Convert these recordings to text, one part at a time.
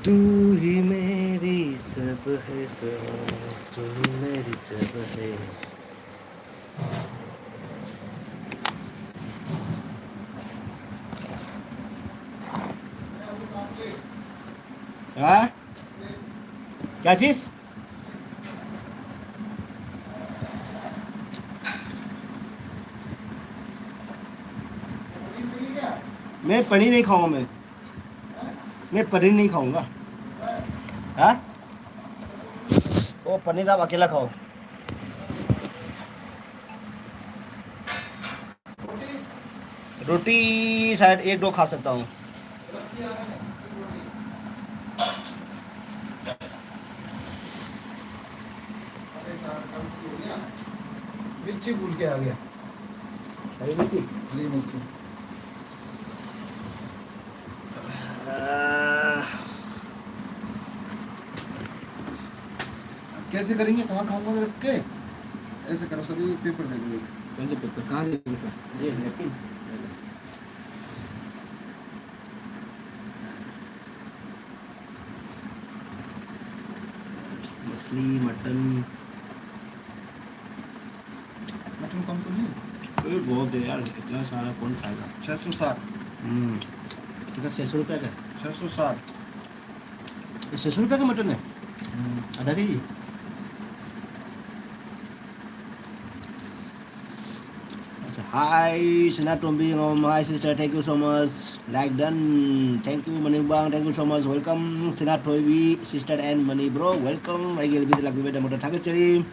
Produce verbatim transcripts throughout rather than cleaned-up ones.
तू ही मेरी सब है सनम, तू ही मेरी सब है। हाँ? क्या चीज? मैं पनीर नहीं खाऊंगा मैं। मैं पनीर नहीं खाऊंगा। हाँ? वो पनीर आप अकेला खाओ। रोटी शायद एक दो खा सकता हूँ। मिर्ची भूल के आ गया। हरी मिर्ची? हरी मिर्ची। कैसे करेंगे? कहाँ खाऊंगा मैं रख के? ऐसे करो, सभी पेपर दे दो एक। कौन से पेपर? कहाँ से पेपर? ये नैपकिन। मछली, मटन। मटन कम तो नहीं? अरे बहुत है यार, इतना सारा कौन खाएगा? छः सौ साठ। हम्म। कितना, छः सौ रुपये का? छः सौ साठ। ये छः सौ रुपये का मटन है? हम्म। आधा के जी। अच्छा, hi, Sina Tombi Ngom, hi sister, thank you so much. Like done. Thank you, Manibang, thank you so much. Welcome, Sina Tombi, sister and Mani bro. Welcome. ꯑꯩꯒꯤ ꯂꯝꯕꯤꯗ ꯂꯥꯛꯄꯤꯕꯒꯤꯗꯃꯛꯇ ꯊꯥꯒꯠꯆꯔꯤ꯫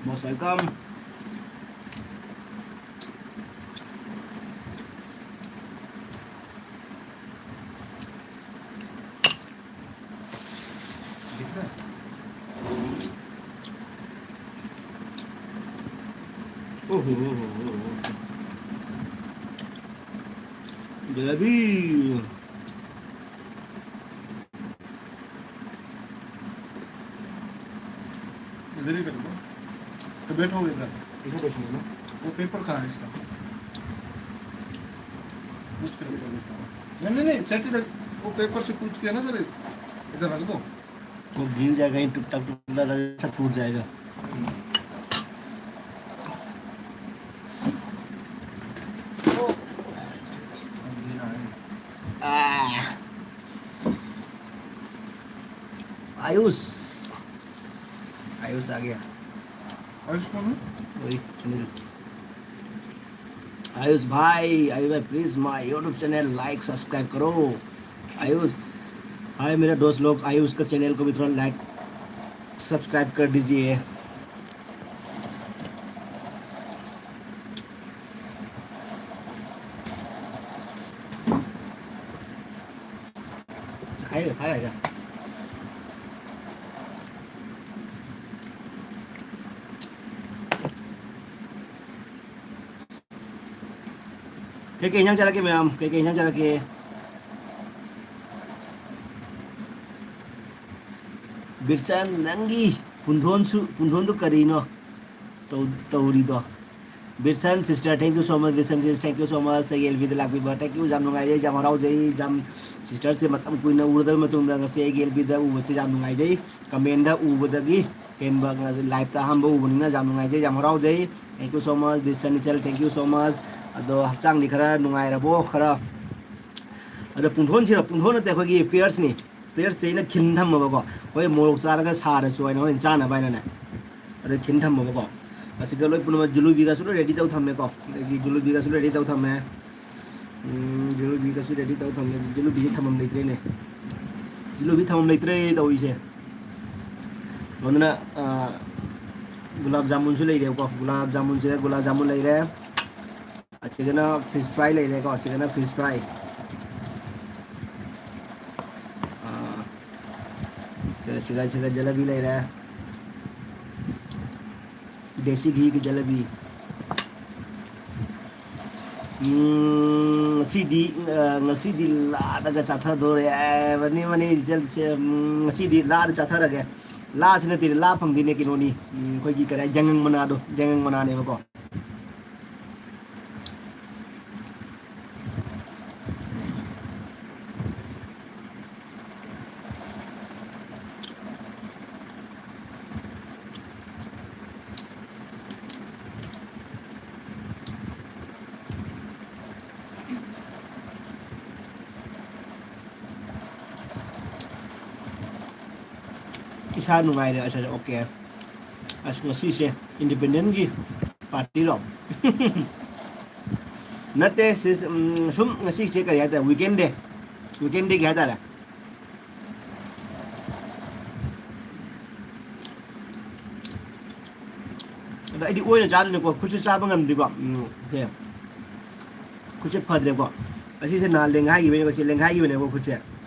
Most welcome. दिख रहा है? ओहो, ओहो, ओहो, ओहो। जलेबी। इधर ही कर दो। तो बैठो इधर। इधर बैठो ना। वो पेपर कहाँ है इसका? पूछ कर बैठो, बैठो। नहीं, नहीं, नहीं, चेक इधर। वो पेपर से पूछ के ना सर, इधर रख दो। वो गिर जाएगा, ये टूटता टूटता लगे, सब टूट जाएगा। आह। आयुष, आयुष आ गया। आयुष कौन है? वही सुनील। आयुष भाई, आयुष भाई, please my YouTube channel like subscribe करो। आयुष, हाय मेरा दोस्त लोग, आयुष का चैनल को भी थोड़ा लाइक सब्सक्राइब कर दीजिए। खाएगा, खाएगा। ꯀꯩꯀꯩ ꯏꯟꯖꯥꯡ ꯆꯥꯔꯛꯀꯦ ꯃꯌꯥꯝ? ꯀꯩꯀꯩ ꯏꯟꯖꯥꯡ ꯆꯥꯔꯛꯀꯦ? ꯕꯤꯔꯁꯟ, ꯅꯪꯒꯤ ꯄꯨꯟꯊꯣꯟꯁꯨ, ꯄꯨꯟꯊꯣꯟꯗꯨ ꯀꯔꯤꯅꯣ ꯇꯧ-, ꯇꯧꯔꯤꯗꯣ? ꯕꯤꯔꯁꯟ sister, thank you so much. ꯕꯤꯔꯁꯟ sis, thank you so much. ꯑꯩꯒꯤ ꯑꯦꯜ ꯕꯤꯗ ꯂꯥꯛꯄꯤꯕ, thank you. ꯌꯥꯝ ꯅꯨꯡꯉꯥꯏꯖꯩ, ꯌꯥꯝ ꯍꯔꯥꯎꯖꯩ, ꯌꯥꯝ sisterꯁꯦ ꯃꯇꯝ ꯀꯨꯏꯅ ꯎꯔꯨꯗꯕ ꯃꯇꯨꯡꯗ ꯉꯁꯤ ꯑꯩꯒꯤ ꯑꯦꯜ ꯕꯤꯗ ꯎꯕꯁꯦ ꯌꯥꯝ ꯅꯨꯡꯉꯥꯏꯖꯩ꯫ Commentꯗ ꯎꯕꯗꯒꯤ ꯍꯦꯟꯕ, liveꯇ ꯑꯍꯥꯟꯕ ꯎꯕꯅꯤꯅ ꯌꯥꯝ ꯅꯨꯡꯉꯥꯏꯖꯩ, ꯌꯥꯝ ꯍꯔꯥꯎꯖꯩ꯫ Thank you so much, ꯕꯤꯔꯁꯟ ꯏꯆꯜ, thank you so much. ꯑꯗꯣ ꯍꯛꯆꯥꯡꯗꯤ ꯈꯔ ꯅꯨꯡꯉꯥꯏꯔꯕꯣ? ꯈꯔ, ꯑꯗꯣ ꯄꯨꯡꯊꯣꯟꯁꯤꯔ? ꯄꯨꯡꯊꯣꯟ ꯅꯠꯇꯦ, ꯑꯩꯈꯣꯏꯒꯤ pearsꯅꯤ꯫ Pearsꯁꯦ ꯑꯩꯅ ꯈꯤꯟ ꯊꯝꯃꯕꯀꯣ, ꯍꯣꯏ ꯃꯣꯔꯣꯛ ꯆꯥꯔꯒ ꯁꯥꯔꯁꯨ ꯍꯥꯏꯅ ꯍꯣꯔꯦꯟ ꯆꯥꯅꯕ ꯍꯥꯏꯅꯅꯦ꯫ ꯑꯗꯣ ꯈꯤꯟ ꯊꯝꯃꯕꯀꯣ, ꯑꯁꯤꯒ ꯂꯣꯏ ꯄꯨꯝꯅꯃꯛ ꯖꯤꯂꯨꯕꯤꯒꯁꯨ ꯂꯣꯏ ready ꯇꯧ ꯊꯝꯃꯦꯀꯣ꯫ ꯑꯗꯒꯤ ꯖꯤꯂꯨꯕꯤꯒꯁꯨ ready ꯇꯧ ꯊꯝꯃꯦ꯫ ꯎꯝ, ꯖꯤꯂꯨꯕꯤꯒꯁꯨ ready ꯇꯧ ꯊꯝꯃꯦ꯫ ꯖꯤꯂꯨꯕꯤꯁꯦ ꯊꯝꯐꯝ ꯂꯩꯇ꯭ꯔꯦꯅꯦ꯫ ꯖꯤꯂꯨꯕꯤ ꯊꯝꯐꯝ ꯂꯩꯇ꯭ꯔꯦ ꯇꯧꯔꯤꯁꯦ꯫ ꯁꯣꯝꯗꯅ, ꯑ, ꯒꯨꯂꯥꯞ ꯖꯥꯃꯨꯟꯁꯨ ꯂꯩꯔꯦꯕꯀꯣ꯫ ꯒꯨꯂꯥꯞ ꯖꯥꯃꯨꯟꯁꯦ, ꯒꯨꯂꯥꯞ ꯖꯥꯃꯨꯟ ꯂꯩꯔꯦ꯫ ꯑꯁꯤꯗꯅ fish fry ꯂꯩꯔꯦꯀꯣ꯫ ꯑꯁꯤꯗꯅ fish fry꯫ ꯑ, ꯁꯤꯒ, ꯁꯤꯒ ꯖꯤꯂꯥꯕꯤ ꯂꯩꯔꯦ꯫ ꯗꯦꯁꯤ ꯘꯤꯒꯤ ꯖꯤꯂꯥꯕꯤ꯫ ꯎꯝ, ꯉꯁꯤꯗꯤ, ꯑ, ꯉꯁꯤꯗꯤ ꯂꯥꯗꯒ ꯆꯥꯊꯗꯣꯔꯦ꯫ ꯑꯦ, ꯃꯅꯤ, ꯃꯅꯤ, ꯏꯆꯜꯁꯦ, ꯎꯝ, ꯉꯁꯤꯗꯤ ꯂꯥꯗ ꯆꯥꯊꯔꯒꯦ꯫ ꯂꯥꯁꯤ ꯅꯠꯇꯦꯅꯦ, ꯂꯥ ꯐꯪꯗꯦꯅꯦ, ꯀꯩꯅꯣꯅꯤ꯫ ꯎꯝ, ꯑꯩꯈꯣꯏꯒꯤ ꯀꯔꯤ ꯍꯥꯏ, ꯌꯥꯏꯉꯪ ꯃꯅꯥꯗꯣ, ꯌꯥꯏꯉꯪ ꯃꯅꯥꯅꯦꯕꯀꯣ꯫ ꯏꯁꯥ ꯅꯨꯡꯉꯥꯏꯔꯦ꯫ ꯑꯁ, ꯑꯁ, okay꯫ ꯑꯁ, ꯉꯁꯤꯁꯦ independent ꯀꯤ party ꯔꯣ? ꯅꯠꯇꯦ, sis, ꯎꯝ, ꯁꯨꯝ ꯉꯁꯤꯁꯦ ꯀꯔꯤ ꯍꯥꯏꯇꯥꯔꯦ, weekend day, weekend day ꯒꯤ ꯍꯥꯏꯇꯥꯔꯦ꯫ ꯑꯗ ꯑꯩꯗꯤ ꯑꯣꯏꯅ ꯆꯥꯗꯣꯏꯅꯤꯀꯣ, ꯈꯨꯠꯁꯦ ꯆꯥꯕ ꯉꯝꯗ꯭ꯔꯤꯀꯣ꯫ ꯎꯝ, okay꯫ ꯈꯨꯠꯁꯦ ꯐꯗ꯭ꯔꯦꯀꯣ꯫ ꯑꯁꯤꯁꯦ ꯅꯍꯥꯟ ꯂꯦꯡꯒꯥꯏꯈꯤꯕꯅꯦꯀꯣ, ꯁꯤ ꯂꯦꯡꯒꯥꯏꯈꯤꯕꯅꯦꯕ ꯈꯨꯠꯁꯦ꯫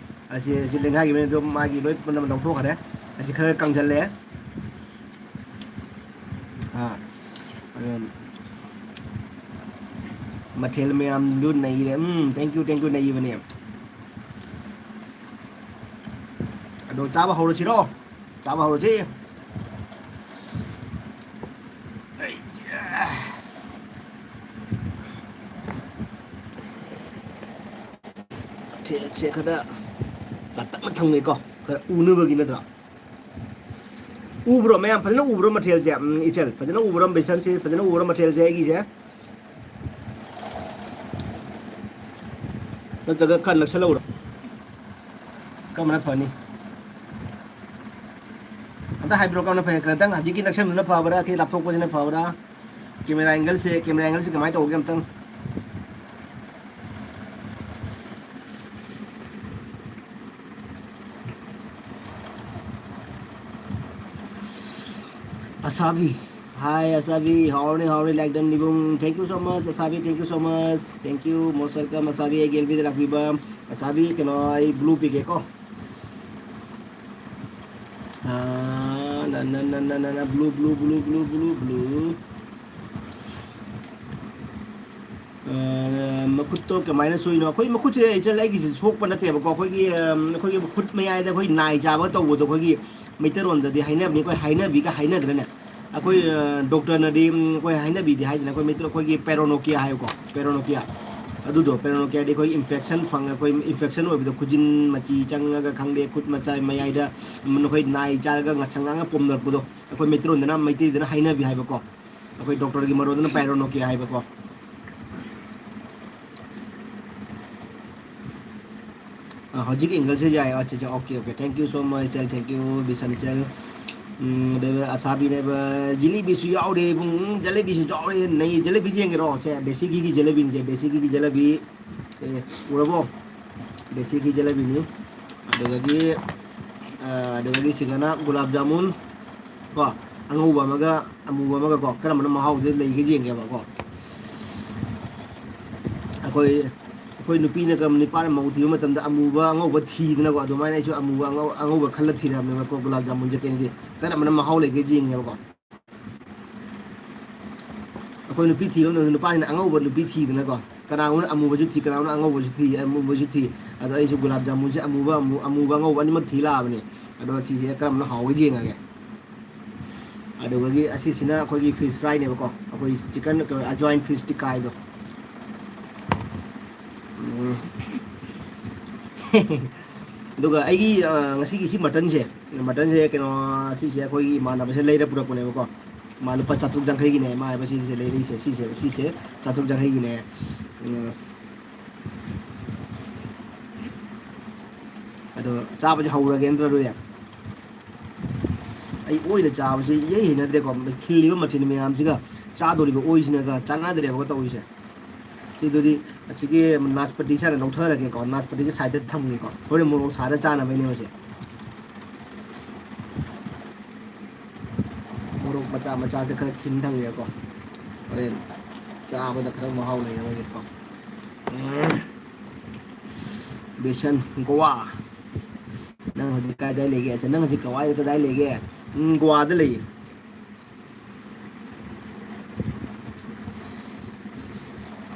ꯑꯁꯤ, ꯑꯁꯤ ꯂꯦꯡꯒꯥꯏꯈꯤꯕꯅꯦ, ꯑꯗꯣ ꯃꯥꯒꯤ ꯂꯣꯏ ꯄꯨꯝꯅꯃꯛ ꯂꯧꯊꯣꯛꯈ꯭ꯔꯦ꯫ ꯑꯁꯤ ꯈꯔ ꯀꯪꯁꯜꯂꯦ꯫ ꯑꯥ, ꯑꯗꯨꯝ ꯃꯊꯦꯜ ꯃꯌꯥꯝꯗꯨ ꯅꯩꯔꯦ꯫ ꯎꯝ, thank you, thank you, ꯅꯩꯕꯅꯦ꯫ ꯑꯗꯣ ꯆꯥꯕ ꯍꯧꯔꯁꯤꯔꯣ? ꯆꯥꯕ ꯍꯧꯔꯁꯤ꯫ ꯑꯩ, ꯃꯊꯦꯜꯁꯦ ꯈꯔ ꯀꯥꯇꯛꯅ ꯊꯝꯒꯦꯀꯣ, ꯈꯔ ꯎꯅꯕꯒꯤ ꯅꯠꯇ꯭ꯔꯥ? ꯎꯕ꯭ꯔꯣ ꯃꯌꯥꯝ? ꯐꯖꯅ ꯎꯕ꯭ꯔꯣ ꯃꯊꯦꯜꯁꯦ? ꯎꯝ, ꯏꯆꯜ, ꯐꯖꯅ ꯎꯕ꯭ꯔꯣ? ꯕꯤꯁꯟꯁꯦ ꯐꯖꯅ ꯎꯕ꯭ꯔꯣ ꯃꯊꯦꯜꯁꯦ ꯑꯩꯒꯤꯁꯦ? ꯅꯠꯇ꯭ꯔꯒ ꯈꯔ ꯅꯛꯁꯜꯍꯧꯔꯣ? ꯀꯔꯝꯕꯅ ꯐꯅꯤ? ꯑꯝꯇ ꯍꯥꯏꯕꯤꯔꯣ, ꯀꯔꯝꯕꯅ ꯐꯩ? ꯈꯤꯇꯪ ꯍꯧꯖꯤꯛꯀꯤ ꯅꯛꯁꯟꯕꯗꯨꯅ ꯐꯕ꯭ꯔꯥ, ꯀꯤ ꯂꯥꯞꯊꯣꯛꯄꯁꯤꯅ ꯐꯕ꯭ꯔꯥ? Camera angle ꯁꯦ, camera angle ꯁꯦ ꯀꯃꯥꯏꯅ ꯇꯧꯒꯦ ꯑꯝꯇꯪ? ꯑꯁꯥꯕꯤ꯫ Hi, ꯑꯁꯥꯕꯤ꯫ ꯍꯥꯎꯔꯦ, ꯍꯥꯎꯔꯦ꯫ Like done ꯅꯤꯕꯨꯡ꯫ Thank you so much, ꯑꯁꯥꯕꯤ꯫ Thank you so much꯫ Thank you, most welcome, ꯑꯁꯥꯕꯤ꯫ ꯑꯩꯒꯤ L B ꯗ ꯂꯥꯛꯄꯤꯕ ꯑꯁꯥꯕꯤ꯫ ꯀꯩꯅꯣ, ꯑꯩ blue ꯄꯤꯒꯦꯀꯣ꯫ ꯑꯥ, ꯅ, ꯅ, ꯅ, ꯅ, ꯅ, ꯅ, blue, blue, blue, blue, blue, blue꯫ ꯑ, ꯃꯈꯨꯠꯇꯣ ꯀꯃꯥꯏꯅ ꯁꯣꯛꯏꯅꯣ? ꯑꯩꯈꯣꯏ ꯃꯈꯨꯠꯁꯦ, ꯏꯆꯜ, ꯑꯩꯒꯤꯁꯦ ꯁꯣꯛꯄ ꯅꯠꯇꯦꯕꯀꯣ꯫ ꯑꯩꯈꯣꯏꯒꯤ, ꯑ, ꯑꯩꯈꯣꯏꯒꯤ ꯈꯨꯠ ꯃꯌꯥꯏꯗ ꯑꯩꯈꯣꯏ ꯅꯥꯏ ꯆꯥꯕ ꯇꯧꯕꯗꯣ, ꯑꯩꯈꯣꯏꯒꯤ ꯃꯩꯇꯩꯔꯣꯟꯗꯗꯤ ꯍꯥꯏꯅꯕꯅꯤ, ꯑꯩꯈꯣꯏ ꯍꯥꯏꯅꯕꯤꯒ ꯍꯥꯏꯅꯗ꯭ꯔꯅꯦ? ꯑꯩꯈꯣꯏ, ꯑ, doctor ꯅꯗꯤ, ꯎꯝ, ꯑꯩꯈꯣꯏ ꯍꯥꯏꯅꯕꯤꯗꯤ ꯍꯥꯏꯗꯅ, ꯑꯩꯈꯣꯏ ꯃꯩꯇꯩ, ꯑꯩꯈꯣꯏꯒꯤ paranoia ꯍꯥꯏꯌꯨꯀꯣ, paranoia꯫ ꯑꯗꯨꯗꯣ, paranoiaꯗꯤ ꯑꯩꯈꯣꯏ infection ꯐꯪꯉ-, ꯑꯩꯈꯣꯏ infection ꯑꯣꯏꯕꯗꯣ, ꯈꯨꯖꯤꯟ ꯃꯆꯤ ꯆꯪꯉꯒ ꯈꯪꯗꯦ, ꯈꯨꯠ ꯃꯆꯥ ꯃꯌꯥꯏꯗ, ꯎꯝ, ꯑꯩꯈꯣꯏ ꯅꯥꯏ ꯆꯥꯔꯒ ꯉꯁꯪ ꯉꯥꯡꯉ ꯄꯣꯝꯅꯔꯛꯄꯗꯣ, ꯑꯩꯈꯣꯏ ꯃꯩꯇꯩꯔꯣꯟꯗꯅ, ꯃꯩꯇꯩꯗꯅ ꯍꯥꯏꯅꯕꯤ ꯍꯥꯏꯕꯀꯣ꯫ ꯑꯩꯈꯣꯏ doctorꯒꯤ ꯃꯔꯣꯟꯗꯅ paranoia ꯍꯥꯏꯕꯀꯣ꯫ ꯍꯧꯖꯤꯛ ꯑꯦꯡꯒꯜꯁꯦ ꯌꯥꯏ꯫ ꯑꯠꯆꯥ, ꯑꯠꯆꯥ, okay, okay, thank you so much, ꯆꯦꯜ, thank you, ꯕꯤꯁꯟ ꯆꯦꯜ꯫ ꯎꯝ, ꯑꯗꯨꯒ ꯑꯁꯥꯕꯤꯅꯦꯕ, ꯖꯤꯂꯤꯕꯤꯁꯨ ꯌꯥꯎꯔꯦ ꯏꯕꯨꯡ꯫ ꯎꯝ, ꯖꯤꯂꯤꯕꯤꯁꯨ ꯌꯥꯎꯔꯦ, ꯅꯩ꯫ ꯖꯤꯂꯤꯕꯤ ꯌꯦꯡꯒꯦꯔꯣ? ꯁꯦ, ꯗꯦꯁꯤ ꯘꯤꯒꯤ ꯖꯤꯂꯤꯕꯤꯅꯤꯁꯦ, ꯗꯦꯁꯤ ꯘꯤꯒꯤ ꯖꯤꯂꯤꯕꯤ꯫ ꯑꯦ, ꯎꯔꯕꯣ? ꯗꯦꯁꯤ ꯘꯤ ꯖꯤꯂꯤꯕꯤꯅꯤ꯫ ꯑꯗꯨꯗꯒꯤ, ꯑ, ꯑꯗꯨꯗꯒꯤ ꯁꯤꯒꯅ ꯒꯨꯂꯥꯞ ꯖꯥꯃꯨꯟ꯫ ꯀꯣ, ꯑꯉꯧꯕ ꯑꯃꯒ ꯑꯃꯨꯕ ꯑꯃꯒ ꯀꯣ, ꯀꯔꯝꯕꯅ ꯃꯍꯥꯎꯁꯦ ꯂꯩꯒꯦ ꯌꯦꯡꯒꯦꯕꯀꯣ꯫ ꯑꯩꯈꯣꯏ, ꯑꯩꯈꯣꯏ ꯅꯨꯄꯤꯅꯒ, ꯅꯨꯄꯥꯅ ꯃꯧ ꯊꯤꯕ ꯃꯇꯝꯗ ꯑꯃꯨꯕ ꯑꯉꯧꯕ ꯊꯤꯗꯅꯀꯣ, ꯑꯗꯨꯃꯥꯏꯅ ꯑꯩꯁꯨ ꯑꯃꯨꯕ ꯑꯉꯧ-, ꯑꯉꯧꯕ ꯈꯜꯂ ꯊꯤꯔꯛꯑꯕꯅꯦꯕꯀꯣ, ꯒꯨꯂꯥꯞ ꯖꯥꯃꯨꯟꯁꯦ ꯀꯩꯅꯣꯗꯤ ꯀꯔꯝꯕꯅ ꯃꯍꯥꯎ ꯂꯩꯒꯦ ꯌꯦꯡꯒꯦꯕꯀꯣ꯫ ꯑꯩꯈꯣꯏ ꯅꯨꯄꯤ ꯊꯤꯕ ꯃꯇꯝꯗ ꯅꯨꯄꯥꯁꯤꯅ ꯑꯉꯧꯕ ꯅꯨꯄꯤ ꯊꯤꯗꯅꯀꯣ, ꯀꯅꯥꯒꯨꯝꯕꯅ ꯑꯃꯨꯕꯁꯨ ꯊꯤ, ꯀꯅꯥꯒꯨꯝꯕꯅ ꯑꯉꯧꯕꯁꯨ ꯊꯤ, ꯑꯃꯨꯕꯁꯨ ꯊꯤ꯫ ꯑꯗꯣ ꯑꯩꯁꯨ ꯒꯨꯂꯥꯞ ꯖꯥꯃꯨꯟꯁꯦ ꯑꯃꯨꯕ, ꯑꯃꯨ-, ꯑꯃꯨꯕ ꯑꯉꯧꯕ ꯑꯅꯤꯃꯛ ꯊꯤ ꯂꯥꯛꯑꯕꯅꯦ꯫ ꯑꯗꯣ ꯁꯤꯁꯦ ꯀꯔꯝꯕꯅ ꯍꯥꯎꯒꯦ ꯌꯦꯡꯉꯒꯦ꯫ ꯑꯗꯨꯗꯒꯤ ꯑꯁꯤꯁꯤꯅ ꯑꯩꯈꯣꯏꯒꯤ ꯐꯤꯁ ꯐ꯭ꯔꯥꯏꯅꯦꯕꯀꯣ, ꯑꯩꯈꯣꯏ ꯆꯤꯛꯀꯟ, ꯑꯖꯋꯥꯏꯟ ꯐꯤꯁ ꯇꯤꯛꯀꯥ ꯍꯥꯏꯗꯣ꯫ ꯎꯝ꯫ ꯑꯗꯨꯒ ꯑꯩꯒꯤ, ꯑ, ꯉꯁꯤꯒꯤ ꯁꯤ ꯃꯇꯟꯁꯦ, ꯃꯇꯟꯁꯦ ꯀꯩꯅꯣ, ꯁꯤꯁꯦ ꯑꯩꯈꯣꯏꯒꯤ ꯏꯃꯥꯟꯅꯕꯁꯦ ꯂꯩꯔ ꯄꯨꯔꯛꯄꯅꯦꯕꯀꯣ꯫ ꯃꯥ ꯂꯨꯄꯥ ꯆꯥꯇ꯭ꯔꯨꯛ ꯌꯥꯡꯈꯩꯒꯤꯅꯦ ꯃꯥ ꯍꯥꯏꯕ ꯁꯤꯁꯦ ꯂꯩꯔꯛꯏꯁꯦ, ꯁꯤꯁꯦ, ꯁꯤꯁꯦ ꯆꯥꯇ꯭ꯔꯨꯛ ꯌꯥꯡꯈꯩꯒꯤꯅꯦ꯫ ꯎꯝ꯫ ꯑꯗꯣ ꯆꯥꯕꯁꯦ ꯍꯧꯔꯒꯦ ꯅꯠꯇ꯭ꯔꯣ ꯑꯗꯨꯗꯤ? ꯑꯩ ꯑꯣꯏꯅ ꯆꯥꯕꯁꯤ ꯏꯍꯩ ꯍꯩꯅꯗ꯭ꯔꯦꯀꯣ, ꯈꯤꯜꯂꯤꯕ ꯃꯊꯦꯜ ꯃꯌꯥꯝꯁꯤꯒ ꯆꯥꯗꯣꯔꯤꯕ ꯑꯣꯏꯁꯤꯅꯒ ꯆꯥꯟꯅꯗ꯭ꯔꯦꯕꯀꯣ ꯇꯧꯔꯤꯁꯦ꯫ ꯁꯤꯗꯨꯗꯤ ꯑꯁꯤꯒꯤ ꯅꯥꯁꯄꯇꯤꯁꯦ ꯍꯥꯟꯅ ꯂꯧꯊꯔꯒꯦꯀꯣ, ꯅꯥꯁꯄꯇꯤꯁꯦ ꯁꯥꯏꯗꯇ ꯊꯝꯒꯦꯀꯣ, ꯍꯣꯔꯦꯟ ꯃꯣꯔꯣꯛ ꯁꯥꯔ ꯆꯥꯅꯕꯩꯅꯦ ꯃꯁꯦ꯫ ꯃꯣꯔꯣꯛ ꯃꯆꯥ ꯃꯆꯥꯁꯦ ꯈꯔ ꯈꯤꯟ ꯊꯝꯒꯦꯀꯣ, ꯍꯣꯔꯦꯟ ꯆꯥꯕꯗ ꯈꯔ ꯃꯍꯥꯎ ꯂꯩꯅꯕꯒꯤꯀꯣ꯫ ꯎꯝ꯫ ꯕꯦꯁꯟ, ꯒꯣꯋꯥ꯫ ꯅꯪ ꯍꯧꯖꯤꯛ ꯀꯥꯏꯗꯥꯏ ꯂꯩꯒꯦ? ꯑꯠꯆꯥ, ꯅꯪ ꯍꯧꯖꯤꯛ ꯀꯋꯥꯏꯗ, ꯀꯗꯥꯏ ꯂꯩꯒꯦ? ꯎꯝ, ꯒꯣꯋꯥꯗ ꯂꯩꯌꯦ꯫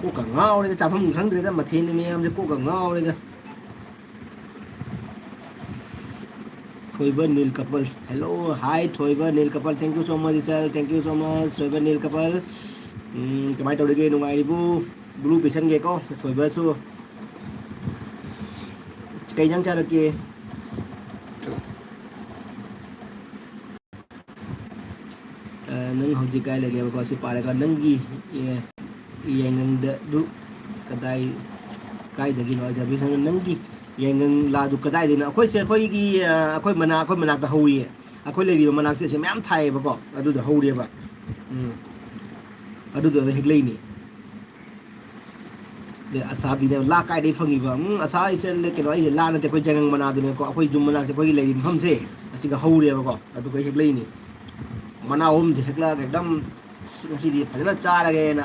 ꯀꯣꯛꯀ ꯉꯥꯎꯔꯦꯗ, ꯆꯥꯐꯝ ꯈꯪꯗ꯭ꯔꯦꯗ, ꯃꯊꯦꯜ ꯃꯌꯥꯝꯁꯦ ꯀꯣꯛꯀ ꯉꯥꯎꯔꯦꯗ꯫ ꯊꯣꯏꯕ Neel couple, hello, hi Thoiba Neel couple, thank you so much ꯏꯆꯜ, thank you so much ꯊꯣꯏꯕ ꯅꯤꯜ ꯀꯄꯜ꯫ ꯎꯝ, ꯀꯃꯥꯏꯅ ꯇꯧꯔꯤꯒꯦ, ꯅꯨꯡꯉꯥꯏꯔꯤꯕꯣ? ꯕ꯭ꯂꯨ ꯄꯤꯁꯟꯒꯦꯀꯣ ꯊꯣꯏꯕꯁꯨ꯫ ꯀꯩ ꯏꯟꯖꯥꯡ ꯆꯥꯔꯛꯀꯦ? ꯑ, ꯅꯪ ꯍꯧꯖꯤꯛ ꯀꯥꯏ ꯂꯩꯒꯦꯕꯀꯣ? ꯁꯤ ꯄꯥꯔꯒ ꯅꯪꯒꯤ, ꯑꯦ, ꯌꯥꯏꯉꯪꯗꯗꯨ ꯀꯗꯥꯏ, ꯀꯥꯏꯗꯒꯤꯅꯣ ꯍꯥꯏꯁꯦ? ꯅꯪꯒꯤ ꯌꯥꯏꯉꯪ ꯂꯥꯗꯨ ꯀꯗꯥꯏꯗꯩꯅꯣ? ꯑꯩꯈꯣꯏꯁꯦ ꯑꯩꯈꯣꯏꯒꯤ, ꯑ, ꯑꯩꯈꯣꯏ ꯃꯅꯥ-, ꯑꯩꯈꯣꯏ ꯃꯅꯥꯛꯇ ꯍꯧꯋꯤꯌꯦ꯫ ꯑꯩꯈꯣꯏ ꯂꯩꯔꯤꯕ ꯃꯅꯥꯛꯁꯦ ꯁꯤ ꯃꯌꯥꯝ ꯊꯥꯏꯌꯦꯕꯀꯣ, ꯑꯗꯨꯗ ꯍꯧꯔꯦꯕ꯫ ꯎꯝ꯫ ꯑꯗꯨꯗ ꯍꯦꯛꯂꯛꯏꯅꯤ꯫ ꯑꯗꯩ ꯑꯁꯥꯕꯤꯅꯦ, ꯂꯥ ꯀꯥꯏꯗꯩ ꯐꯪꯉꯤꯕ? ꯎꯝ, ꯑꯁꯥ ꯍꯥꯏꯁꯦ ꯀꯩꯅꯣ, ꯑꯩꯁꯦ ꯂꯥ ꯅꯠꯇꯦ, ꯑꯩꯈꯣꯏ ꯌꯥꯏꯉꯪ ꯃꯅꯥꯗꯨꯅꯦꯀꯣ, ꯑꯩꯈꯣꯏ ꯌꯨꯝ ꯃꯅꯥꯛꯁꯦ, ꯑꯩꯈꯣꯏꯒꯤ ꯂꯩꯔꯤꯕ ꯃꯐꯝꯁꯦ ꯑꯁꯤꯒ ꯍꯧꯔꯦꯕꯀꯣ, ꯑꯗꯨꯒ ꯍꯦꯛꯂꯛꯏꯅꯤ꯫ ꯃꯅꯥ ꯑꯍꯨꯝꯁꯦ ꯍꯦꯛꯂꯛꯑꯒ ꯑꯦꯛꯗꯝ ꯉꯁꯤꯗꯤ ꯐꯖꯅ ꯆꯥꯔꯒꯦꯅ꯫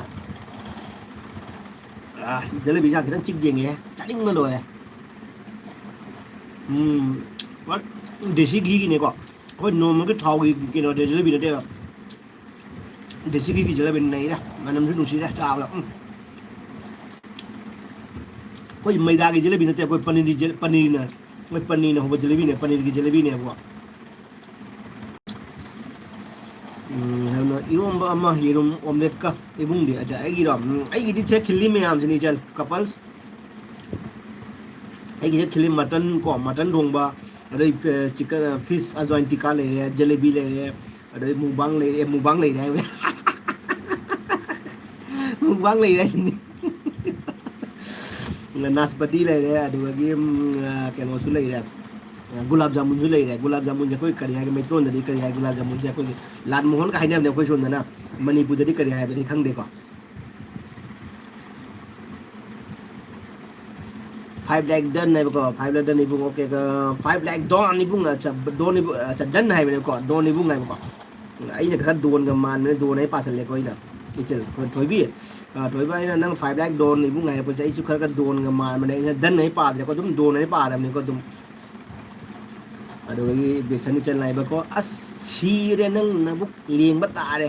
ꯑꯁ, ꯖꯦꯂꯦꯕꯤ ꯆꯥ ꯈꯤꯇꯪ ꯆꯤꯛ ꯌꯦꯡꯉꯦ, ꯆꯥꯅꯤꯡꯕ ꯂꯣꯏꯔꯦ꯫ ꯎꯝ, ꯄꯨꯔꯥ ꯗꯦꯁꯤ ꯘꯤꯒꯤꯅꯦꯀꯣ꯫ ꯑꯩꯈꯣꯏ ꯅꯣꯔꯃꯦꯜꯒꯤ ꯊꯥꯎꯒꯤ ꯀꯩꯅꯣꯗꯤ ꯖꯦꯂꯦꯕꯤ ꯅꯠꯇꯦꯕ꯫ ꯗꯦꯁꯤ ꯘꯤꯒꯤ ꯖꯦꯂꯦꯕꯤ ꯅꯩꯔꯦ, ꯃꯅꯝꯁꯨ ꯅꯨꯡꯁꯤꯔꯦ ꯆꯥꯕꯗ꯫ ꯎꯝ꯫ ꯑꯩꯈꯣꯏ ꯃꯩꯗꯥꯒꯤ ꯖꯦꯂꯦꯕꯤ ꯅꯠꯇꯦ, ꯑꯩꯈꯣꯏ ꯄꯅꯤꯔꯒꯤ ꯖꯦ-, ꯄꯅꯤꯔꯅ, ꯑꯩꯈꯣꯏ ꯄꯅꯤꯔꯅ ꯍꯧꯕ ꯖꯦꯂꯦꯕꯤꯅꯦ, ꯄꯅꯤꯔꯒꯤ ꯖꯦꯂꯦꯕꯤꯅꯦꯕꯀꯣ꯫ ꯎꯝ, ꯍꯥꯏꯕꯅ ꯏꯔꯣꯝꯕ ꯑꯃ, ꯌꯦꯔꯨꯝ ꯑꯣꯝꯂꯦꯠꯀ꯫ ꯏꯕꯨꯡꯗꯤ, ꯑꯆꯥ, ꯑꯩꯒꯤꯔꯣ? ꯎꯝ, ꯑꯩꯒꯤꯗꯤ ꯁꯦ ꯈꯤꯜꯂꯤ ꯃꯌꯥꯝꯁꯤꯅꯤ, ꯏꯆꯜ, ꯀꯄꯜꯁ꯫ ꯑꯩꯒꯤꯁꯦ ꯈꯤꯜꯂꯤ ꯃꯇꯟ ꯀꯣ, ꯃꯇꯟ ꯊꯣꯡꯕ, ꯑꯗꯩ, ꯑ, ꯆꯤꯛꯀꯟ, ꯑ, ꯐꯤꯁ ꯑꯖꯋꯥꯏꯟ ꯇꯤꯀꯥ ꯂꯩꯔꯦ, ꯖꯦꯂꯦꯕꯤ ꯂꯩꯔꯦ, ꯑꯗꯩ ꯃꯨꯛꯕꯥꯡ ꯂꯩꯔꯦ, ꯃꯨꯛꯕꯥꯡ ꯂꯩꯔꯦ ꯍꯥꯏꯕꯅꯦ꯫ ꯃꯨꯛꯕꯥꯡ ꯂꯩꯔꯦ ꯍꯥꯏꯁꯤꯅꯤ꯫ ꯅꯥꯁꯄꯇꯤ ꯂꯩꯔꯦ, ꯑꯗꯨꯗꯒꯤ, ꯎꯝ, ꯑ, ꯀꯩꯅꯣꯁꯨ ꯂꯩꯔꯦ, ꯑ, ꯒꯨꯂꯥꯞ ꯖꯥꯃꯨꯟꯁꯨ ꯂꯩꯔꯦ꯫ ꯒꯨꯂꯥꯞ ꯖꯥꯃꯨꯟꯁꯦ ꯑꯩꯈꯣꯏ ꯀꯔꯤ ꯍꯥꯏꯒꯦ? ꯃꯩꯇꯩꯂꯣꯟꯗꯗꯤ ꯀꯔꯤ ꯍꯥꯏ? ꯒꯨꯂꯥꯞ ꯖꯥꯃꯨꯟꯁꯦ ꯑꯩꯈꯣꯏꯒꯤ ꯂꯥꯜ ꯃꯣꯍꯟꯒ ꯍꯥꯏꯅꯕꯅꯦ ꯑꯩꯈꯣꯏ ꯁꯣꯝꯗꯅ꯫ ꯃꯅꯤꯄꯨꯔꯗꯗꯤ ꯀꯔꯤ ꯍꯥꯏꯕꯗꯤ ꯈꯪꯗꯦꯀꯣ꯫ Five lakh done ꯍꯥꯏꯕꯀꯣ, five lakh done ꯏꯕꯨꯡ, okay, five lakh done ꯏꯕꯨꯡ, ꯑꯠꯆꯥ, done ꯏꯕꯨꯡ, ꯑꯠꯆꯥ, done ꯍꯥꯏꯕꯅꯦꯀꯣ, done ꯏꯕꯨꯡ ꯍꯥꯏꯕꯀꯣ꯫ ꯑꯩꯅ ꯈꯔ ꯗꯣꯟꯒ ꯃꯥꯟꯕꯅꯦ, ꯗꯣꯟ ꯍꯥꯏ ꯄꯥꯁꯜꯂꯦꯀꯣ ꯑꯩꯅ꯫ ꯏꯆꯜ, ꯍꯣꯏ, ꯊꯣꯏꯕꯤ, ꯑ, ꯊꯣꯏꯕ, ꯑꯩꯅ ꯅꯪ five lakh done ꯏꯕꯨꯡ ꯍꯥꯏꯔꯛꯄꯁꯦ ꯑꯩꯁꯨ ꯈꯔ ꯈꯔ ꯗꯣꯟꯒ ꯃꯥꯟꯕꯅꯦ, ꯑꯩꯅ done ꯍꯥꯏ ꯄꯥꯗ꯭ꯔꯦꯀꯣ, ꯑꯗꯨꯝ ꯗꯣꯟ ꯍꯥꯏ ꯄꯥꯔꯕꯅꯦꯀꯣ ꯑꯗꯨꯝ꯫ ꯑꯗꯨꯗꯒꯤ ꯕꯦꯁꯟ ꯏꯆꯜ ꯍꯥꯏꯕꯀꯣ, ꯑꯁ, ꯁꯤꯔꯦ ꯅꯪ ꯅꯕꯨꯛ ꯂꯦꯡꯕ ꯇꯥꯔꯦ꯫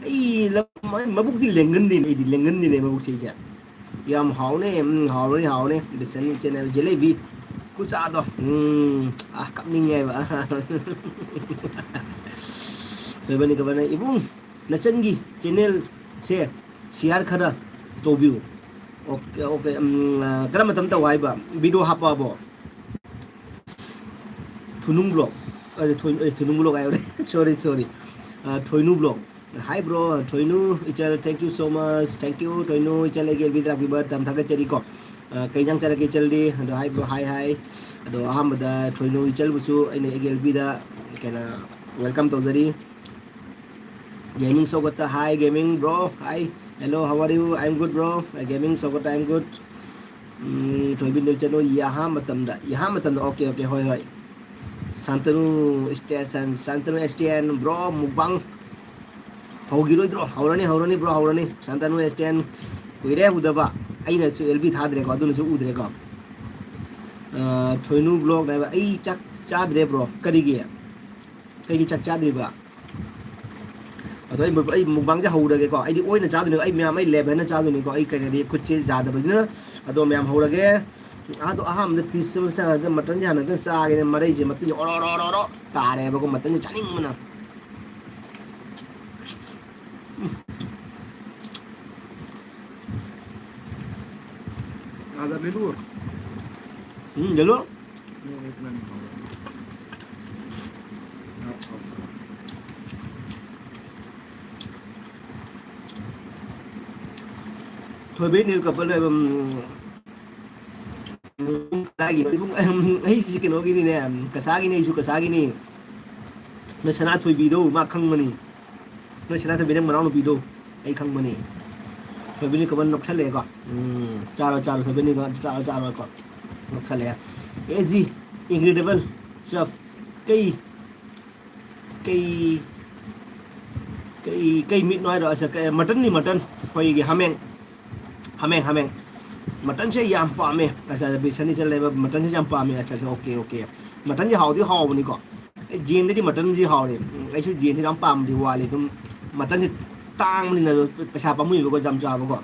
ꯑꯩ ꯂꯝ-, ꯃꯕꯨꯛꯇꯤ ꯂꯦꯡꯒꯟꯗꯦꯅꯦ, ꯑꯩꯗꯤ ꯂꯦꯡꯒꯟꯗꯦꯅꯦ ꯃꯕꯨꯛꯁꯦ ꯑꯩꯁꯦ꯫ ꯌꯥꯝ ꯍꯥꯎꯅꯦ, ꯎꯝ, ꯍꯥꯎꯔꯅꯤ, ꯍꯥꯎꯔꯅꯤ꯫ ꯕꯦꯁꯟ ꯏꯆꯦꯅ ꯖꯦꯂꯦꯕꯤ ꯈꯨꯆꯥꯗꯣ, ꯎꯝ, ꯑꯥ, ꯀꯞꯅꯤꯡꯉꯦꯕ꯫ ꯀꯩꯕꯅꯤ, ꯀꯩꯕꯅꯤ, ꯏꯕꯨꯡ, ꯅꯆꯟꯒꯤ ꯆꯦꯅꯦꯜꯁꯦ ꯁꯤꯌꯥꯔ ꯈꯔ ꯇꯧꯕꯤꯌꯨ꯫ ꯑꯣꯀꯦ, ꯑꯣꯀꯦ, ꯎꯝ, ꯑ, ꯀꯔꯝꯕ ꯃꯇꯝ ꯇꯧ ꯍꯥꯏꯕ? ꯚꯤꯗꯤꯑꯣ ꯍꯥꯞꯄꯛꯑꯕꯣ? ꯊꯨꯅꯨꯡ ꯕ꯭ꯂꯣꯛ, ꯑ, ꯊꯣꯏ-, ꯑ, ꯊꯨꯅꯨꯡ ꯕ꯭ꯂꯣꯛ ꯍꯥꯏꯕꯅꯦ꯫ Sorry, sorry. ꯑ, Thoinu vlog. Hi bro, Thoinu ꯏꯆꯜ, thank you so much, thank you, Thoinu ꯏꯆꯜ, ꯑꯩꯒꯤ ꯑꯦꯜ ꯕꯤꯗ ꯂꯥꯛꯄꯤꯕ ꯌꯥꯝ ꯊꯥꯒꯠꯆꯔꯤꯀꯣ꯫ ꯑ, ꯀꯩ ꯏꯟꯖꯥꯡ ꯆꯥꯔꯒꯦ ꯏꯆꯜꯗꯤ? ꯑꯗꯣ ꯍꯥꯏ bro, ꯍꯥꯏ, ꯍꯥꯏ꯫ ꯑꯗꯣ ꯑꯍꯥꯟꯕꯗ ꯊꯣꯏꯅꯨ ꯏꯆꯜꯕꯨꯁꯨ ꯑꯩꯅ ꯑꯦꯒꯦꯜꯕꯤꯗ ꯀꯩꯅꯣ welcome ꯇꯧꯖꯔꯤ꯫ Gaming ꯁꯧꯒꯠꯇ, hi Gaming bro, hi, hello, how are you? I'm good bro. Gaming ꯁꯧꯒꯠꯇ, I'm good. ꯎꯝ, ꯊꯣꯏꯕꯤ ꯅꯤꯜꯆꯅꯨ, ꯌꯥꯍꯥ ꯃꯇꯝꯗ, ꯌꯥꯍꯥ ꯃꯇꯝꯗ, okay, okay, ꯍꯣꯏ, ꯍꯣꯏ꯫ Shantanu station, Shantanu S T N, bro, mukbang ꯍꯧꯈꯤꯔꯣꯏꯗ꯭ꯔꯣ? ꯍꯧꯔꯅꯤ, ꯍꯧꯔꯅꯤ bro, ꯍꯧꯔꯅꯤ꯫ ꯁꯥꯟꯇꯅꯨ ꯑꯦꯁ ꯇꯤ ꯑꯦꯟ ꯀꯨꯏꯔꯦ ꯎꯗꯕ꯫ ꯑꯩꯅꯁꯨ ꯑꯦꯜ ꯕꯤ ꯊꯥꯗ꯭ꯔꯦꯀꯣ, ꯑꯗꯨꯅꯁꯨ ꯎꯗ꯭ꯔꯦꯀꯣ꯫ ꯑ, ꯊꯣꯏꯅꯨ vlog ꯍꯥꯏꯕ, ꯑꯩ ꯆꯥꯛ ꯆꯥꯗ꯭ꯔꯦ bro꯫ ꯀꯔꯤꯒꯤ? ꯀꯩꯒꯤ ꯆꯥꯛ ꯆꯥꯗ꯭ꯔꯤꯕ? ꯑꯗꯣ ꯑꯩ, ꯑꯩ mukbangꯁꯦ ꯍꯧꯔꯒꯦꯀꯣ꯫ ꯑꯩꯗꯤ ꯑꯣꯏꯅ ꯆꯥꯗꯣꯏꯅꯤꯀꯣ, ꯑꯩ ꯃꯌꯥꯝ ꯑꯩ ꯂꯦꯕꯦꯜꯅ ꯆꯥꯗꯣꯏꯅꯤꯀꯣ, ꯑꯩ ꯀꯩꯅꯣꯗꯤ ꯈꯨꯠꯁꯦ ꯌꯥꯗꯕꯅꯤꯅ꯫ ꯑꯗꯣ ꯃꯌꯥꯝ ꯍꯧꯔꯒꯦ꯫ ꯑꯗꯣ ꯑꯍꯥꯟꯕꯗ piece ꯑꯃ ꯆꯥꯔꯒ muttonꯁꯦ ꯍꯥꯟꯅ ꯑꯗꯨꯝ ꯆꯥꯒꯦꯅꯦ, ꯃꯔꯩꯁꯦ ꯃꯇꯨꯡꯁꯦ ꯑꯣꯔꯣ ꯑꯣꯔꯣ ꯑꯣꯔꯣ ꯑꯣꯔꯣ ꯇꯥꯔꯦꯕꯀꯣ, muttonꯁꯦ ꯆꯥꯅꯤꯡꯕꯅ꯫ आधा ले लूँ? हम्म, ले लो। नहीं, इतना नहीं खाऊंगा। आप खाओ। ꯊꯣꯏꯕꯤ ꯅꯤꯜ ꯀꯄꯜ ꯍꯥꯏꯕ, ꯎꯝ, ꯎꯝ, ꯀꯗꯥꯏꯒꯤꯅꯣ? ꯏꯕꯨꯡ, ꯑꯩꯁꯤ ꯀꯩꯅꯣꯒꯤꯅꯤꯅꯦ, ꯀꯁꯥꯒꯤꯅꯦ, ꯑꯩꯁꯨ ꯀꯁꯥꯒꯤꯅꯤ꯫ ꯅꯣꯏ ꯁꯅꯥꯊꯣꯏꯕꯤꯗꯣ ꯃꯥ ꯈꯪꯕꯅꯤ꯫ ꯅꯣꯏ ꯁꯅꯥꯊꯣꯏꯕꯤ ꯅꯪ ꯃꯅꯥꯎꯅꯨꯄꯤꯗꯣ ꯑꯩ ꯈꯪꯕꯅꯤ꯫ ꯊꯣꯏꯕꯤꯅꯤ ꯀꯃꯟ ꯅꯣꯛꯁꯜꯂꯛꯑꯦꯀꯣ꯫ ꯎꯝ, ꯆꯥꯔꯣ, ꯆꯥꯔꯣ, ꯊꯣꯏꯕꯤꯅꯤ ꯀꯃꯟ ꯆꯥꯔꯣ, ꯆꯥꯔꯣ ꯀꯣ꯫ ꯅꯣꯛꯁꯜꯂꯛꯑꯦ꯫ A G, incredible chef꯫ ꯀꯩ, ꯀꯩ, ꯀꯩ, ꯀꯩ ꯃꯤꯠꯅꯣ ꯍꯥꯏꯔꯣ? ꯑꯁ, ꯀꯩ, muttonꯅꯤ, mutton꯫ ꯑꯩꯈꯣꯏꯒꯤ ꯍꯥꯃꯦꯡ꯫ ꯍꯥꯃꯦꯡ, ꯍꯥꯃꯦꯡ꯫ Muttonꯁꯦ ꯌꯥꯝ ꯄꯥꯝꯃꯦ꯫ ꯑꯁ, ꯑꯁ, ꯕꯤꯁꯅꯤ ꯆꯠꯂꯦꯕ, muttonꯁꯦ ꯌꯥꯝ ꯄꯥꯝꯃꯦ꯫ ꯑꯁ, ꯑꯁ, okay, okay꯫ Muttonꯁꯦ ꯍꯥꯎꯗꯤ ꯍꯥꯎꯕꯅꯤꯀꯣ꯫ ꯑꯦ, ꯖꯦꯟꯗꯗꯤ muttonꯁꯤ ꯍꯥꯎꯔꯦ꯫ ꯎꯝ, ꯑꯩꯁꯨ ꯖꯦꯟꯁꯤ ꯌꯥꯝ ꯄꯥꯝꯕꯗꯤ ꯋꯥꯠꯂꯤ꯫ ꯑꯗꯨꯝ muttonꯁꯤ ꯇꯥꯡꯕꯅꯤꯅ ꯄꯩꯁꯥ ꯄꯥꯝꯃꯨꯏꯕꯀꯣ, ꯌꯥꯝ ꯆꯥꯕꯀꯣ꯫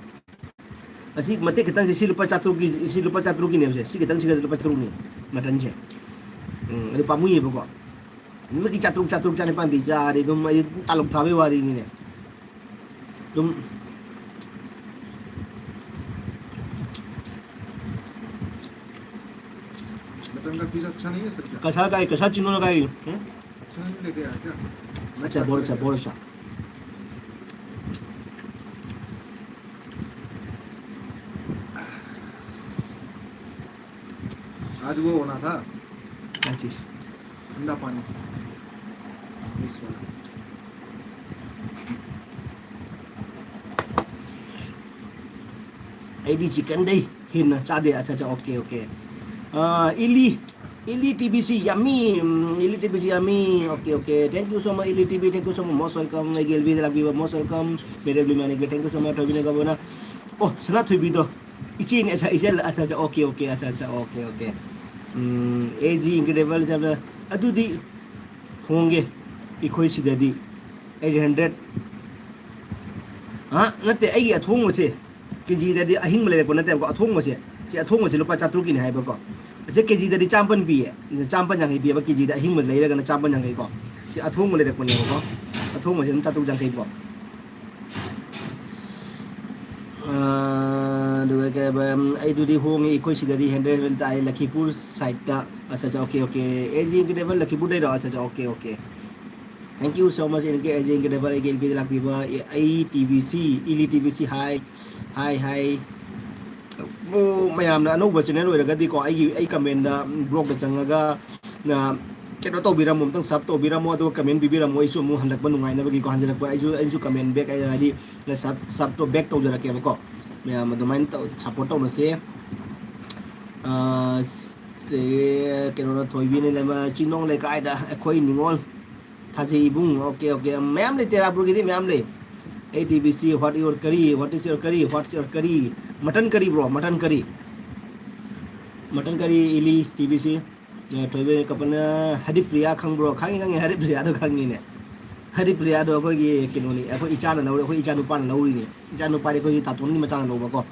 ꯑꯁꯤ ꯃꯇꯦꯛ ꯈꯤꯇꯪꯁꯦ, ꯁꯤ ꯂꯨꯄꯥ ꯆꯥꯇ꯭ꯔꯨꯛꯀꯤ, ꯁꯤ ꯂꯨꯄꯥ ꯆꯥꯇ꯭ꯔꯨꯛꯀꯤꯅꯦꯕꯁꯦ꯫ ꯁꯤ ꯈꯤꯇꯪꯁꯤꯒ ꯂꯨꯄꯥ ꯆꯥꯇ꯭ꯔꯨꯛꯅꯤ muttonꯁꯦ꯫ ꯎꯝ, ꯑꯗꯨ ꯄꯥꯝꯃꯨꯏꯌꯦꯕꯀꯣ꯫ ꯅꯨꯃꯤꯠꯀꯤ ꯆꯥꯇ꯭ꯔꯨꯛ, ꯆꯥꯇ꯭ꯔꯨꯛ ꯆꯅꯤꯄꯥꯟ ꯄꯤ ꯆꯥꯔꯗꯤ ꯑꯗꯨꯝ ꯑꯩ ꯇꯥꯂꯣꯞ ꯊꯥꯕꯩ ꯋꯥꯔꯤꯅꯤꯅꯦ꯫ ꯑꯗꯨꯝ Mutton का piece अच्छा नहीं है सर क्या? कसा काय, कसा चिंगून काय? हं? अच्छा नहीं लेके आया क्या? अच्छा, बहुत अच्छा, बहुत अच्छा। आज वो होना था। क्या चीज़? ठंडा पानी। This one. ꯑꯩꯗꯤ ꯆꯤꯀꯟꯗꯩ ꯍꯦꯟꯅ ꯆꯥꯗꯦ꯫ ꯑꯠꯆꯥ ꯑꯠꯆꯥ, okay okay. Eli, Eli T B C yummy. Eli T B C yummy. Okay okay, thank you so much Eli T B, thank you so much, most welcome꯫ ꯑꯩꯒꯤ ꯑꯦꯜ ꯕꯤꯗ ꯂꯥꯛꯄꯤꯕ most welcome꯫ Madam ꯂꯤꯃꯥꯅꯤꯛꯂꯤ, thank you so much꯫ ꯊꯣꯏꯕꯤꯅ ꯀꯕꯣꯅ, ꯑꯣ, ꯁꯅꯥꯊꯣꯏꯕꯤꯗꯣ ꯏꯆꯦꯅꯦ꯫ ꯑꯠꯆꯥ, ꯏꯆꯦ, ꯑꯠꯆꯥ ꯑꯠꯆꯥ, ꯑꯣꯀꯦ ꯑꯣꯀꯦ, ꯑꯠꯆꯥ ꯑꯠꯆꯥ, ꯑꯣꯀꯦ ꯑꯣꯀꯦ꯫ ꯑꯦ ꯖꯤ ꯏꯟꯀ꯭ꯔꯦꯗꯤꯕꯜ ꯍꯥꯏꯕ, ꯑꯗꯨꯗꯤ ꯍꯣꯡꯒꯦ꯫ ꯑꯩꯈꯣꯏ ꯁꯤꯗꯗꯤ ꯑꯩꯠ ꯍꯟꯗ꯭ꯔꯦꯠ꯫ ꯑ, ꯅꯠꯇꯦ, ꯑꯩꯒꯤ ꯑꯊꯣꯡꯕꯁꯦ ꯀꯦ ꯖꯤꯗꯗꯤ ꯑꯍꯤꯡꯕ ꯂꯩꯔꯛꯄ ꯅꯠꯇꯦꯕꯀꯣ꯫ ꯑꯊꯣꯡꯕꯁꯦ, ꯁꯤ ꯑꯊꯣꯡꯕꯁꯦ ꯂꯨꯄꯥ ꯆꯥꯇ꯭ꯔꯨꯛꯀꯤꯅꯦ ꯍꯥꯏꯕꯀꯣ꯫ ꯑꯁꯤ ꯀꯦ ꯖꯤꯗꯗꯤ ꯆꯥꯝꯃꯄꯟ ꯄꯤꯌꯦ꯫ ꯆꯥꯝꯃꯄꯟ ꯌꯥꯡꯈꯩ ꯄꯤꯌꯦꯕ ꯀꯦ ꯖꯤꯗ, ꯑꯍꯤꯡꯕ ꯂꯩꯔꯒꯅ ꯆꯥꯝꯃꯄꯟ ꯌꯥꯡꯈꯩꯀꯣ꯫ ꯁꯤ ꯑꯊꯣꯡꯕ ꯂꯩꯔꯛꯄꯅꯦꯕꯀꯣ꯫ ꯑꯊꯣꯡꯕꯁꯦ ꯑꯗꯨꯝ ꯆꯥꯇ꯭ꯔꯨꯛ ꯌꯥꯡꯈꯩꯀꯣ꯫ ꯑ, ꯑꯗꯨꯒ ꯀꯩ ꯍꯥꯏꯕ, ꯎꯝ, ꯑꯩꯗꯨꯗꯤ ꯍꯣꯡꯉꯤ, ꯑꯩꯈꯣꯏ ꯁꯤꯗꯗꯤ ꯍꯟꯗ꯭ꯔꯦꯠ ꯍꯟꯗ꯭ꯔꯦꯠ ꯇꯥꯏ꯫ ꯂꯈꯤꯄꯨꯔ ꯁꯥꯏꯠꯇ꯫ ꯑꯠꯆꯥ ꯑꯠꯆꯥ, okay okay. A G incredible ꯂꯈꯤꯄꯨꯔꯗꯩꯔꯣ? ꯑꯠꯆꯥ ꯑꯠꯆꯥ, okay okay. Thank you so much A G incredible, ꯑꯩꯒꯤ ꯑꯦꯜ ꯕꯤꯗ ꯂꯥꯛꯄꯤꯕ꯫ ꯑꯩ ꯇꯤ ꯕꯤ ꯁꯤ, ꯏꯂꯤ ꯇꯤ ꯕꯤ ꯁꯤ, ꯍꯥꯏ ꯍꯥꯏ ꯍꯥꯏ꯫ ꯑꯣ, ꯃꯌꯥꯝꯅ ꯑꯅꯧꯕ ꯆꯦꯅꯦꯜ ꯑꯣꯏꯔꯒꯗꯤꯀꯣ, ꯑꯩꯒꯤ, ꯑꯩ ꯀꯃꯦꯟꯗ, ꯕ꯭ꯂꯣꯛꯇ ꯆꯪꯉꯒ, ꯅ, ꯀꯩꯅꯣ ꯇꯧꯕꯤꯔꯝꯃꯣ, ꯑꯝꯇꯪ ꯁꯕ ꯇꯧꯕꯤꯔꯝꯃꯣ, ꯑꯗꯨꯒ ꯀꯃꯦꯟ ꯄꯤꯕꯤꯔꯝꯃꯣ꯫ ꯑꯩꯁꯨ ꯑꯃꯨꯛ ꯍꯜꯂꯛꯄ ꯅꯨꯡꯉꯥꯏꯅꯕꯒꯤꯀꯣ, ꯍꯟꯖꯤꯜꯂꯛꯄ, ꯑꯩꯁꯨ, ꯑꯩꯁꯨ ꯀꯃꯦꯟ ꯕꯦꯛ, ꯍꯥꯏꯗꯤ, ꯁꯕ, ꯁꯕꯇꯣ ꯕꯦꯛ ꯇꯧꯖꯔꯛꯀꯦꯕꯀꯣ꯫ ꯃꯌꯥꯝ ꯑꯗꯨꯃꯥꯏꯅ ꯇꯧ, ꯁꯞꯄꯣꯔꯠ ꯇꯧꯅꯁꯦ꯫ ꯑ, ꯁꯤ, ꯀꯩꯅꯣꯅ, ꯊꯣꯏꯕꯤꯅ ꯂꯩꯕ ꯆꯤꯡꯅꯣꯡ ꯂꯩꯀꯥꯏꯗ ꯑꯩꯈꯣꯏ ꯅꯤꯉꯣꯜ ꯊꯥꯖꯩ ꯏꯕꯨꯡ꯫ ꯑꯣꯀꯦ ꯑꯣꯀꯦ, ꯃꯌꯥꯝ ꯂꯩ, ꯇꯦꯔꯥꯄꯨꯔꯒꯤꯗꯤ ꯃꯌꯥꯝ ꯂꯩ꯫ ꯑꯩ ꯇꯤ ꯕꯤ ꯁꯤ, what your curry, what is your curry, what's your curry? Mutton curry, bro, mutton curry꯫ Mutton curry, Eli, T B C. ꯑ, ꯊꯣꯏꯕ ꯀꯄꯜꯅ ꯍꯔꯤꯄ꯭ꯔꯤꯌꯥ ꯈꯪꯕ꯭ꯔꯣ? ꯈꯪꯉꯤ, ꯈꯪꯉꯤ, ꯍꯔꯤꯄ꯭ꯔꯤꯌꯥꯗꯣ ꯈꯪꯉꯤꯅꯦ꯫ ꯍꯔꯤꯄ꯭ꯔꯤꯌꯥꯗꯣ ꯑꯩꯈꯣꯏꯒꯤ ꯀꯩꯅꯣꯅꯤ, ꯑꯩꯈꯣꯏ ꯏꯆꯥꯅ ꯂꯧꯔꯦ, ꯑꯩꯈꯣꯏ ꯏꯆꯥ ꯅꯨꯄꯥꯅ ꯂꯧꯔꯤꯅꯦ꯫ ꯏꯆꯥ ꯅꯨꯄꯥꯗꯤ ꯑꯩꯈꯣꯏꯒꯤ ꯇꯥꯇꯣꯟꯒꯤ ꯃꯆꯥꯅ ꯂꯧꯕꯀꯣ꯫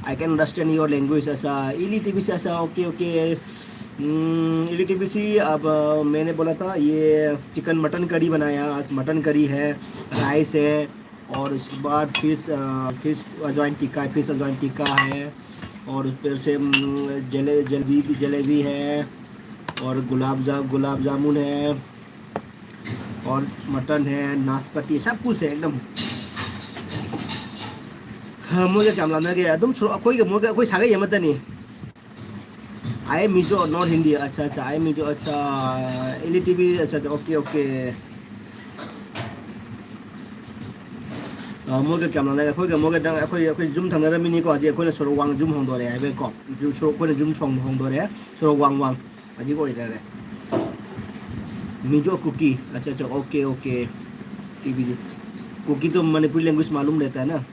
I can understand your language, ꯑꯁꯥ, ꯏꯂꯤ ꯇꯤ ꯕꯤ ꯁꯤ, ꯑꯁꯥ, okay, okay. हम्म, इली टी बी सी, अब, अ, मैंने बोला था, ये चिकन मटन करी बनाया, आज मटन करी है, राइस है, और उसके बाद फिश, अ, फिश अजवाइन टिक्का है, फिश अजवाइन टिक्का है, और उस पर से, हम्म, जले-, जलेबी भी, जलेबी है, और गुलाब जा-, गुलाब जामुन है, और मटन है, नाशपाती, सब कुछ है एकदम। हाँ, ꯃꯣꯏꯒ ꯀꯌꯥꯝ ꯂꯥꯞꯅꯒꯦ? ꯑꯗꯨꯝ ꯁꯣꯔꯣꯛ, ꯑꯩꯈꯣꯏꯒ ꯃꯣꯏꯒ, ꯑꯩꯈꯣꯏ ꯁꯥꯒꯩ ꯑꯃꯠꯇꯅꯤ꯫ ꯑꯥꯏ ꯑꯦꯝ ꯃꯤꯖꯣ ꯅꯣꯔꯠ ꯍꯤꯟꯗꯤ꯫ ꯑꯠꯆꯥ, ꯑꯠꯆꯥ, ꯑꯥꯏ ꯑꯦꯝ ꯃꯤꯖꯣ꯫ ꯑꯠꯆꯥ, ꯑꯦꯜ ꯏ ꯇꯤ ꯚꯤ꯫ ꯑꯠꯆꯥ, ꯑꯠꯆꯥ, ꯑꯣꯀꯦ, ꯑꯣꯀꯦ꯫ ꯑ, ꯃꯣꯏꯒ ꯀꯌꯥꯝ ꯂꯥꯞꯅꯒꯦ? ꯑꯩꯈꯣꯏꯒ ꯃꯣꯏꯒ ꯅꯪ, ꯑꯩꯈꯣꯏ, ꯑꯩꯈꯣꯏ ꯌꯨꯝ ꯊꯪꯅꯔꯝꯃꯤꯅꯤꯀꯣ꯫ ꯍꯧꯖꯤꯛ ꯑꯩꯈꯣꯏꯅ ꯁꯣꯔꯣꯛ ꯋꯥꯡ ꯌꯨꯝ ꯍꯣꯡꯗꯣꯔꯛꯑꯦ ꯍꯥꯏꯕꯀꯣ꯫ ꯌꯨꯝ ꯁꯣꯔꯣꯛ, ꯑꯩꯈꯣꯏꯅ ꯌꯨꯝ ꯁꯣꯡ ꯍꯣꯡꯗꯣꯔꯛꯑꯦ꯫ ꯁꯣꯔꯣꯛ ꯋꯥꯡ ꯋꯥꯡ꯫ ꯍꯧꯖꯤꯛ ꯑꯣꯏꯗꯔꯦ꯫ ꯃꯤꯖꯣ ꯀꯨꯀꯤ꯫ ꯑꯠꯆꯥ, ꯑꯠꯆꯥ, ꯑꯣꯀꯦ, ꯑꯣꯀꯦ꯫ ꯇꯤ ꯚꯤꯖꯤ꯫ कुकी तो मणिपुरी लैंग्वेज मालूम रहता है ना?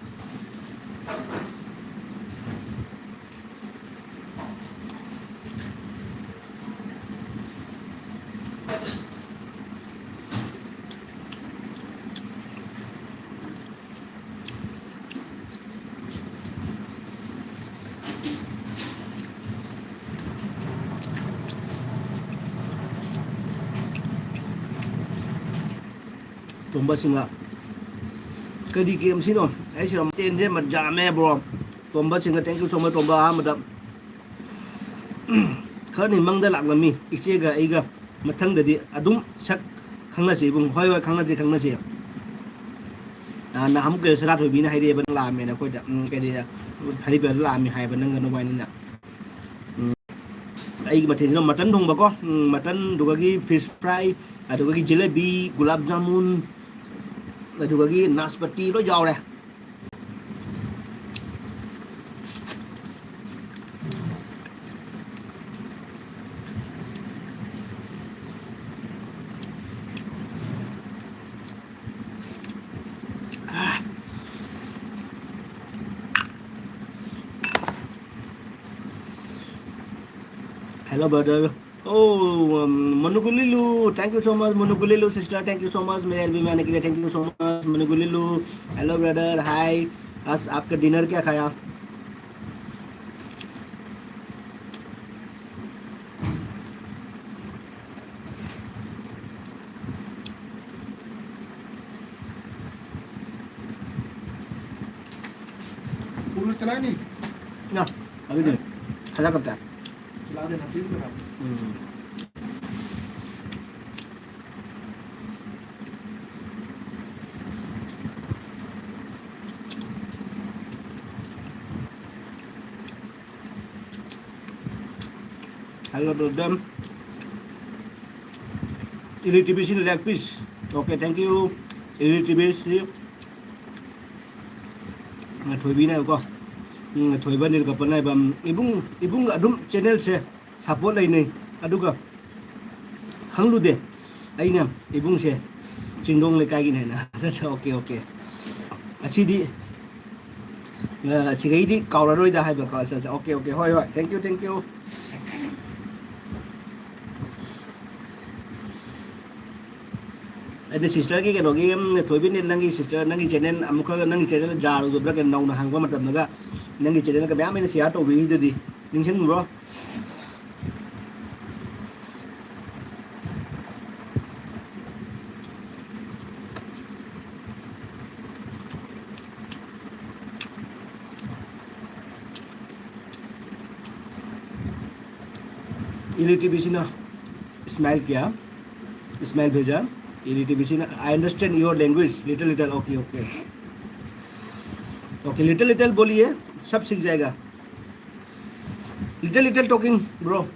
ꯇꯣꯝꯕ ꯁꯤꯡꯍ꯫ ꯀꯔꯤ ꯒꯦꯝꯁꯤꯅꯣ? ꯑꯩ ꯁꯤꯔꯝ ꯇꯦꯟꯁꯦ ꯌꯥꯝꯃꯦ, bro. Tomba Singh, thank you so much, ꯇꯣꯝꯕ꯫ ꯑꯍꯥꯟꯕꯗ ꯈꯔꯅꯤ ꯃꯪꯗ ꯂꯥꯛꯂꯝꯃꯤ, ꯏꯆꯦꯒ ꯑꯩꯒ꯫ ꯃꯊꯪꯗꯗꯤ ꯑꯗꯨꯝ ꯁꯛ ꯈꯪꯅꯁꯤ ꯏꯕꯨꯡ꯫ ꯍꯣꯏ, ꯍꯣꯏ, ꯈꯪꯅꯁꯤ, ꯈꯪꯅꯁꯤ꯫ ꯅꯍꯥꯟ, ꯅꯍꯥꯟꯃꯨꯛ ꯀꯩꯅꯣ, ꯁꯅꯥꯊꯣꯏꯕꯤꯅ ꯍꯥꯏꯔꯛꯑꯦꯕ, ꯅꯪ ꯂꯥꯛꯑꯝꯃꯦꯅ ꯑꯩꯈꯣꯏꯗ꯫ ꯎꯝ, ꯀꯔꯤ, ꯍꯔꯤꯕꯗ ꯂꯥꯛꯑꯝꯃꯤ ꯍꯥꯏꯕ ꯅꯪꯒ ꯅꯕꯥꯏꯅꯤꯅ꯫ ꯎꯝ, ꯑꯩꯒꯤ ꯃꯊꯦꯜꯁꯤꯅ ꯃꯇꯟ ꯊꯣꯡꯕꯀꯣ꯫ ꯎꯝ, ꯃꯇꯟ, ꯑꯗꯨꯒꯒꯤ fish fry, ꯑꯗꯨꯒꯒꯤ ꯖꯤꯂꯦꯕꯤ, ꯒꯨꯂꯥꯞ ꯖꯥꯃꯨꯟ, ꯑꯗꯨꯒꯒꯤ ꯅꯥꯁꯄꯇꯤ ꯂꯣꯏ ꯌꯥꯎꯔꯦ꯫ Hello, brother. Oh, um, Manugulilu, thank you so much, Manugulilu sister, thank you so much, मेरे एलबी में आने के लिए, thank you so much, Manugulilu. Hello, brother, hi. आज आपका डिनर क्या खाया? पूरा चला नहीं? ना, अभी नहीं। खाना करता है। चला देना, प्लीज बना। हम्म। L T V C ꯅ leg piece. Okay, thank you. L T V C ꯁꯤ ꯊꯣꯏꯕꯤꯅꯦꯕꯀꯣ꯫ ꯎꯝ, ꯊꯣꯏꯕ ꯅꯤꯜꯀꯄꯟ ꯍꯥꯏꯕ, ꯎꯝ, ꯏꯕꯨꯡ, ꯏꯕꯨꯡ ꯑꯗꯨꯝ channel ꯁꯦ support ꯂꯩꯅꯩ꯫ ꯑꯗꯨꯒ ꯈꯪꯂꯨꯗꯦ ꯑꯩꯅ ꯏꯕꯨꯡꯁꯦ ꯆꯤꯡꯗꯣꯡ ꯂꯩꯀꯥꯏꯒꯤꯅꯦꯅ꯫ Okay, okay. ꯑꯁꯤꯗꯤ, ꯑ, ꯁꯤꯈꯩꯗꯤ ꯀꯥꯎꯔꯔꯣꯏꯗ ꯍꯥꯏꯕꯀꯣ꯫ ꯑꯠꯆꯥ, ꯑꯠꯆꯥ, okay, okay, ꯍꯣꯏ, ꯍꯣꯏ, thank you, thank you. ꯑꯩꯅ sister ꯒꯤ ꯀꯩꯅꯣꯒꯤ, ꯎꯝ, ꯊꯣꯏꯕꯤꯅꯦ, ꯅꯪꯒꯤ sister, ꯅꯪꯒꯤ channel ꯑꯃꯨꯛꯈꯛ, ꯅꯪꯒꯤ channel ꯖꯥꯔꯨꯗꯕ꯭ꯔꯥ ꯀꯩꯅꯣ ꯅꯧꯅ ꯍꯥꯡꯕ ꯃꯇꯝꯗꯒ ꯅꯪꯒꯤ channel ꯒ ꯃꯌꯥꯝ ꯑꯩꯅ share ꯇꯧꯕꯤꯔꯤꯗꯨꯗꯤ ꯅꯤꯡꯁꯤꯡꯕ꯭ꯔꯣ? L T V C ꯅ, Ismail क्या? Ismail भेजा। L T V C ना, I understand your language, little little, okay, okay. Okay, little little बोलिए, सब सीख जाएगा। Little little talking, bro.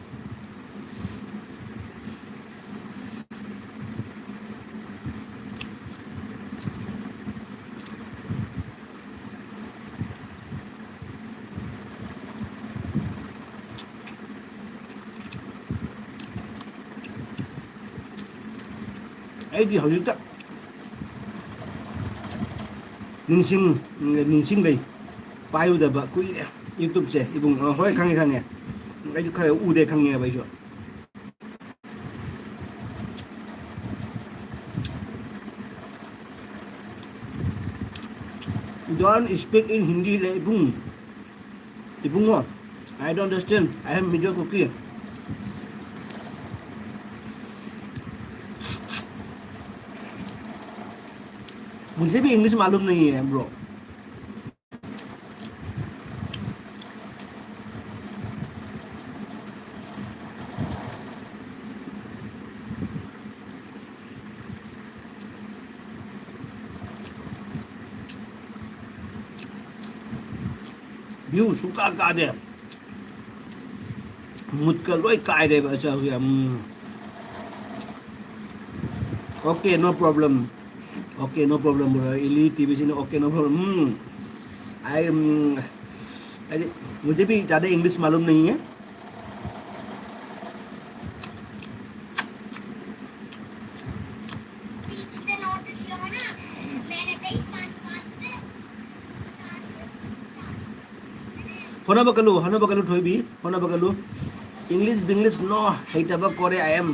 ꯑꯩꯗꯤ ꯍꯧꯖꯤꯛꯇ ꯅꯤꯡꯁꯤꯡ, ꯅꯤꯡꯁꯤꯡꯂꯩ꯫ ꯄꯥꯏꯔꯨꯗꯕ ꯀꯨꯏꯔꯦ YouTube ꯁꯦ, ꯏꯕꯨꯡ꯫ ꯑ, ꯍꯣꯏ, ꯈꯪꯉꯦ, ꯈꯪꯉꯦ꯫ ꯑꯩꯁꯨ ꯈꯔ ꯎꯗꯦ, ꯈꯪꯉꯦꯕ ꯑꯩꯁꯨ꯫ Don't speak in Hindi, ꯏꯕꯨꯡ꯫ ꯏꯕꯨꯡꯉꯣ, I don't understand. I am Mizo Kuki. मुझे भी English मालूम नहीं है, bro. View ꯁꯨꯡꯀꯥ ꯀꯥꯗꯦ꯫ ꯃꯨꯠꯀ ꯂꯣꯏ ꯀꯥꯏꯔꯦꯕ ꯑꯆꯥ ꯍꯧꯖꯤꯛ꯫ ꯎꯝ꯫ Okay, no problem. Okay, no problem, bro. Ili T V ꯁꯤꯅ okay, no problem. ꯎꯝ꯫ ꯑꯩ, ꯎꯝ, ꯍꯥꯏꯗꯤ, मुझे भी ज़्यादा English मालूम नहीं है। ꯍꯣꯠꯅꯕ ꯀꯜꯂꯨ, ꯍꯣꯠꯅꯕ ꯀꯜꯂꯨ, ꯊꯣꯏꯕꯤ, ꯍꯣꯠꯅꯕ ꯀꯜꯂꯨ꯫ English ꯕꯤꯡꯂꯤꯁ no ꯍꯩꯇꯕ ꯀꯣꯔꯦ I am꯫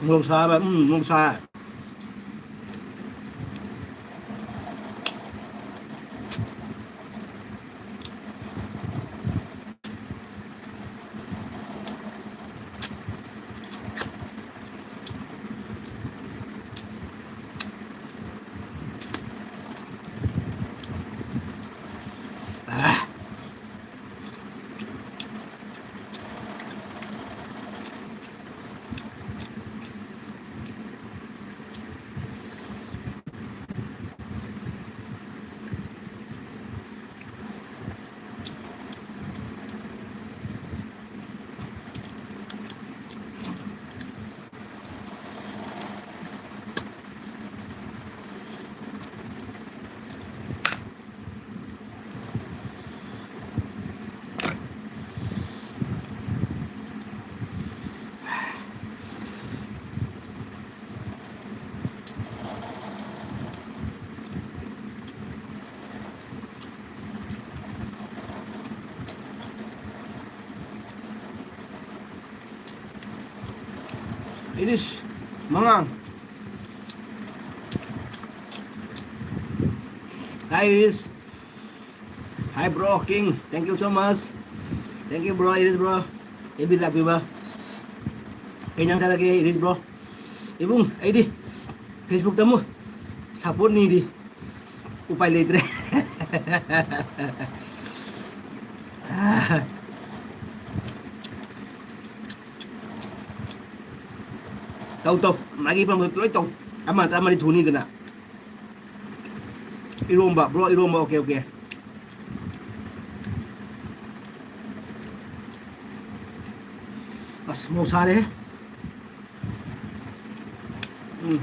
ꯃꯣꯔꯣꯛ ꯁꯥꯕ, ꯎꯝ, ꯃꯣꯔꯣꯛ ꯁꯥ꯫ Iris Mangang. Hi, Iris. Hi, bro, King. Thank you so much. Thank you, bro, Iris, bro. F B ꯂꯥꯛꯄꯤꯕ꯫ ꯀꯩ ꯏꯟꯖꯥꯡ ꯆꯥꯔꯒꯦ, Iris, bro? ꯏꯕꯨꯡ, ꯑꯩꯗꯤ Facebook-ꯇ ꯑꯃꯨꯛ support ꯅꯤꯔꯤ꯫ ꯎꯄꯥꯏ ꯂꯩꯇ꯭ꯔꯦ꯫ ꯇꯧ, ꯇꯧ꯫ ꯃꯥꯒꯤ ꯄꯥꯝꯕꯗꯣ ꯂꯣꯏ ꯇꯧ꯫ ꯑꯃ ꯅꯠꯇ꯭ꯔ ꯑꯃꯗꯤ ꯊꯨꯅꯤꯗꯅ꯫ ꯏꯔꯣꯝꯕ, bro, ꯏꯔꯣꯝꯕ, okay, okay꯫ ꯑꯁ, ꯃꯣꯔꯣꯛ ꯁꯥꯔꯦꯍꯦ꯫ ꯎꯝ꯫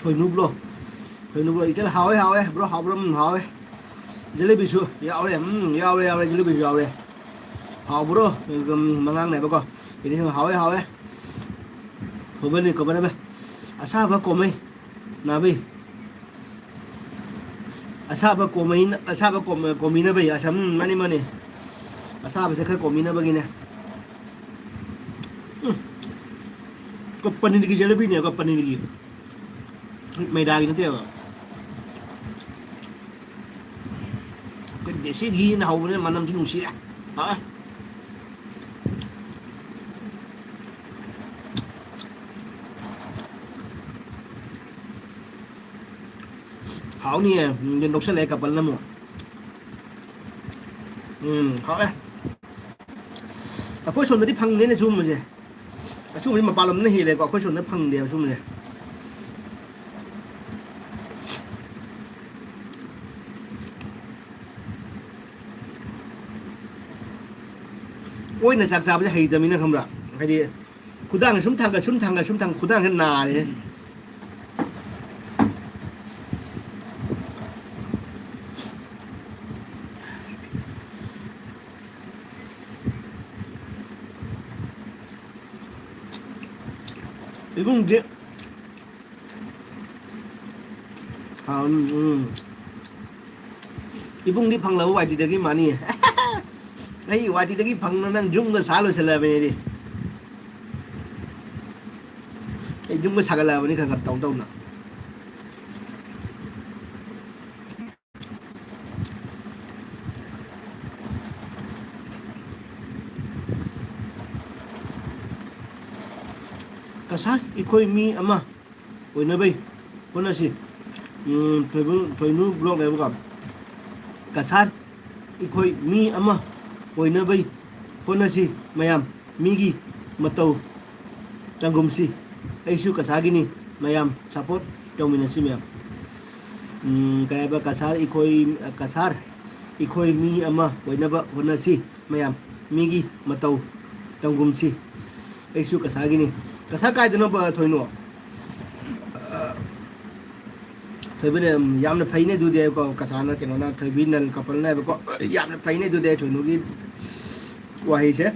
ꯊꯣꯏꯅꯨ, bro꯫ ꯊꯣꯏꯅꯨ, bro꯫ ꯏꯆꯜ, ꯍꯥꯎꯋꯦ, ꯍꯥꯎꯋꯦ, bro, ꯍꯥꯎꯕ꯭ꯔꯣ? ꯎꯝ, ꯍꯥꯎꯋꯦ꯫ ꯖꯤꯂꯤꯕꯤꯁꯨ ꯌꯥꯎꯔꯦ꯫ ꯎꯝ, ꯌꯥꯎꯔꯦ, ꯌꯥꯎꯔꯦ, ꯖꯤꯂꯤꯕꯤꯁꯨ ꯌꯥꯎꯔꯦ꯫ ꯍꯥꯎꯕ꯭ꯔꯣ? ꯎꯝ, ꯃꯉꯥꯡꯅꯦꯕꯀꯣ꯫ ꯏꯆꯦꯁꯨ ꯍꯥꯎꯋꯦ, ꯍꯥꯎꯋꯦ꯫ ꯊꯣꯏꯕꯅꯤ, ꯀꯣꯕꯅꯕ꯫ ꯑꯁꯥꯕ ꯀꯣꯝꯃꯩ꯫ ꯅꯥꯕꯤ꯫ ꯑꯁꯥꯕ ꯀꯣꯝꯃꯩꯅ-, ꯑꯁꯥꯕ ꯀꯣꯝ-, ꯀꯣꯝꯃꯤꯅꯕꯩ, ꯑꯁꯥ-, ꯎꯝ, ꯃꯥꯅꯤ, ꯃꯥꯅꯤ꯫ ꯑꯁꯥꯕꯁꯦ ꯈꯔ ꯀꯣꯝꯃꯤꯅꯕꯒꯤꯅꯦ꯫ ꯎꯝ꯫ ꯀꯣ-, ꯄꯅꯤꯔꯒꯤ ꯖꯦꯂꯦꯕꯤꯅꯦꯕ, ꯄꯅꯤꯔꯒꯤ꯫ ꯃꯩꯗꯥꯒꯤ ꯅꯠꯇꯦꯕ꯫ ꯑꯩꯈꯣꯏ ꯗꯦꯁꯤ ꯘꯤꯅ ꯍꯧꯕꯅꯤꯅ ꯃꯅꯝꯁꯨ ꯅꯨꯡꯁꯤꯔꯦ꯫ ꯍꯥꯎꯋꯦ꯫ ꯍꯥꯎꯅꯤꯌꯦ꯫ ꯎꯝ, ꯌꯦꯟ ꯂꯧꯁꯜꯂꯛꯑꯦ couple-ꯅ ꯑꯃꯨꯛ꯫ ꯎꯝ, ꯍꯥꯎꯋꯦ꯫ ꯑꯩꯈꯣꯏ ꯁꯣꯝꯗꯗꯤ ꯐꯪꯗꯦꯅꯦ ꯁꯤꯒꯨꯝꯕꯁꯦ꯫ ꯑꯁꯤꯒꯨꯝꯕꯁꯦ ꯃꯄꯥꯟ ꯂꯝꯗꯅ ꯍꯦꯜꯂꯦꯀꯣ, ꯑꯩꯈꯣꯏ ꯁꯣꯝꯗ ꯐꯪꯗꯦꯕ ꯁꯤꯒꯨꯝꯕꯁꯦ꯫ ꯑꯣꯏꯅ ꯆꯥꯛ ꯆꯥꯕꯁꯦ ꯍꯩꯇꯕꯅꯤꯅ ꯈꯪꯕ꯭ꯔꯥ? ꯍꯥꯏꯗꯤ ꯈꯨꯗꯥꯡꯁꯦ ꯁꯨꯝ ꯊꯥꯡꯒꯠ, ꯁꯨꯝ ꯊꯥꯡꯒꯠ, ꯁꯨꯝ ꯊꯥꯡꯒꯠ, ꯈꯨꯗꯥꯡꯁꯦ ꯅꯥꯔꯦ꯫ ꯏꯕꯨꯡꯗꯤ ꯍꯥꯎ, ꯎꯝ, ꯎꯝ꯫ ꯏꯕꯨꯡꯗꯤ ꯐꯪꯂꯕ ꯋꯥꯏꯇꯤꯗꯒꯤ ꯃꯥꯅꯤ꯫ ꯑꯩ ꯋꯥꯏꯇꯤꯗꯒꯤ ꯐꯪꯅ ꯅꯪ ꯌꯨꯝꯒ ꯁꯥ ꯂꯣꯏꯁꯤꯜꯂꯛꯑꯕꯅꯦ ꯑꯩꯗꯤ꯫ ꯑꯩ ꯌꯨꯝꯒ ꯁꯥꯒꯠꯂꯛꯑꯕꯅꯤ ꯈꯔ ꯈꯔ ꯇꯧ ꯇꯧꯅ꯫ ꯀꯁꯥꯔ, ꯑꯩꯈꯣꯏ ꯃꯤ ꯑꯃ ꯑꯣꯏꯅꯕꯩ ꯍꯣꯠꯅꯁꯤ꯫ ꯎꯝ, ꯊꯣꯏꯕꯨ-, ꯊꯣꯏꯅꯨ ꯕ꯭ꯂꯣꯛꯅꯦꯕꯀꯣ꯫ ꯀꯁꯥꯔ, ꯑꯩꯈꯣꯏ ꯃꯤ ꯑꯃ ꯑꯣꯏꯅꯕꯩ ꯍꯣꯠꯅꯁꯤ ꯃꯌꯥꯝ꯫ ꯃꯤꯒꯤ ꯃꯇꯧ ꯇꯪꯒꯨꯝꯁꯤ꯫ ꯑꯩꯁꯨ ꯀꯁꯥꯔꯒꯤꯅꯤ ꯃꯌꯥꯝ, ꯁꯄꯣꯔꯠ ꯇꯧꯃꯤꯟꯅꯁꯤ ꯃꯌꯥꯝ꯫ ꯎꯝ, ꯀꯩ ꯍꯥꯏꯕ, ꯀꯁꯥꯔ ꯑꯩꯈꯣꯏ, ꯀꯁꯥꯔ ꯑꯩꯈꯣꯏ ꯃꯤ ꯑꯃ ꯑꯣꯏꯅꯕ ꯍꯣꯠꯅꯁꯤ ꯃꯌꯥꯝ꯫ ꯃꯤꯒꯤ ꯃꯇꯧ ꯇꯪꯒꯨꯝꯁꯤ꯫ ꯑꯩꯁꯨ ꯀꯁꯥꯔꯒꯤꯅꯤ꯫ ꯀꯁꯥꯔ ꯀꯥꯏꯗꯅꯣꯕ, ꯊꯣꯏꯅꯣ? ꯊꯣꯏꯕꯤꯅ, ꯌꯥꯝꯅ ꯐꯩꯅꯦ ꯑꯗꯨꯗꯤ ꯍꯥꯏꯀꯣ, ꯀꯁꯥꯔꯅ ꯀꯩꯅꯣꯅ, ꯊꯣꯏꯕꯤ ꯅꯜ ꯀꯄꯜꯅ ꯍꯥꯏꯕꯀꯣ, ꯌꯥꯝꯅ ꯐꯩꯅꯦ ꯑꯗꯨꯗꯤ ꯊꯣꯏꯅꯨꯒꯤ ꯋꯥꯍꯩꯁꯦ꯫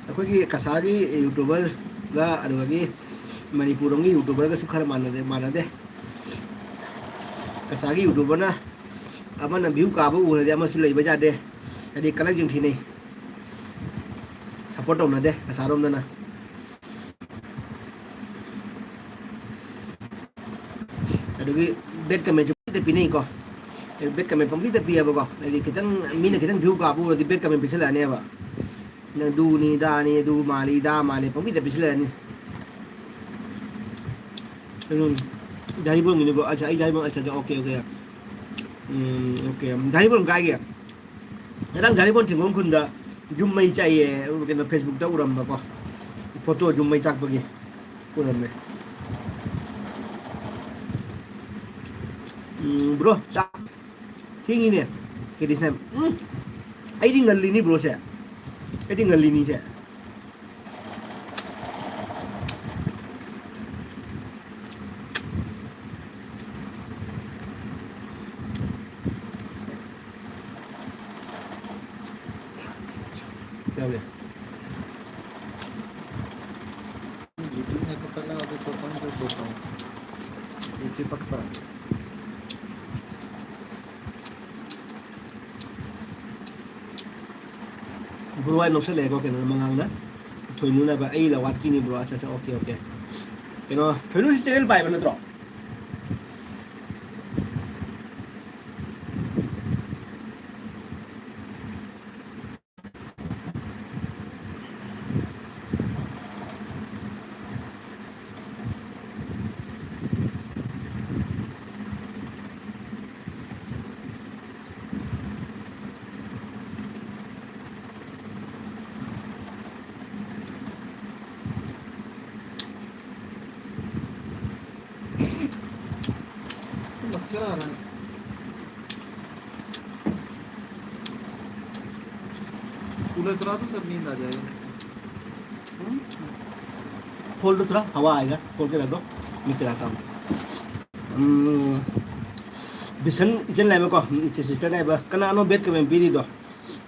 ꯑꯩꯈꯣꯏꯒꯤ ꯀꯁꯥꯔꯒꯤ YouTuberꯒ ꯑꯗꯨꯗꯒꯤ ꯃꯅꯤꯄꯨꯔ ꯂꯣꯝꯒꯤ YouTuberꯒꯁꯨ ꯈꯔ ꯃꯥꯟꯅꯗꯦ, ꯃꯥꯟꯅꯗꯦ꯫ ꯀꯁꯥꯔꯒꯤ YouTuberꯅ ꯑꯃꯅ view ꯀꯥꯕ ꯎꯔꯗꯤ ꯑꯃꯁꯨ ꯂꯩꯕ ꯌꯥꯗꯦ, ꯍꯥꯏꯗꯤ ꯀꯂꯛ ꯌꯦꯡꯊꯤꯅꯩ, support ꯇꯧꯅꯗꯦ ꯀꯁꯥꯔꯔꯣꯝꯗꯅ꯫ ꯑꯗꯨꯒꯤ bad commentꯁꯨ ꯄꯤꯗ ꯄꯤꯅꯩꯀꯣ꯫ Bad comment ꯄꯪꯄꯤꯗ ꯄꯤꯌꯦꯕꯀꯣ꯫ ꯍꯥꯏꯗꯤ ꯈꯤꯇꯪ, ꯃꯤꯅ ꯈꯤꯇꯪ view ꯀꯥꯕ ꯎꯔꯗꯤ bad comment ꯄꯤꯁꯜꯂꯛꯑꯅꯦꯕ꯫ ꯅꯪ ꯑꯗꯨꯅꯤ, ꯑꯗꯥꯅꯤ, ꯑꯗꯨ ꯃꯥꯜꯂꯤ, ꯑꯗꯥ ꯃꯥꯜꯂꯤ, ꯄꯪꯄꯤꯗ ꯄꯤꯁꯜꯂꯛꯑꯅꯤ꯫ ꯎꯝ, ꯙꯥꯔꯤꯕꯝꯒꯤꯅꯤꯀꯣ꯫ ꯑꯠꯆꯥ, ꯑꯩ ꯙꯥꯔꯤꯕꯝ, ꯑꯠꯆꯥ, ꯑꯠꯆꯥ, okay, okay꯫ ꯎꯝ, okay꯫ ꯙꯥꯔꯤꯕꯝ ꯀꯥꯏꯒꯦ? ꯉꯔꯥꯡ ꯙꯥꯔꯤꯕꯝ ꯊꯤꯡꯒꯣꯡ ꯈꯨꯟꯗ ꯌꯨꯝ ꯃꯩ ꯆꯥꯛꯏꯌꯦ, ꯀꯩꯅꯣ, Facebookꯇ ꯎꯔꯝꯕꯀꯣ, photo, ꯌꯨꯝ ꯃꯩ ꯆꯥꯛꯄꯒꯤ ꯎꯔꯝꯃꯦ꯫ ꯎꯝ, bro, ꯆꯥꯛ ꯊꯦꯡꯉꯤꯅꯦ, ꯀꯦꯗꯤꯁꯅꯦ꯫ ꯎꯝ, ꯑꯩꯗꯤ ꯉꯜꯂꯤꯅꯤ, broꯁꯦ, ꯑꯩꯗꯤ ꯉꯜꯂꯤꯅꯤꯁꯦ꯫ क्या हो गया? YouTube में तो पहले वापस ओपन कर देता हूँ। ये चिपकता है। ꯕ꯭ꯔꯣ, ꯑꯩ ꯂꯧꯁꯜꯂꯛꯑꯦꯀꯣ, ꯀꯩꯅꯣ, ꯃꯉꯥꯡꯗ꯫ ꯊꯣꯏꯅꯨꯅ ꯍꯥꯏꯕ, "ꯑꯩ ꯂꯋꯥꯠꯀꯤꯅꯤ ꯕ꯭ꯔꯣ"꯫ ꯑꯠꯆꯥ, ꯑꯠꯆꯥ, ꯑꯣꯀꯦ, ꯑꯣꯀꯦ꯫ ꯀꯩꯅꯣ, ꯊꯣꯏꯅꯨꯁꯤ ꯆꯦꯅꯦꯜ ꯄꯥꯏꯕ ꯅꯠꯇ꯭ꯔꯣ? मच्छर आ रहा है। कूलर चला दो सर, नींद आ जाएगा। हम्म? खोल दो, थोड़ा हवा आएगा, खोल के रख दो, मैं चलाता हूँ। हम्म, ꯕꯤꯁꯟ ꯏꯆꯟ ꯂꯩꯕꯀꯣ, ꯏꯆꯦ ꯁꯤꯁꯇꯔꯅ ꯍꯥꯏꯕ, ꯀꯅꯥꯅꯣ ꯕꯦꯠ ꯀꯃꯦꯟ ꯄꯤꯔꯤꯗꯣ?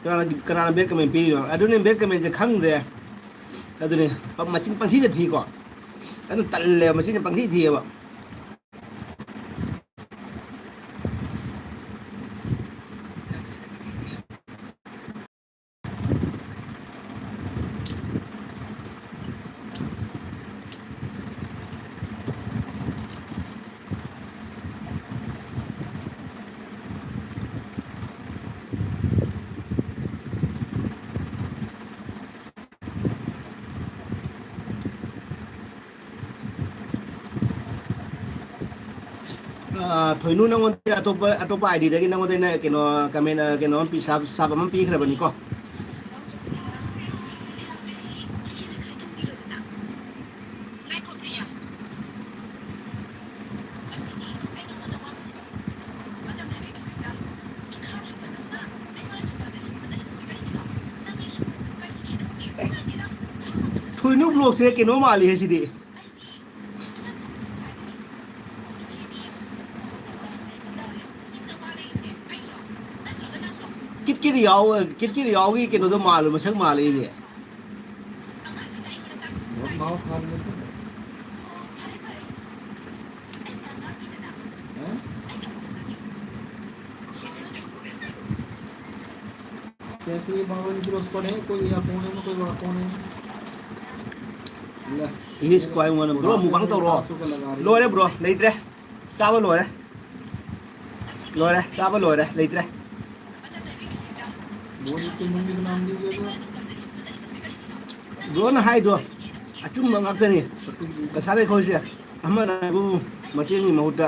ꯀꯅꯥꯅ, ꯀꯅꯥꯅ ꯕꯦꯠ ꯀꯃꯦꯟ ꯄꯤꯔꯤꯅꯣ? ꯑꯗꯨꯅꯦ ꯕꯦꯠ ꯀꯃꯦꯟꯁꯦ ꯈꯪꯗ꯭ꯔꯦ꯫ ꯑꯗꯨꯅꯦ, ꯃꯆꯤꯟ ꯄꯪꯊꯤꯗ ꯊꯤꯀꯣ꯫ ꯑꯗꯨ ꯇꯜꯂꯦꯕ, ꯃꯆꯤꯟꯁꯦ ꯄꯪꯊꯤ ꯊꯤꯌꯦꯕ꯫ ꯑꯥ, ꯊꯣꯏꯅꯨ, ꯅꯪꯉꯣꯟꯗ ꯑꯇꯣꯞꯄ, ꯑꯇꯣꯞꯄ ꯑꯥꯏ ꯗꯤꯗꯒꯤ ꯅꯪꯉꯣꯟꯗ ꯑꯩꯅ ꯀꯩꯅꯣ, ꯀꯃꯦꯟ, ꯑ, ꯀꯩꯅꯣ ꯑꯃ ꯄꯤ-, ꯁꯥꯞ, ꯁꯥꯞ ꯑꯃ ꯄꯤꯈ꯭ꯔꯕꯅꯤꯀꯣ꯫ ꯊꯣꯏꯅꯨ ꯕ꯭ꯂꯣꯛꯁꯦ ꯀꯩꯅꯣ ꯃꯥꯜꯂꯤꯍꯦ ꯁꯤꯗꯤ꯫ ꯀꯤꯠ ꯀꯤꯠ ꯌꯥꯎ, ꯀꯤꯠ ꯀꯤꯠ ꯌꯥꯎꯒꯤ ꯀꯩꯅꯣꯗꯣ ꯃꯥꯜꯂꯨ, ꯃꯁꯛ ꯃꯥꯜꯂꯦ ꯑꯩꯗꯤ꯫ बहुत भाव खा रहे थे। हैं? कैसे ये बाबा जी रोज पड़े, कोई या कोने में कोई बड़ा कोने में। ले। English quiet one, bro, mukbang ꯇꯧꯔꯣ꯫ ꯂꯣꯏꯔꯦ bro, ꯂꯩꯇ꯭ꯔꯦ꯫ ꯆꯥꯕ ꯂꯣꯏꯔꯦ꯫ ꯂꯣꯏꯔꯦ, ꯆꯥꯕ ꯂꯣꯏꯔꯦ, ꯂꯩꯇ꯭ꯔꯦ꯫ वो तो मम्मी को नाम दीजिए तो। Bro ꯅ ꯍꯥꯏꯗꯣ ꯑꯆꯨꯝꯕ ꯉꯥꯛꯇꯅꯤ꯫ ꯄꯩꯁꯥ ꯂꯩꯈꯣꯏꯁꯦ ꯑꯃꯅ ꯍꯥꯏꯕꯨ ꯃꯇꯦꯡꯒꯤ ꯃꯍꯨꯠꯇ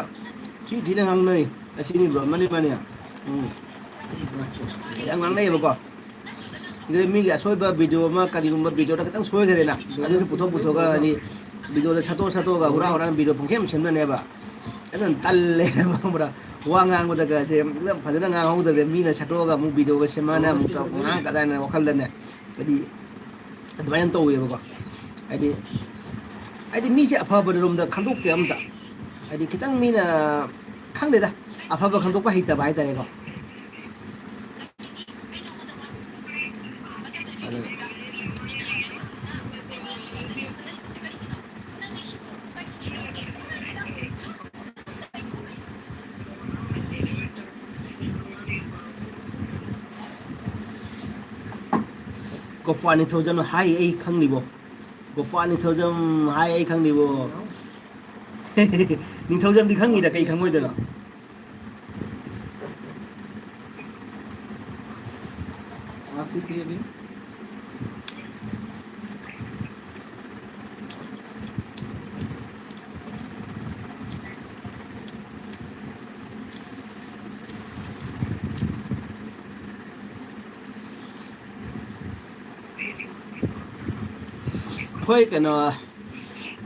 ꯊꯤ ꯊꯤꯅ ꯉꯥꯡꯅꯩ꯫ ꯑꯁꯤꯅꯤ bro, ꯃꯥꯅꯤ, ꯃꯥꯅꯤ꯫ ꯎꯝ꯫ ꯌꯥꯝ ꯉꯥꯡꯅꯩꯌꯦꯕꯀꯣ꯫ ꯑꯗꯩ ꯃꯤꯒꯤ ꯑꯁꯣꯏꯕ video ꯑꯃ, ꯀꯔꯤꯒꯨꯝꯕ video ꯗ ꯈꯤꯇꯪ ꯁꯣꯏꯈ꯭ꯔꯦꯅ, ꯑꯗꯨꯁꯨ ꯄꯨꯊꯣꯛ ꯄꯨꯊꯣꯛꯑꯒ ꯍꯥꯏꯗꯤ video ꯗ ꯁꯠꯇꯣꯛ ꯁꯠꯇꯣꯛꯑꯒ ꯍꯨꯔꯥꯟ ꯍꯨꯔꯥꯟ video ꯄꯪꯁꯦꯝ ꯁꯦꯝꯅꯅꯦꯕ꯫ ꯑꯗꯨꯅ ꯇꯜꯂꯦ, ꯈꯪꯕ꯭ꯔꯥ? ꯋꯥ ꯉꯥꯡꯕꯗꯒꯁꯦ ꯐꯖꯅ ꯉꯥꯡꯍꯧꯗꯕꯁꯦ, ꯃꯤꯅ ꯁꯠꯇꯣꯛꯑꯒ ꯑꯃꯨꯛ video ꯒ ꯁꯦꯝꯃꯅ ꯑꯃꯨꯛ ꯇꯧ-, ꯉꯥꯡ ꯀꯗꯥꯏꯅ ꯋꯥꯈꯜꯗꯅꯦ꯫ ꯍꯥꯏꯗꯤ ꯑꯗꯨꯃꯥꯏꯅ ꯇꯧꯋꯦꯕꯀꯣ꯫ ꯍꯥꯏꯗꯤ, ꯍꯥꯏꯗꯤ ꯃꯤꯁꯦ ꯑꯐꯕꯔꯣꯝꯗ ꯈꯟꯗꯣꯛꯇꯦ ꯑꯝꯇ꯫ ꯍꯥꯏꯗꯤ ꯈꯤꯇꯪ ꯃꯤꯅ, ꯈꯪꯗꯦꯗ, ꯑꯐꯕ ꯈꯟꯗꯣꯛꯄ ꯍꯩꯇꯕ ꯍꯥꯏꯇꯥꯔꯦꯀꯣ꯫ ꯑꯗꯨꯅ ꯒꯣꯄꯥ ꯅꯤꯡꯊꯧꯖꯝ ꯍꯥꯏ ꯑꯩ ꯈꯪꯂꯤꯕꯣ? ꯒꯣꯄꯥ ꯅꯤꯡꯊꯧꯖꯝ ꯍꯥꯏ ꯑꯩ ꯈꯪꯂꯤꯕꯣ? ꯅꯤꯡꯊꯧꯖꯝꯗꯤ ꯈꯪꯉꯤꯗ, ꯀꯩ ꯈꯪꯉꯣꯏꯗꯣꯏꯅꯣ? आशिक ये भी। ꯑꯩꯈꯣꯏ ꯀꯩꯅꯣ,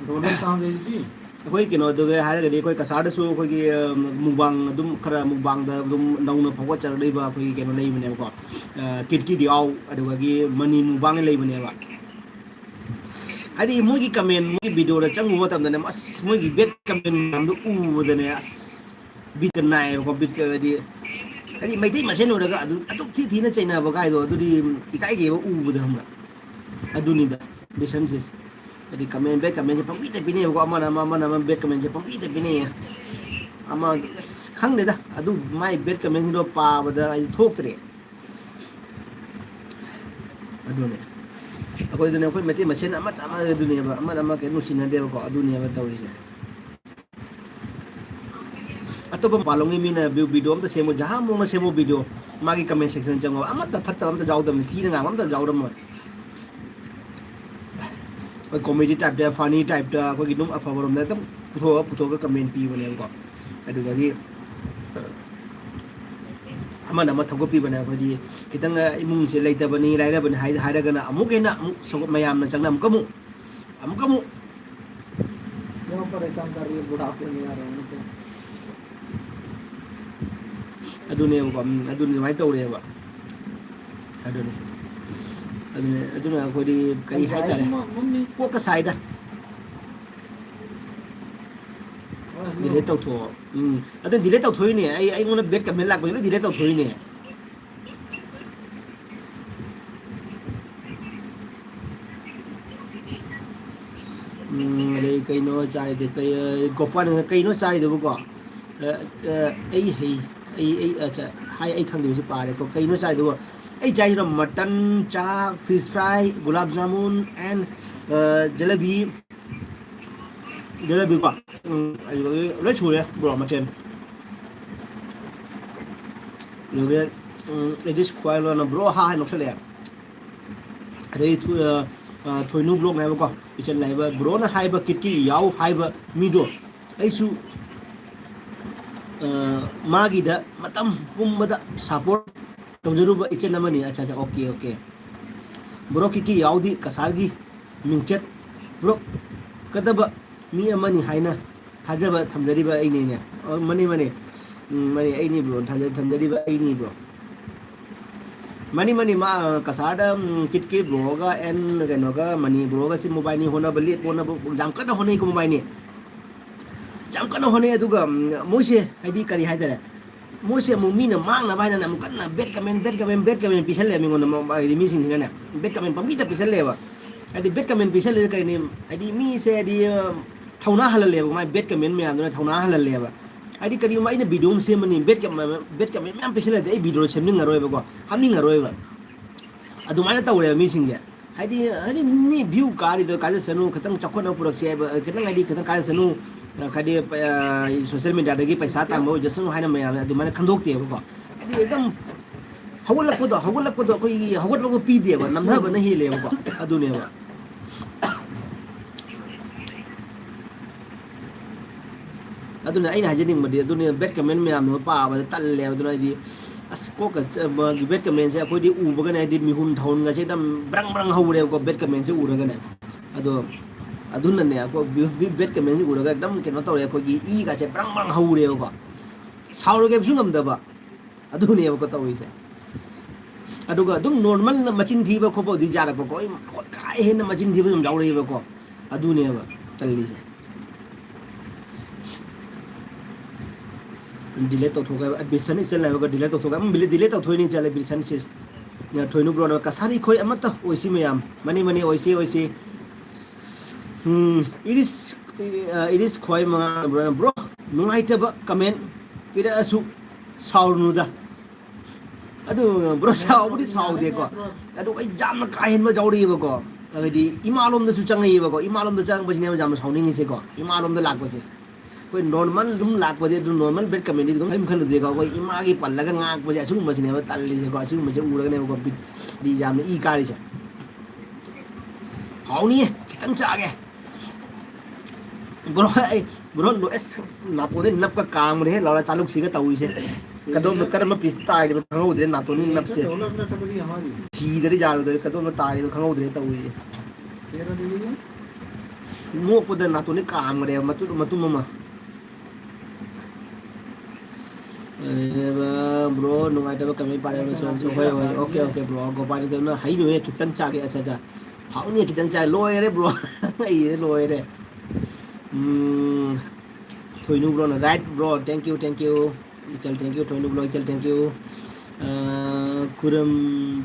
डोनर कहाँ भेज दी? ꯑꯩꯈꯣꯏ ꯀꯩꯅꯣꯗꯨꯒ ꯍꯥꯏꯔꯒꯗꯤ, ꯑꯩꯈꯣꯏ ꯀꯁꯥꯔꯗꯁꯨ ꯑꯩꯈꯣꯏꯒꯤ, ꯑ, ꯃꯨꯛꯕꯥꯡ ꯑꯗꯨꯝ ꯈꯔ ꯃꯨꯛꯕꯥꯡꯗ ꯑꯗꯨꯝ ꯅꯧꯅ ꯐꯥꯎꯒꯠꯆꯔꯛꯂꯤꯕ ꯑꯩꯈꯣꯏꯒꯤ ꯀꯩꯅꯣ ꯂꯩꯕꯅꯦꯕꯀꯣ, ꯑ, ꯀꯤꯠ ꯀꯤꯠ ꯌꯥꯎ, ꯑꯗꯨꯗꯒꯤ ꯃꯅꯤ ꯃꯨꯛꯕꯥꯡ ꯂꯩꯕꯅꯦꯕ꯫ ꯍꯥꯏꯗꯤ ꯃꯣꯏꯒꯤ comment, ꯃꯣꯏꯒꯤ video ꯗ ꯆꯪꯉꯨꯕ ꯃꯇꯝꯗꯅꯦ, ꯑꯁ, ꯃꯣꯏꯒꯤ bad comment ꯃꯌꯥꯝꯗꯣ ꯎꯕꯗꯅꯦ, ꯑꯁ, ꯕꯤꯠꯀ ꯅꯥꯏꯌꯦꯕꯀꯣ, ꯕꯤꯠꯀ ꯍꯥꯏꯗꯤ ꯍꯥꯏꯗꯤ ꯃꯩꯇꯩ ꯃꯁꯦꯟ ꯑꯣꯏꯔꯒ ꯑꯗꯨ ꯑꯗꯨꯛ ꯊꯤ ꯊꯤꯅ ꯆꯩꯅꯕ ꯀꯥꯏꯗꯣ, ꯑꯗꯨꯗꯤ ꯏꯀꯥꯏꯒꯦꯕ ꯎꯕꯗ, ꯈꯪꯕ꯭ꯔꯥ? ꯑꯗꯨꯅꯤꯗ ꯕꯤꯁꯟꯁꯤꯁ꯫ ꯍꯥꯏꯗꯤ ꯀꯃꯦꯟ, ꯕꯦꯠ ꯀꯃꯦꯟꯁꯦ ꯄꯪꯄꯤꯗ ꯄꯤꯅꯩꯌꯦꯕꯀꯣ, ꯑꯃꯅ ꯑꯃ, ꯑꯃꯅ ꯑꯃ ꯕꯦꯠ ꯀꯃꯦꯟꯁꯦ ꯄꯪꯄꯤꯗ ꯄꯤꯅꯩꯌꯦ꯫ ꯑꯃ, ꯑꯁ, ꯈꯪꯗꯦꯗ, ꯑꯗꯨ ꯃꯥꯏ ꯕꯦꯠ ꯀꯃꯦꯟꯁꯤꯡꯗꯣ ꯄꯥꯕꯗ ꯑꯩ ꯊꯣꯛꯇ꯭ꯔꯦ꯫ ꯑꯗꯨꯅꯦ꯫ ꯑꯩꯈꯣꯏꯗꯨꯅꯦ, ꯑꯩꯈꯣꯏ ꯃꯩꯇꯩ ꯃꯁꯦꯟ ꯑꯃꯠꯇ ꯑꯃ ꯑꯗꯨꯅꯦꯕ, ꯑꯃꯅ ꯑꯃ ꯀꯩꯅꯣ ꯅꯨꯡꯁꯤꯅꯗꯦꯕꯀꯣ, ꯑꯗꯨꯅꯦꯕ ꯇꯧꯔꯤꯁꯦ꯫ ꯑꯇꯣꯞꯄ ꯃꯄꯥꯟꯂꯣꯝꯒꯤ ꯃꯤꯅ ꯚꯤ-, ꯚꯤꯗꯤꯑꯣ ꯑꯝꯇ ꯁꯦꯝꯃꯨ, ꯖꯍꯥ ꯃꯑꯣꯡꯗ ꯁꯦꯝꯃꯨ ꯚꯤꯗꯤꯑꯣ꯫ ꯃꯥꯒꯤ ꯀꯃꯦꯟ ꯁꯦꯛꯁꯟ ꯆꯪꯉꯣ, ꯑꯃꯠꯇ ꯐꯠꯇꯕ ꯑꯝꯇ ꯌꯥꯎꯗꯕꯅꯤ, ꯊꯤꯅ ꯉꯥꯡꯕ ꯑꯝꯇ ꯌꯥꯎꯔꯝꯃꯣꯏ꯫ ꯑꯩꯈꯣꯏ ꯀꯣꯃꯦꯗꯤ ꯇꯥꯏꯞꯇ, ꯐꯅꯤ ꯇꯥꯏꯞꯇ, ꯑꯩꯈꯣꯏꯒꯤ ꯑꯗꯨꯝ ꯑꯐꯕꯔꯣꯝꯗ ꯑꯗꯨꯝ ꯄꯨꯊꯣꯛꯑ, ꯄꯨꯊꯣꯛꯑꯒ ꯀꯃꯦꯟ ꯄꯤꯕꯅꯦꯕꯀꯣ꯫ ꯑꯗꯨꯗꯒꯤ ꯑꯃꯅ ꯑꯃ ꯊꯧꯒꯠꯄꯤꯕꯅꯦ꯫ ꯑꯩꯈꯣꯏꯗꯤ ꯈꯤꯇꯪ ꯏꯃꯨꯡꯁꯦ ꯂꯩꯇꯕꯅꯤ, ꯂꯥꯏꯔꯕꯅꯤ ꯍꯥꯏ-, ꯍꯥꯏꯔꯒꯅ ꯑꯃꯨꯛ ꯍꯦꯟꯅ ꯑꯃꯨꯛ ꯁꯧꯒꯠ-, ꯃꯌꯥꯝꯅ ꯆꯪꯅ ꯑꯃꯨꯛꯀ ꯑꯃꯨꯛ, ꯑꯃꯨꯛꯀ ꯑꯃꯨꯛ꯫ यहाँ परेशान कर रही है, बुढ़ापे में आ रहे हैं तो। ꯑꯗꯨꯅꯦꯕꯀꯣ, ꯎꯝ, ꯑꯗꯨꯅꯤ, ꯑꯗꯨꯃꯥꯏꯅ ꯇꯧꯔꯦꯕ꯫ ꯑꯗꯨꯅꯤ, ꯑꯗꯨꯅꯤ, ꯑꯗꯨꯅ ꯑꯩꯈꯣꯏꯗꯤ ꯀꯔꯤ ꯍꯥꯏꯇꯥꯔꯦ, ꯀꯣꯛꯀ ꯁꯥꯏꯗ꯫ ꯗꯤꯂꯦꯠ ꯇꯧꯊꯣꯛꯑꯣ꯫ ꯎꯝ, ꯑꯗꯨ ꯗꯤꯂꯦꯠ ꯇꯧꯊꯣꯛꯏꯅꯦ꯫ ꯑꯩ, ꯑꯩꯉꯣꯟꯗ ꯕꯦꯠ ꯀꯃꯦꯟ ꯂꯥꯛꯄꯁꯦ ꯂꯣꯏ ꯗꯤꯂꯦꯠ ꯇꯧꯊꯣꯛꯏꯅꯦ꯫ ꯎꯝ, ꯑꯗꯩ ꯀꯩꯅꯣ ꯆꯥꯔꯤꯗꯤ, ꯀꯩ, ꯑ, ꯒꯣꯄꯥꯟ, ꯀꯩꯅꯣ ꯆꯥꯔꯤꯗꯨꯕꯨꯀꯣ? ꯑ, ꯑ, ꯑꯩ ꯍꯩ, ꯑꯩ, ꯑꯩ, ꯑ, ꯆꯥ-, ꯍꯥꯏ, ꯑꯩ ꯈꯪꯗꯦ, ꯍꯧꯖꯤꯛ ꯄꯥꯔꯦꯀꯣ꯫ ꯀꯩꯅꯣ ꯆꯥꯔꯤꯗꯨꯕꯨ? ꯑꯩ ꯆꯥꯏꯁꯤꯅ ꯃꯇꯟ, ꯆꯥ, fish fry, gulab jamun, and, ꯑ, ꯖꯂꯦꯕꯤ꯫ ꯖꯂꯦꯕꯤꯀꯣ꯫ ꯎꯝ, ꯑꯗꯨꯗꯒꯤ ꯂꯣꯏ ꯁꯨꯔꯦ, ꯕ꯭ꯔꯣ, ꯃꯊꯦꯜ꯫ ꯑꯗꯨꯗꯒꯤ, ꯎꯝ, ꯑꯦꯗꯤꯁ ꯈ꯭ꯋꯥꯏ ꯂꯣꯟꯅ ꯕ꯭ꯔꯣ ꯍꯥ ꯍꯥꯏꯅ ꯅꯣꯛꯁꯜꯂꯛꯑꯦ꯫ ꯑꯗꯩ ꯊꯣꯏ-, ꯑ, ꯑ, ꯊꯣꯏꯅꯨ ꯕ꯭ꯂꯣꯛꯅ ꯍꯥꯏꯕꯀꯣ, ꯏꯆꯟꯅ ꯍꯥꯏꯕ, ꯕ꯭ꯔꯣꯅ ꯍꯥꯏꯕ ꯀꯤꯠꯀꯤ ꯌꯥꯎ ꯍꯥꯏꯕ ꯃꯤꯗꯣ ꯑꯩꯁꯨ, ꯑ, ꯃꯥꯒꯤꯗ ꯃꯇꯝ ꯄꯨꯝꯕꯗ ꯁꯞꯄꯣꯔꯠ ꯇꯧꯖꯔꯨꯕ ꯏꯆꯟ ꯑꯃꯅꯤ꯫ ꯑꯠꯆꯥ, ꯑꯠꯆꯥ, ꯑꯣꯀꯦ, ꯑꯣꯀꯦ꯫ ꯕ꯭ꯔꯣ ꯀꯤꯠꯀꯤ ꯌꯥꯎꯗꯤ ꯀꯁꯥꯔꯒꯤ ꯃꯤꯡꯆꯠ ꯄꯨꯔꯛꯀꯗꯕ ꯃꯤ ꯑꯃꯅꯤ ꯍꯥꯏꯅ ꯊꯥꯖꯕ ꯊꯝꯖꯔꯤꯕ ꯑꯩꯅꯤꯅꯦ꯫ ꯑ, ꯃꯥꯅꯤ, ꯃꯥꯅꯤ꯫ ꯎꯝ, ꯃꯥꯅꯤ, ꯑꯩꯅꯤ ꯕ꯭ꯔꯣ, ꯊꯥꯖ-, ꯊꯝꯖꯔꯤꯕ ꯑꯩꯅꯤ ꯕ꯭ꯔꯣ꯫ ꯃꯥꯅꯤ, ꯃꯥꯅꯤ, ꯃꯥ, ꯑ, ꯀꯁꯥꯔꯗ, ꯎꯝ, ꯀꯤꯠꯀꯤ ꯕ꯭ꯔꯣꯒ and ꯀꯩꯅꯣꯒ, ꯃꯅꯤ ꯕ꯭ꯔꯣꯒꯁꯤ ꯃꯣꯕꯥꯏꯅꯤ ꯍꯣꯠꯅꯕ, ꯂꯦꯞꯄ ꯍꯣꯠꯅꯕ ꯌꯥꯝ ꯀꯟꯅ ꯍꯣꯠꯅꯩꯀꯣ ꯃꯣꯕꯥꯏꯅꯤ꯫ ꯌꯥꯝ ꯀꯟꯅ ꯍꯣꯠꯅꯩ꯫ ꯑꯗꯨꯒ, ꯎꯝ, ꯃꯣꯏꯁꯦ ꯍꯥꯏꯗꯤ ꯀꯔꯤ ꯍꯥꯏꯇꯥꯔꯦ, ꯃꯣꯏꯁꯦ ꯑꯃꯨꯛ ꯃꯤꯅ ꯃꯥꯡꯅꯕ ꯍꯥꯏꯅꯅ ꯑꯃꯨꯛ ꯀꯟꯅ bad comment, bad comment, bad comment ꯄꯤꯁꯜꯂꯦꯕ ꯃꯤꯉꯣꯟꯗ, ꯃ-, ꯍꯥꯏꯗꯤ ꯃꯤꯁꯤꯡꯁꯤꯅꯅꯦ bad comment ꯄꯪꯄꯤꯗ ꯄꯤꯁꯜꯂꯦꯕ꯫ ꯍꯥꯏꯗꯤ bad comment ꯄꯤꯁꯜꯂꯤꯁꯦ ꯀꯩꯅꯤ? ꯍꯥꯏꯗꯤ ꯃꯤꯁꯦ ꯍꯥꯏꯗꯤ, ꯑ, ꯊꯧꯅꯥ ꯍꯜꯍꯜꯂꯦꯕ, ꯃꯥꯏ bad comment ꯃꯌꯥꯝꯗꯨꯅ ꯊꯧꯅꯥ ꯍꯜꯍꯜꯂꯦꯕ꯫ ꯍꯥꯏꯗꯤ ꯀꯔꯤꯒꯨꯝꯕ ꯑꯩꯅ video ꯑꯃ ꯁꯦꯝꯃꯅꯤ, bad comment, bad comment ꯃꯌꯥꯝ ꯄꯤꯁꯜꯂꯗꯤ ꯑꯩ videoꯗꯣ ꯁꯦꯝꯅꯤꯡꯉꯔꯣꯏꯕꯀꯣ, ꯍꯥꯞꯅꯤꯡꯉꯔꯣꯏꯕ꯫ ꯑꯗꯨꯃꯥꯏꯅ ꯇꯧꯔꯦꯕ ꯃꯤꯁꯤꯡꯁꯦ꯫ ꯍꯥꯏꯗꯤ, ꯍꯥꯏꯗꯤ ꯃꯤ view ꯀꯥꯔꯤꯗꯣ ꯀꯥꯖꯁꯅꯨ, ꯈꯤꯇꯪ ꯆꯥꯎꯈꯠꯅꯕ ꯄꯨꯔꯛꯁꯦ ꯍꯥꯏꯕ, ꯈꯤꯇꯪ ꯍꯥꯏꯗꯤ ꯈꯤꯇꯪ ꯀꯥꯖꯁꯅꯨ, ꯍꯥꯏꯗꯤ, ꯑ, social mediaꯗꯒꯤ ꯄꯩꯁꯥ ꯇꯥꯟꯕ ꯑꯣꯏꯖꯁꯅꯨ ꯍꯥꯏꯅ ꯃꯌꯥꯝꯅ ꯑꯗꯨꯃꯥꯏꯅ ꯈꯟꯗꯣꯛꯇꯦꯕꯀꯣ꯫ ꯍꯥꯏꯗꯤ ꯑꯗꯨꯝ ꯍꯧꯒꯠꯂꯛꯄꯗꯣ, ꯍꯧꯒꯠꯂꯛꯄꯗꯣ ꯑꯩꯈꯣꯏꯒꯤ ꯍꯧꯒꯠꯂꯛꯄ ꯄꯤꯗꯦꯕ, ꯅꯝꯊꯕꯅ ꯍꯦꯜꯂꯦꯕꯀꯣ꯫ ꯑꯗꯨꯅꯦꯕ꯫ ꯑꯗꯨꯅ ꯑꯩꯅ ꯍꯥꯏꯖꯅꯤꯡꯕꯗꯤ, ꯑꯗꯨꯅ bad comment ꯃꯌꯥꯝꯗꯣ ꯄꯥꯕꯗ ꯇꯜꯂꯦꯕ꯫ ꯑꯗꯨꯅ ꯑꯩꯗꯤ ꯑꯁ, ꯀꯣꯛꯀ ꯆ-, ꯃꯥꯒꯤ bad commentꯁꯦ ꯑꯩꯈꯣꯏꯗꯤ ꯎꯕꯒꯅꯦ ꯍꯥꯏꯗꯤ ꯃꯤꯍꯨꯟ ꯊꯥꯍꯨꯟꯒꯁꯦ ꯑꯗꯨꯝ ꯕ꯭ꯔꯪ ꯕ꯭ꯔꯪ ꯍꯧꯔꯦꯕꯀꯣ, bad commentꯁꯦ ꯎꯔꯒꯅꯦ꯫ ꯑꯗꯣ ꯑꯗꯨꯅꯅꯦ ꯑꯩꯈꯣꯏ bad commentꯁꯦ ꯎꯔꯒ ꯑꯗꯨꯝ ꯀꯩꯅꯣ ꯇꯧꯔꯦ, ꯑꯩꯈꯣꯏꯒꯤ ꯏꯒꯁꯦ ꯕ꯭ꯔꯪ ꯕ꯭ꯔꯪ ꯍꯧꯔꯦꯕꯀꯣ꯫ ꯁꯥꯎꯔꯒꯦꯕꯁꯨ ꯉꯝꯗꯕ꯫ ꯑꯗꯨꯅꯦꯕꯀꯣ ꯇꯧꯔꯤꯁꯦ꯫ ꯑꯗꯨꯒ ꯑꯗꯨꯝ normalꯅ ꯃꯆꯤꯟ ꯊꯤꯕ ꯈꯣꯠꯄꯕꯨꯗꯤ ꯌꯥꯔꯛꯄꯀꯣ, ꯑꯩ ꯈ꯭ꯋꯥꯏ ꯀꯥ ꯍꯦꯟꯅ ꯃꯆꯤꯟ ꯊꯤꯕ ꯌꯥꯝ ꯌꯥꯎꯔꯛꯑꯦꯕꯀꯣ꯫ ꯑꯗꯨꯅꯦꯕ ꯇꯜꯂꯤꯁꯦ꯫ Delete ꯇꯧꯊꯣꯛꯈ꯭ꯔꯦꯕ, ꯕꯤꯜꯁꯟ ꯏꯆꯜ ꯍꯥꯏꯕꯒ delete ꯇꯧꯊꯣꯛꯈ꯭ꯔꯦ꯫ ꯎꯝ, delete, delete ꯇꯧꯊꯣꯛꯏꯅꯤ ꯏꯆꯜ, ꯕꯤꯜꯁꯟ ꯏꯆꯦꯁ꯫ ꯊꯣꯏꯅꯨ bro ꯅ ꯀꯁꯥꯔꯤ ꯈꯣꯏ ꯑꯃꯠꯇ ꯑꯣꯏꯁꯤ ꯃꯌꯥꯝ꯫ Money, money, ꯑꯣꯏꯁꯤ, ꯑꯣꯏꯁꯤ꯫ ꯎꯝ, ꯏꯔꯤꯁ, ꯑ, ꯏꯔꯤꯁ ꯈꯣꯏ ꯃꯉꯥ bro ꯅ, bro, ꯅꯨꯡꯉꯥꯏꯇꯕ comment ꯄꯤꯔꯛꯑꯁꯨ ꯁꯥꯎꯔꯨꯅꯨꯗ꯫ ꯑꯗꯨ bro ꯁꯥꯎꯕꯨꯗꯤ ꯁꯥꯎꯗꯦꯀꯣ꯫ ꯑꯗꯨ ꯑꯩ ꯌꯥꯝꯅ ꯀꯥ ꯍꯦꯟꯕ ꯌꯥꯎꯔꯛꯑꯦꯕꯀꯣ꯫ ꯍꯥꯏꯗꯤ ꯏꯃꯥꯂꯣꯝꯗꯁꯨ ꯆꯪꯉꯛꯑꯦꯕꯀꯣ꯫ ꯏꯃꯥꯂꯣꯝꯗ ꯆꯪꯉꯛꯄꯁꯤꯅꯦꯕ ꯌꯥꯝꯅ ꯁꯥꯎꯅꯤꯡꯉꯤꯁꯦꯀꯣ꯫ ꯏꯃꯥꯂꯣꯝꯗ ꯂꯥꯛꯄꯁꯦ꯫ ꯑꯩꯈꯣꯏ normal ꯑꯗꯨꯝ ꯂꯥꯛꯄꯗꯤ ꯑꯗꯨꯝ normal bad commentꯗꯤ ꯑꯗꯨꯝ ꯀꯔꯤꯝ ꯈꯜꯂꯨꯗꯦꯀꯣ꯫ ꯑꯩꯈꯣꯏ ꯏꯃꯥꯒꯤ ꯄꯜꯂꯒ ꯉꯥꯡꯉꯛꯄꯁꯦ ꯑꯁꯤꯒꯨꯝꯕꯁꯤꯅꯦꯕ ꯇꯜꯂꯤꯁꯦꯀꯣ꯫ ꯑꯁꯤꯒꯨꯝꯕꯁꯦ ꯎꯔꯒꯅꯦꯕꯀꯣ ꯕꯤꯠ, ꯍꯥꯏꯗꯤ ꯌꯥꯝꯅ ꯏ ꯀꯥꯔꯤꯁꯦ꯫ ꯍꯥꯎꯅꯤꯌꯦ, ꯈꯤꯇꯪ ꯆꯥꯒꯦ꯫ Bro, ꯑꯩ, bro, ꯂꯣꯏ-, ꯑꯁ, ꯅꯥꯇꯣꯟꯗꯩ ꯅꯞꯀ ꯀꯥꯡꯕꯅꯦꯍꯦ, ꯂꯥꯎꯔ ꯆꯥꯂꯨꯛꯁꯤꯒ ꯇꯧꯔꯤꯁꯦ꯫ ꯀꯗꯣꯝꯗ, ꯀꯔꯝꯕ piece ꯇꯥꯔꯤꯅꯣ ꯈꯪꯍꯧꯗ꯭ꯔꯦ, ꯅꯥꯇꯣꯟꯗꯩ ꯅꯞꯁꯦ꯫ ꯊꯤꯗ꯭ꯔꯗꯤ ꯌꯥꯔꯣꯏꯗꯣꯏꯔꯦ, ꯀꯗꯣꯝꯗ ꯇꯥꯔꯤꯅꯣ ꯈꯪꯍꯧꯗ꯭ꯔꯦ ꯇꯧꯔꯤꯁꯦ꯫ ꯅꯣꯛꯄꯗ ꯅꯥꯇꯣꯟꯗꯩ ꯀꯥꯡꯕꯅꯦꯕ, ꯃꯇꯨꯝ, ꯃꯇꯨꯝ ꯑꯃ꯫ ꯑꯦ, bro, ꯅꯨꯡꯉꯥꯏꯇꯕ comment ꯄꯥꯔꯦ, ꯍꯣꯏ, ꯍꯣꯏ, okay, okay, bro, ꯒꯣꯄꯥꯅꯤꯗꯅ ꯍꯩꯅꯨꯍꯦ, ꯈꯤꯇꯪ ꯆꯥꯒꯦ, ꯑꯠꯆꯥ, ꯑꯠꯆꯥ, ꯍꯥꯎꯅꯤ, ꯈꯤꯇꯪ ꯆꯥ, ꯂꯣꯏꯔꯦ, bro, ꯑꯩ ꯂꯣꯏꯔꯦ꯫ ꯎꯝ, ꯊꯣꯏꯅꯨ bro ꯅ, right, bro, thank you, thank you꯫ ꯏꯆꯜ, thank you꯫ ꯊꯣꯏꯅꯨ ꯕ꯭ꯂꯣꯛ, ꯏꯆꯜ, thank you꯫ ꯑ, ꯈꯨꯔꯝ,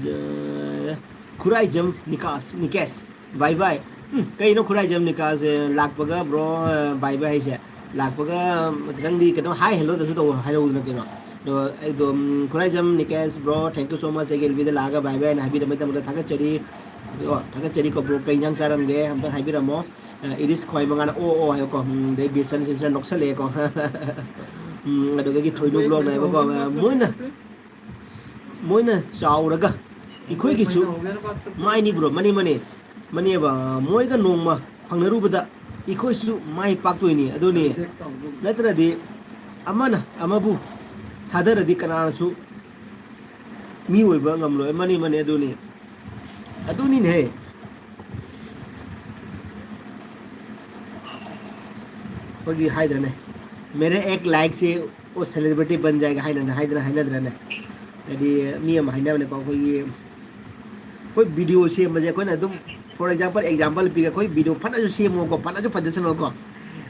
ꯑ, ꯈꯨꯔꯥꯏꯖꯝ ꯅꯤꯀꯥꯁ, ꯅꯤꯀꯦꯁ, bye bye꯫ ꯎꯝ, ꯀꯩꯅꯣ ꯈꯨꯔꯥꯏꯖꯝ ꯅꯤꯀꯥꯁꯁꯦ ꯂꯥꯛꯄꯒ bro, ꯑ, bye bye ꯍꯥꯏꯁꯦ? ꯂꯥꯛꯄꯒ ꯈꯤꯇꯪꯗꯤ ꯀꯩꯅꯣ hi hello ꯗꯁꯨ ꯇꯧ ꯍꯥꯏꯔꯧꯗꯅ ꯀꯩꯅꯣ꯫ ꯑꯗꯣ ꯑꯩꯗꯣ, ꯎꯝ, Khuraijam ꯅꯤꯀꯦꯁ bro, thank you so much꯫ ꯑꯩꯒꯤ L B ꯗ ꯂꯥꯛꯑꯒ bye bye ꯍꯥꯏꯅ ꯍꯥꯏꯕꯤꯔꯝꯕꯒꯤꯗꯃꯛꯇ ꯊꯥꯒꯠꯆꯔꯤ꯫ ꯑꯗꯣ ꯊꯥꯒꯠꯆꯔꯤꯀꯣ bro, ꯀꯩ ꯏꯟꯖꯥꯡ ꯆꯥꯔꯝꯒꯦ ꯑꯝꯇꯪ ꯍꯥꯏꯕꯤꯔꯝꯃꯣ꯫ ꯑ, ꯏꯔꯤꯁ ꯈ꯭ꯋꯥꯏ ꯃꯉꯥꯅ ꯑꯣ ꯑꯣ ꯍꯥꯏꯌꯨꯀꯣ꯫ ꯎꯝ, ꯑꯗꯩ ꯕꯤꯁꯟ ꯁꯤꯁꯟ ꯅꯣꯛꯁꯜꯂꯛꯑꯦꯀꯣ꯫ ꯎꯝ, ꯑꯗꯨꯗꯒꯤ ꯊꯣꯏꯅꯨ ꯕ꯭ꯂꯣꯛꯅ ꯍꯥꯏꯕꯀꯣ, ꯑ, ꯃꯣꯏꯅ, ꯃꯣꯏꯅ ꯆꯥꯎꯔꯒ ꯑꯩꯈꯣꯏꯒꯤꯁꯨ ꯃꯥꯏꯅꯤ bro, ꯃꯅꯤ, ꯃꯅꯤ, ꯃꯅꯤꯕ, ꯃꯣꯏꯒ ꯅꯣꯡꯃ ꯐꯪꯅꯔꯨꯕꯗ ꯑꯩꯈꯣꯏꯁꯨ ꯃꯥꯏ ꯄꯥꯛꯇꯣꯏꯅꯤ꯫ ꯑꯗꯨꯅꯤ, ꯅꯠꯇ꯭ꯔꯗꯤ ꯑꯃꯅ ꯑꯃꯕꯨ ꯊꯥꯗꯔꯗꯤ ꯀꯅꯥꯅꯁꯨ ꯃꯤ ꯑꯣꯏꯕ ꯉꯝꯂꯣꯏ꯫ ꯃꯅꯤ, ꯃꯅꯤ, ꯑꯗꯨꯅꯤ꯫ ꯑꯗꯨꯅꯤꯅꯦꯍꯦ꯫ ꯑꯩꯈꯣꯏꯒꯤ ꯍꯥꯏꯗ꯭ꯔꯅꯦ, "मेरे एक like से वो celebrity बन जाएगा" ꯍꯥꯏꯅ ꯍꯥꯏꯗꯅ ꯍꯥꯏꯅꯗ꯭ꯔꯅꯦ? ꯍꯥꯏꯗꯤ ꯃꯤ ꯑꯃ ꯍꯥꯏꯅꯕꯅꯦꯀꯣ, ꯑꯩꯈꯣꯏꯒꯤ, ꯑꯩꯈꯣꯏ video ꯁꯦꯝꯕꯁꯦ ꯑꯩꯈꯣꯏꯅ ꯑꯗꯨꯝ, for example, example ꯄꯤꯒꯦ, ꯑꯩꯈꯣꯏ video ꯐꯅꯁꯨ ꯁꯦꯝꯃꯣꯀꯣ, ꯐꯅꯁꯨ ꯐꯖꯁꯅꯨꯀꯣ,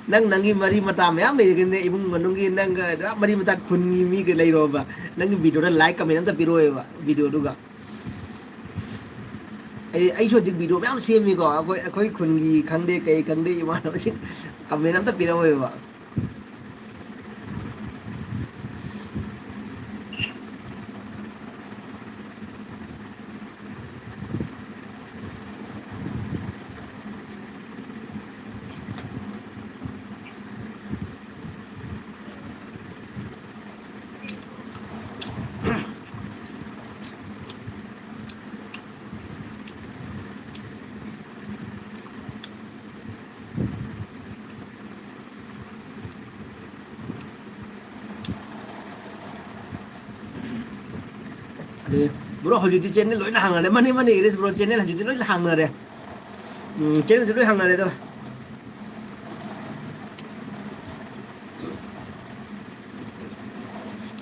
ꯅꯪ ꯅꯪꯒꯤ ꯃꯔꯤ ꯃꯇꯥ ꯃꯌꯥꯝ ꯂꯩꯔꯒꯅꯦ, ꯏꯃꯨꯡ ꯃꯅꯨꯡꯒꯤ ꯅꯪꯒ ꯃꯔꯤ ꯃꯇꯥ, ꯈꯨꯟꯒꯤ ꯃꯤꯒ ꯂꯩꯔꯣꯕ, ꯅꯪꯒꯤ videoꯗ like comment ꯑꯝꯇ ꯄꯤꯔꯛꯑꯣꯕ, videoꯗꯨꯒ꯫ ꯑꯩ, ꯑꯩꯁꯨ ꯍꯧꯖꯤꯛ video ꯃꯌꯥꯝ ꯁꯦꯝꯃꯤꯀꯣ, ꯑꯩꯈꯣꯏ, ꯑꯩꯈꯣꯏ ꯈꯨꯟꯒꯤ ꯈꯪꯗꯦ, ꯀꯩ ꯈꯪꯗꯦ, ꯏꯃꯥꯟꯅꯕꯁꯤꯡ comment ꯑꯝꯇ ꯄꯤꯔꯛꯑꯣꯏꯕ꯫ ꯑꯗꯩ bro, ꯍꯧꯖꯤꯛꯇꯤ channel ꯂꯣꯏꯅ ꯍꯥꯡꯅꯔꯦ꯫ ꯃꯥꯅꯦ, ꯃꯥꯅꯦ, ꯏꯔꯤꯁ bro, channel ꯍꯧꯖꯤꯛꯇꯤ ꯂꯣꯏꯅ ꯍꯥꯡꯅꯔꯦ꯫ ꯎꯝ, channelꯁꯨ ꯂꯣꯏ ꯍꯥꯡꯅꯔꯦ ꯑꯗꯣ꯫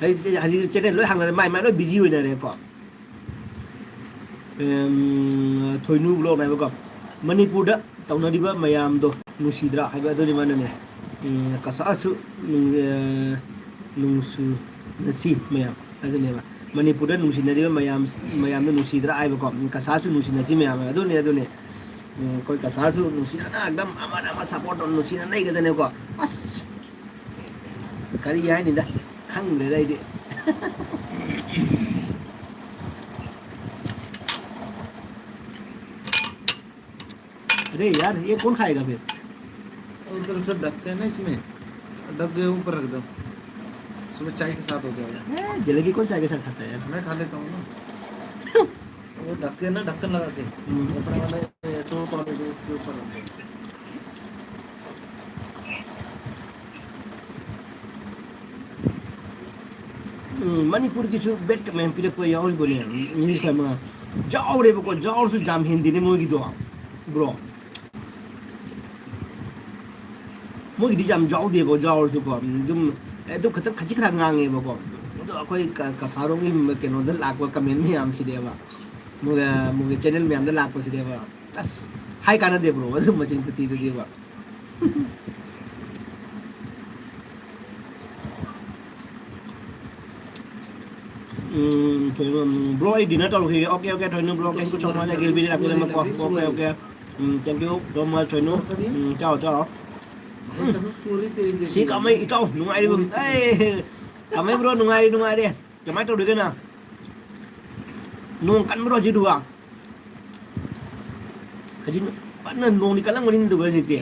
ꯍꯧꯖꯤꯛ, ꯍꯧꯖꯤꯛ channel ꯂꯣꯏ ꯍꯥꯡꯅꯔꯦ, ꯃꯥꯏ ꯃꯥꯏ ꯂꯣꯏ busy ꯑꯣꯏꯅꯔꯦꯀꯣ꯫ ꯎꯝ, ꯊꯣꯏꯅꯨ ꯕ꯭ꯂꯣꯛꯅ ꯍꯥꯏꯕꯀꯣ, "ꯃꯅꯤꯄꯨꯔꯗ ꯇꯧꯅꯔꯤꯕ ꯃꯌꯥꯝꯗꯣ ꯅꯨꯡꯁꯤꯗ꯭ꯔꯥ?" ꯍꯥꯏꯕ ꯑꯗꯨꯅꯤ ꯃꯥꯅꯅꯦ꯫ ꯎꯝ, ꯀꯁꯥꯔꯁꯨ, ꯎꯝ, ꯑ, ꯅꯨꯡꯁꯤꯅꯁꯤ ꯃꯌꯥꯝ꯫ ꯑꯗꯨꯅꯦꯕ꯫ ꯃꯅꯤꯄꯨꯔꯗ ꯅꯨꯡꯁꯤꯅꯔꯤꯕ ꯃꯌꯥꯝ, ꯃꯌꯥꯝꯗꯣ ꯅꯨꯡꯁꯤꯗ꯭ꯔꯥ ꯍꯥꯏꯕꯀꯣ꯫ ꯀꯁꯥꯔꯁꯨ ꯅꯨꯡꯁꯤꯅꯁꯤ ꯃꯌꯥꯝ꯫ ꯑꯗꯨꯅꯦ, ꯑꯗꯨꯅꯦ꯫ ꯎꯝ, ꯑꯩꯈꯣꯏ ꯀꯁꯥꯔꯁꯨ ꯅꯨꯡꯁꯤꯅꯅ ꯑꯗꯨꯝ ꯑꯃꯅ ꯑꯃ support ꯇꯧ, ꯅꯨꯡꯁꯤꯅ ꯂꯩꯒꯗꯅꯦꯀꯣ꯫ ꯑꯁ! ꯀꯔꯤ ꯍꯥꯏꯅꯤꯗ? ꯈꯪꯗ꯭ꯔꯦꯗ ꯑꯩꯗꯤ꯫ अरे यार, ये कौन खाएगा फिर? उधर से ढक के ना इसमें, ढक के ऊपर रख दो, उसमें चाय के साथ हो जाएगा। ए, जलेबी कौन चाय के साथ खाता है यार? मैं खा लेता हूँ ना। वो ढक के ना, ढक्कन लगा के, हम्म। अपने वाले टोप वाले जो उसके ऊपर रख दो। ꯎꯝ, ꯃꯅꯤꯄꯨꯔꯒꯤꯁꯨ ꯕꯦꯠ ꯀꯃꯦꯟ ꯄꯤꯔꯛꯄ ꯌꯥꯎꯔꯤꯕꯅꯦ, ꯃꯤꯅꯤꯠ ꯈꯔ ꯃꯉꯥ꯫ ꯌꯥꯎꯔꯦꯕꯀꯣ, ꯌꯥꯎꯔꯁꯨ ꯌꯥꯝ ꯍꯦꯟꯗꯦꯅꯦ ꯃꯣꯏꯒꯤꯗꯣ, ꯕ꯭ꯔꯣ꯫ ꯃꯣꯏꯒꯤꯗꯤ ꯌꯥꯝ ꯌꯥꯎꯗꯦꯕ, ꯌꯥꯎꯔꯁꯨꯀꯣ꯫ ꯑꯗꯨꯝ, ꯑꯦ, ꯑꯗꯨ ꯈꯛꯇꯪ ꯈꯖꯤꯛ ꯈꯔ ꯉꯥꯡꯉꯦꯕꯀꯣ꯫ ꯑꯗꯣ ꯑꯩꯈꯣꯏ ꯀ-, ꯀꯁꯥꯔꯣꯝꯒꯤ ꯀꯩꯅꯣꯗ ꯂꯥꯛꯄ ꯀꯃꯦꯟ ꯃꯌꯥꯝꯁꯤꯗꯤꯕ, ꯃꯣꯏꯒ, ꯃꯣꯏꯒꯤ ꯆꯦꯅꯦꯜ ꯃꯌꯥꯝꯗ ꯂꯥꯛꯄꯁꯤꯗꯤꯕ, ꯑꯁ, ꯍꯥꯏ ꯀꯥꯟꯅꯗꯦ ꯕ꯭ꯔꯣ, ꯑꯗꯨ ꯃꯆꯤꯟ ꯈꯨꯊꯤꯗꯨꯗꯤꯕ꯫ ꯎꯝ, ꯊꯣꯏꯅꯨ, ꯎꯝ, ꯕ꯭ꯔꯣ, ꯑꯩ dinner ꯇꯧꯔꯨꯈꯤꯒꯦ꯫ Okay, okay, ꯊꯣꯏꯅꯨ, bro, thank you so much꯫ ꯑꯩ ꯒꯤꯜꯕꯤꯗꯤ ꯂꯥꯛꯄꯤꯔꯝꯃꯦꯀꯣ꯫ Okay, okay꯫ Um, thank you so much, ꯊꯣꯏꯅꯨ꯫ ꯎꯝ, ꯆꯥꯎ, ꯆꯥꯎ꯫ ꯎꯝ꯫ ꯁꯤ ꯀꯃꯩ ꯏꯇꯥꯎ, ꯅꯨꯡꯉꯥꯏꯔꯤꯕ? ꯑꯦ, ꯀꯃꯩ bro, ꯅꯨꯡꯉꯥꯏꯔꯤ, ꯅꯨꯡꯉꯥꯏꯔꯤ꯫ ꯀꯃꯥꯏꯅ ꯇꯧꯔꯤꯒꯦ ꯅꯪ? ꯅꯣꯡ ꯀꯟꯕ꯭ꯔꯣ ꯍꯧꯖꯤꯛꯇꯨꯒ? ꯍꯧꯖꯤꯛ ꯐꯖꯅ ꯅꯣꯡꯗꯤ ꯀꯜꯂꯝꯒꯅꯤ ꯑꯗꯨꯒ ꯍꯧꯖꯤꯛꯇꯤ꯫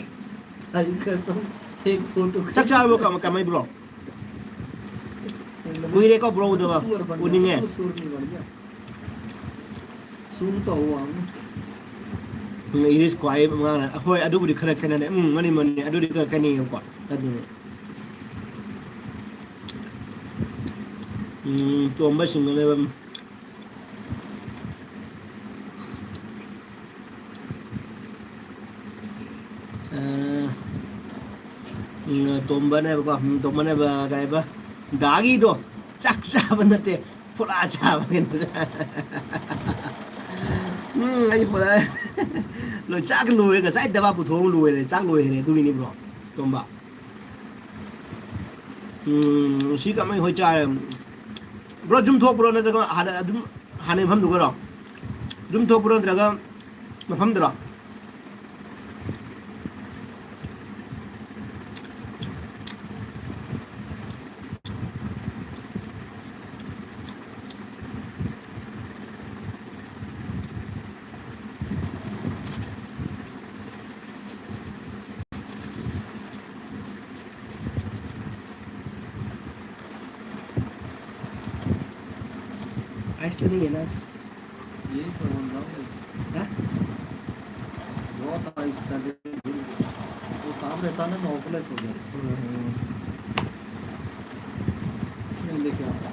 ꯆꯥꯛ ꯆꯥꯔꯕꯣ, ꯀꯃ-, ꯀꯃꯩ bro? ꯀꯨꯏꯔꯦꯀꯣ bro ꯎꯗꯕ, ꯎꯅꯤꯡꯉꯦ꯫ ꯎꯝ, English ꯈ꯭ꯋꯥꯏ ꯃꯉꯥꯅ-, ꯍꯣꯏ, ꯑꯗꯨꯕꯨꯗꯤ ꯈꯔ ꯈꯦꯠꯅꯔꯦ꯫ ꯎꯝ, ꯃꯥꯅꯤ, ꯃꯥꯅꯤ, ꯑꯗꯨꯗꯤ ꯈꯔ ꯈꯦꯠꯅꯩꯌꯦꯕꯀꯣ꯫ ꯑꯗꯨꯅꯦ꯫ ꯎꯝ, ꯇꯣꯝꯕ ꯁꯤꯡꯒꯅꯦꯕ꯫ ꯑ, ꯎꯝ, ꯇꯣꯝꯕꯅꯦꯕꯀꯣ, ꯎꯝ, ꯇꯣꯝꯕꯅꯦꯕ, ꯀꯩ ꯍꯥꯏꯕ? ꯗꯥꯒꯤꯗꯣ ꯆꯥꯛ ꯆꯥꯕ ꯅꯠꯇꯦ, ꯐꯣꯂꯥ ꯆꯥꯕ ꯀꯩꯅꯣ꯫ ꯎꯝ, ꯑꯩ ꯐꯣꯂꯥ꯫ ꯂꯣꯏ, ꯆꯥꯛ ꯂꯣꯏꯔꯦ, ꯉꯁꯥꯏ ꯗꯕꯥ ꯄꯨꯊꯣꯛꯑ ꯂꯣꯏꯔꯦ, ꯆꯥꯛ ꯂꯣꯏꯈ꯭ꯔꯦ, ꯑꯗꯨꯒꯤꯅꯤ bro, ꯇꯣꯝꯕ꯫ ꯎꯝ, ꯁꯤ ꯀꯃꯥꯏ ꯍꯣꯏ ꯆꯥꯔꯦ꯫ ꯕ꯭ꯔꯣ, ꯌꯨꯝ ꯊꯣꯛꯄ꯭ꯔꯣ ꯅꯠꯇ꯭ꯔꯒ ꯍꯥꯟꯅ ꯑꯗꯨꯝ ꯍꯥꯟꯅ ꯃꯐꯝꯗꯨꯒꯔꯣ? ꯌꯨꯝ ꯊꯣꯛꯄ꯭ꯔꯣ ꯅꯠꯇ꯭ꯔꯒ ꯃꯐꯝꯗꯨꯔꯣ? आइस तो नहीं है ना? यही तो बोल रहा हूँ। हाँ? बहुत आइस था, वो साफ रहता ना, मैं होपलेस हो गया। हम्म। मैं लेके आता।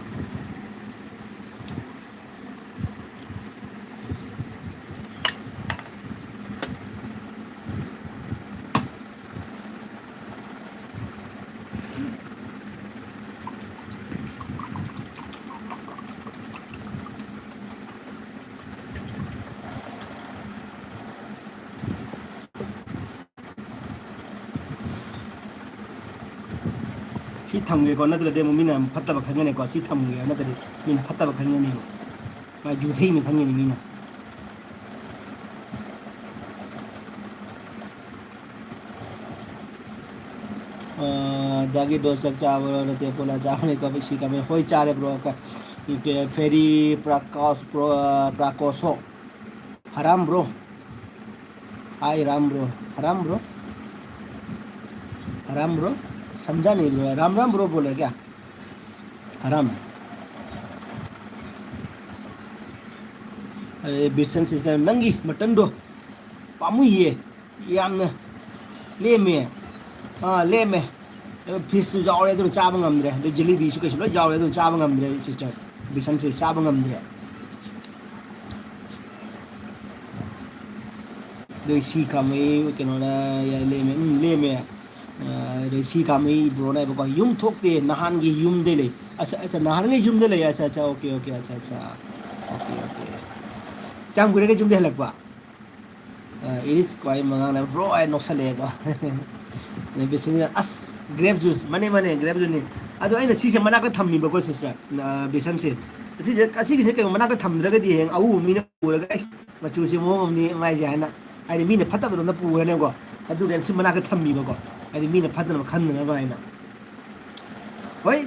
ꯁꯤ ꯊꯝꯒꯦꯀꯣ, ꯅꯠꯇ꯭ꯔꯗꯤ ꯑꯃꯨꯛ ꯃꯤꯅ ꯐꯠꯇꯕ ꯈꯟꯒꯅꯤꯀꯣ꯫ ꯁꯤ ꯊꯝꯒꯦ, ꯅꯠꯇ꯭ꯔꯗꯤ ꯃꯤꯅ ꯐꯠꯇꯕ ꯈꯟꯒꯅꯤꯕ꯫ ꯃꯥ ꯌꯨ ꯊꯛꯏꯅꯤ ꯈꯟꯒꯅꯤ ꯃꯤꯅ꯫ ꯑ, ꯗꯥꯒꯤꯗꯣ ꯆꯥꯛ ꯆꯥꯕꯔꯣ? ꯅꯠꯇꯦ, ꯄꯣꯂꯥ ꯆꯥꯕꯅꯤꯀꯣ꯫ ꯁꯤ ꯀꯃꯦꯟ, ꯍꯣꯏ, ꯆꯥꯔꯦ, ꯕ꯭ꯔꯣ꯫ ꯀ-, ꯀ-, ꯐꯦꯔꯤ ꯄ꯭ꯔꯀꯥꯁ, ꯄ꯭ꯔꯣ-, ꯄ꯭ꯔꯀꯣꯁꯣ꯫ ꯍꯔꯥꯝ, ꯕ꯭ꯔꯣ꯫ Hi, Ram, bro. ꯍꯔꯥꯝ, ꯕ꯭ꯔꯣ꯫ ꯍꯔꯥꯝ, ꯕ꯭ꯔꯣ꯫ ꯁꯝꯖꯥꯅꯤ, ꯕ꯭ꯔꯣ꯫ ꯔꯥꯝ, ꯔꯥꯝ, ꯕ꯭ꯔꯣ, ꯕꯣꯂꯦ ꯀꯌꯥ? ꯍꯔꯥꯝ꯫ ꯑꯔꯦ, ꯕꯤꯁꯟ ꯁꯤꯁꯇꯔ, ꯅꯪꯒꯤ ꯃꯇꯟꯗꯣ ꯄꯥꯝꯃꯨꯏꯌꯦ꯫ ꯌꯥꯝꯅ ꯂꯦꯝꯃꯦ꯫ ꯑꯥ, ꯂꯦꯝꯃꯦ꯫ ꯐꯤꯁꯁꯨ ꯌꯥꯎꯔꯦ, ꯑꯗꯨꯅ ꯆꯥꯕ ꯉꯝꯗ꯭ꯔꯦ꯫ ꯑꯗꯩ ꯖꯤꯂꯤꯕꯤꯁꯨ ꯀꯩꯁꯨ ꯂꯣꯏ ꯌꯥꯎꯔꯦ, ꯑꯗꯨꯅ ꯆꯥꯕ ꯉꯝꯗ꯭ꯔꯦ, ꯁꯤꯁꯇꯔ꯫ ꯕꯤꯁꯟꯁꯦ ꯆꯥꯕ ꯉꯝꯗ꯭ꯔꯦ꯫ ꯑꯗꯩ ꯁꯤ ꯀꯥꯃꯩ ꯀꯩꯅꯣꯅ ꯂꯦꯝꯃꯦ꯫ ꯎꯝ, ꯂꯦꯝꯃꯦ꯫ ꯑ, ꯑꯗꯩ ꯁꯤ ꯀꯥꯃꯩ ꯕ꯭ꯔꯣꯅ ꯍꯥꯏꯕꯀꯣ, "ꯌꯨꯝ ꯊꯣꯛꯇꯦ, ꯅꯍꯥꯟꯒꯤ ꯌꯨꯝꯗꯩ ꯂꯩ꯫" ꯑꯠꯆꯥ, ꯑꯠꯆꯥ, ꯅꯍꯥꯟꯉꯩ ꯌꯨꯝꯗ ꯂꯩ꯫ ꯑꯠꯆꯥ, ꯑꯠꯆꯥ, ꯑꯣꯀꯦ, ꯑꯣꯀꯦ, ꯑꯠꯆꯥ, ꯑꯠꯆꯥ꯫ Okay, okay. ꯀꯌꯥꯝ ꯀꯨꯏꯔꯒꯦ ꯌꯨꯝꯗꯩ ꯍꯜꯂꯛꯄ? ꯑ, ꯏꯔꯤꯁ ꯈ꯭ꯋꯥꯏ ꯃꯉꯥꯡꯅ ꯕ꯭ꯔꯣ ꯍꯥꯏ ꯅꯣꯛꯁꯜꯂꯛꯑꯦꯀꯣ꯫ ꯑꯗꯩ ꯕꯤꯁꯤꯡꯅ, "ꯑꯁ, Grape juice, ꯃꯥꯅꯦ, ꯃꯥꯅꯦ, grape juiceꯅꯤ꯫ ꯑꯗꯣ ꯑꯩꯅ ꯁꯤꯁꯦ ꯃꯅꯥꯛꯇ ꯊꯝꯃꯤꯕꯀꯣ, sister, ꯑ, ꯕꯦꯁꯟꯁꯦ꯫ ꯑꯁꯤꯁꯦ, ꯑꯁꯤꯒꯤꯁꯦ ꯀꯩꯅꯣ, ꯃꯅꯥꯛꯇ ꯊꯝꯗ꯭ꯔꯒꯗꯤ ꯍꯌꯦꯡ ꯑꯎꯕ ꯃꯤꯅ ꯎꯔꯒ, "ꯑꯩ, ꯃꯆꯨꯁꯦ ꯃꯑꯣꯡ ꯑꯃꯅꯤ ꯃꯥꯏꯁꯦ" ꯍꯥꯏꯅ, ꯍꯥꯏꯗꯤ ꯃꯤꯅ ꯐꯠꯇꯕꯗꯣꯝꯗ ꯄꯨꯈ꯭ꯔꯅꯦꯕꯀꯣ꯫ ꯑꯗꯨꯒꯤ ꯑꯩꯅ ꯁꯤ ꯃꯅꯥꯛꯇ ꯊꯝꯃꯤꯕꯀꯣ, ꯍꯥꯏꯗꯤ ꯃꯤꯅ ꯐꯠꯇꯅꯕ ꯈꯟꯗꯅꯕ ꯍꯥꯏꯅ꯫ ꯍꯣꯏ,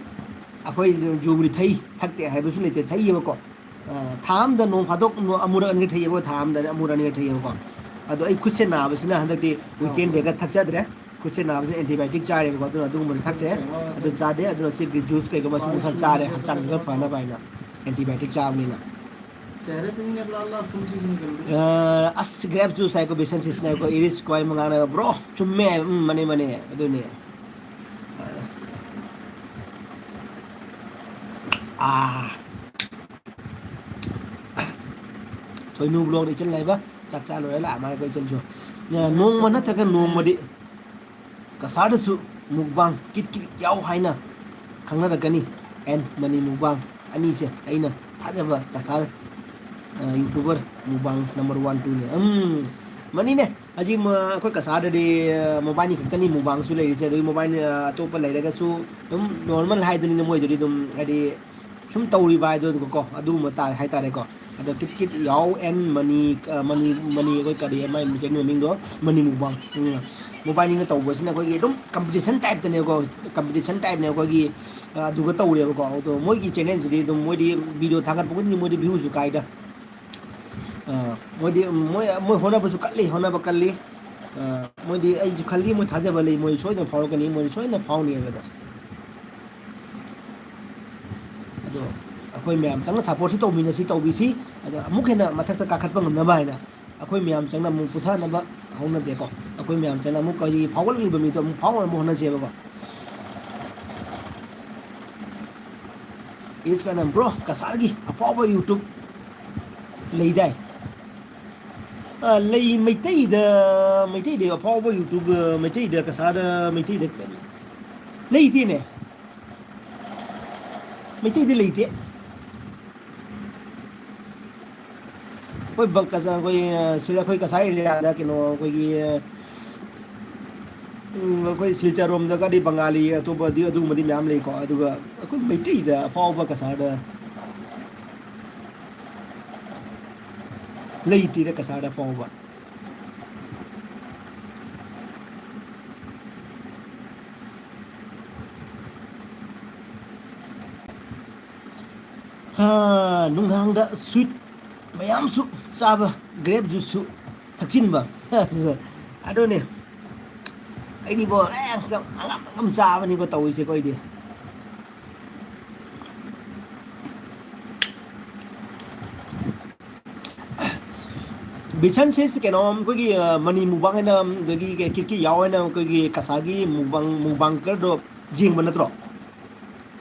ꯑꯩꯈꯣꯏ ꯌꯨꯕꯨꯗꯤ ꯊꯛꯏ, ꯊꯛꯇꯦ ꯍꯥꯏꯕꯁꯨ ꯂꯩꯇꯦ, ꯊꯛꯏꯕꯀꯣ꯫ ꯑ, ꯊꯥ ꯑꯃꯗ ꯅꯣꯡ ꯐꯥꯗꯣꯛ ꯅꯣ-, ꯑꯃꯨꯔꯛ ꯑꯅꯤꯔꯛ ꯊꯛꯏꯕꯀꯣ, ꯊꯥ ꯑꯃꯗ ꯑꯃꯨꯔꯛ ꯑꯅꯤꯔꯛ ꯊꯛꯏꯕꯀꯣ꯫ ꯑꯗꯣ ꯑꯩ ꯈꯨꯠꯁꯦ ꯅꯥꯕꯁꯤꯅ ꯍꯟꯗꯛꯇꯤ weekendꯗꯒ ꯊꯛꯆꯗ꯭ꯔꯦ꯫ ꯈꯨꯠꯁꯦ ꯅꯥꯕꯁꯤꯅ antibiotic ꯆꯥꯔꯦꯕꯀꯣ, ꯑꯗꯨꯅ ꯑꯗꯨꯒꯨꯝꯕꯗꯤ ꯊꯛꯇꯦ꯫ ꯑꯗꯨ ꯆꯥꯗꯦ, ꯑꯗꯨꯅ ꯁꯤ grape juice ꯀꯩꯒꯨꯝꯕ ꯁꯨꯝ ꯈꯔ ꯆꯥꯔꯦ, ꯍꯛꯆꯥꯡꯁꯦ ꯈꯔ ꯐꯅꯕ ꯍꯥꯏꯅ, antibiotic ꯆꯥꯕꯅꯤꯅ꯫ ꯆꯦꯍꯔꯦ ꯄꯦ ꯂꯥꯜ ꯂꯥꯜ ꯀꯨꯝꯁꯤꯁꯤꯅ ꯀꯩꯅꯣ? ꯑ, ꯑꯁ, grape juice ꯍꯥꯏꯀꯣ, ꯕꯦꯁꯟ ꯁꯤꯖꯤꯟꯅꯩꯀꯣ, ꯏꯔꯤꯁ ꯀ꯭ꯋꯥꯏ ꯃꯉꯥꯅ, bro, ꯆꯨꯝꯃꯦ, ꯎꯝ, ꯃꯥꯅꯦ, ꯃꯥꯅꯦ, ꯑꯗꯨꯅꯦ꯫ ꯑꯥ꯫ ꯊꯣꯏꯅꯨ vlogꯗ ꯏꯆꯜ ꯂꯩꯕ, ꯆꯥꯛ ꯆꯥ ꯂꯣꯏꯔ ꯂꯥꯛꯑ ꯃꯥꯜꯂꯦꯀꯣ ꯏꯆꯜꯁꯨ꯫ ꯅꯣꯡꯃ ꯅꯠꯇ꯭ꯔꯒ ꯅꯣꯡꯃꯗꯤ ꯀꯁꯥꯔꯗꯁꯨ mukbang ꯀꯤꯠ ꯀꯤꯠ ꯌꯥꯎ ꯍꯥꯏꯅ ꯈꯪꯅꯔꯛꯀꯅꯤ꯫ And ꯃꯅꯤ mukbang ꯑꯅꯤꯁꯦ ꯑꯩꯅ ꯊꯥꯖꯕ ꯀꯁꯥꯔ, ꯑ, YouTuber mukbang number one, twoꯅꯤ꯫ ꯎꯝ, ꯃꯅꯤꯅꯦ꯫ ꯍꯧꯖꯤꯛ ꯃ-, ꯑꯩꯈꯣꯏ ꯀꯁꯥꯔꯗꯗꯤ, ꯑ, ꯃꯣꯕꯥꯏꯅꯤ ꯈꯛꯇꯅꯤ mukbangꯁꯨ ꯂꯩꯔꯤꯁꯦ꯫ ꯑꯗꯨꯒꯤ ꯃꯣꯕꯥꯏꯅꯤ, ꯑ, ꯑꯇꯣꯞꯄ ꯂꯩꯔꯒꯁꯨ ꯑꯗꯨꯝ normal ꯍꯥꯏꯗꯨꯅꯤꯅ, ꯃꯣꯏꯗꯨꯗꯤ ꯑꯗꯨꯝ ꯍꯥꯏꯗꯤ ꯁꯨꯝ ꯇꯧꯔꯤꯕ ꯍꯥꯏꯗꯨꯀꯣ, ꯑꯗꯨꯒꯨꯝꯕ ꯇꯥꯔꯦ ꯍꯥꯏꯇꯥꯔꯦꯀꯣ꯫ ꯑꯗꯣ ꯀꯤꯠ ꯀꯤꯠ ꯌꯥꯎ and ꯃꯅꯤ, ꯑ, ꯃꯅꯤ, ꯃꯅꯤ ꯑꯩꯈꯣꯏ ꯀꯔꯤ ꯃꯥꯏ channel ꯃꯃꯤꯡꯗꯣ? ꯃꯅꯤ mukbang꯫ ꯎꯝ꯫ ꯃꯣꯕꯥꯏꯅꯤꯅ ꯇꯧꯕꯁꯤꯅ ꯑꯩꯈꯣꯏꯒꯤ ꯑꯗꯨꯝ competition typeꯇꯅꯦꯀꯣ, competition typeꯅꯦ ꯑꯩꯈꯣꯏꯒꯤ, ꯑ, ꯑꯗꯨꯒ ꯇꯧꯔꯦꯕꯀꯣ꯫ ꯑꯗꯣ ꯃꯣꯏꯒꯤ channelꯁꯤꯗꯤ ꯑꯗꯨꯝ ꯃꯣꯏꯗꯤ video ꯊꯥꯒꯠꯄ ꯈꯨꯗꯤꯡꯒꯤ ꯃꯣꯏꯗꯤ viewꯁꯨ ꯀꯥꯏꯗ꯫ ꯑ, ꯃꯣꯏꯗꯤ, ꯃꯣꯏ, ꯃꯣꯏ ꯍꯣꯠꯅꯕꯁꯨ ꯀꯜꯂꯤ, ꯍꯣꯠꯅꯕ ꯀꯜꯂꯤ꯫ ꯑ, ꯃꯣꯏꯗꯤ ꯑꯩꯁꯨ ꯈꯜꯂꯤ, ꯃꯣꯏ ꯊꯥꯖꯕ ꯂꯩ, ꯃꯣꯏ ꯁꯣꯏꯗꯅ ꯐꯥꯎꯔꯛꯀꯅꯤ, ꯃꯣꯏ ꯁꯣꯏꯗꯅ ꯐꯥꯎꯅꯤ ꯍꯥꯏꯕꯗꯣ꯫ ꯑꯗꯣ ꯑꯩꯈꯣꯏ ꯃꯌꯥꯝ ꯆꯪꯅ supportꯁꯨ ꯇꯧꯃꯤꯟꯅꯁꯤ, ꯇꯧꯕꯤꯁꯤ꯫ ꯑꯗꯣ ꯑꯃꯨꯛ ꯍꯦꯟꯅ ꯃꯊꯛꯇ ꯀꯥꯈꯠꯄ ꯉꯝꯅꯕ ꯍꯥꯏꯅ ꯑꯩꯈꯣꯏ ꯃꯌꯥꯝ ꯆꯪꯅ ꯑꯃꯨꯛ ꯄꯨꯊꯅꯕ ꯍꯧꯅꯗꯦꯀꯣ꯫ ꯑꯩꯈꯣꯏ ꯃꯌꯥꯝ ꯆꯪꯅ ꯑꯃꯨꯛ ꯀꯔꯤ ꯐꯥꯎꯒꯠꯂꯛꯂꯤꯕ ꯃꯤꯗꯣ ꯑꯃꯨꯛ ꯐꯥꯎꯅꯕ ꯍꯣꯠꯅꯁꯦꯕꯀꯣ꯫ Is ꯀꯅꯥ bro, ꯀꯁꯥꯔꯒꯤ ꯑꯐꯥꯎꯕ YouTube ꯂꯩꯗꯥꯏ? ꯑ, ꯂꯩ, ꯃꯩꯇꯩꯗ, ꯃꯩꯇꯩꯗ ꯑꯐꯥꯎꯕ YouTube, ꯑ, ꯃꯩꯇꯩꯗ, ꯀꯁꯥꯔꯗ, ꯃꯩꯇꯩꯗ ꯀꯔꯤ? ꯂꯩꯇꯦꯅꯦ꯫ ꯃꯩꯇꯩꯗ ꯂꯩꯇꯦ꯫ ꯑꯩꯈꯣꯏ ꯕ-, ꯀꯁꯥ-, ꯑꯩꯈꯣꯏ, ꯑ, ꯁꯤꯗ ꯑꯩꯈꯣꯏ ꯀꯁꯥꯔ areaꯗ ꯀꯩꯅꯣ, ꯑꯩꯈꯣꯏꯒꯤ, ꯑ, ꯎꯝ, ꯑꯩꯈꯣꯏ ꯁꯤꯜꯆꯔ ꯔꯣꯝꯗꯒꯗꯤ ꯕꯪꯒꯥꯂꯤ ꯑꯇꯣꯞꯄꯗꯤ ꯑꯗꯨꯒꯨꯝꯕꯗꯤ ꯃꯌꯥꯝ ꯂꯩꯀꯣ, ꯑꯗꯨꯒ ꯑꯩꯈꯣꯏ ꯃꯩꯇꯩꯗ ꯑꯐꯥꯎꯕ ꯀꯁꯥꯔꯗ ꯂꯩꯇꯦꯗ, ꯀꯁꯥꯔꯗ ꯑꯐꯥꯎꯕ꯫ ꯍꯥ, ꯅꯨꯡꯗꯥꯡꯗ ꯁ꯭ꯋꯤꯠ ꯃꯌꯥꯝꯁꯨ ꯆꯥꯕ, ꯒ꯭ꯔꯦꯞ ꯖꯨꯁꯁꯨ ꯊꯛꯆꯤꯟꯕ꯫ ꯑꯗꯨꯅꯦ, ꯑꯩꯗꯤꯀꯣ, ꯑꯦ, ꯑꯉꯝ ꯑꯉꯝ ꯆꯥꯕꯅꯤꯀꯣ ꯇꯧꯔꯤꯁꯦꯀꯣ ꯑꯩꯗꯤ꯫ ꯕꯤꯁꯟꯁꯦ ꯀꯩꯅꯣ, ꯑꯩꯈꯣꯏꯒꯤ, ꯑ, ꯃꯅꯤ ꯃꯨꯛꯕꯥꯡ ꯍꯥꯏꯅ, ꯑꯗꯒꯤ ꯀꯤꯔꯀꯤ ꯌꯥꯎ ꯍꯥꯏꯅ ꯑꯩꯈꯣꯏꯒꯤ ꯀꯁꯥꯔꯒꯤ ꯃꯨꯛꯕꯥꯡ, ꯃꯨꯛꯕꯥꯡꯀꯔꯗꯣ ꯌꯦꯡꯕ ꯅꯠꯇ꯭ꯔꯣ?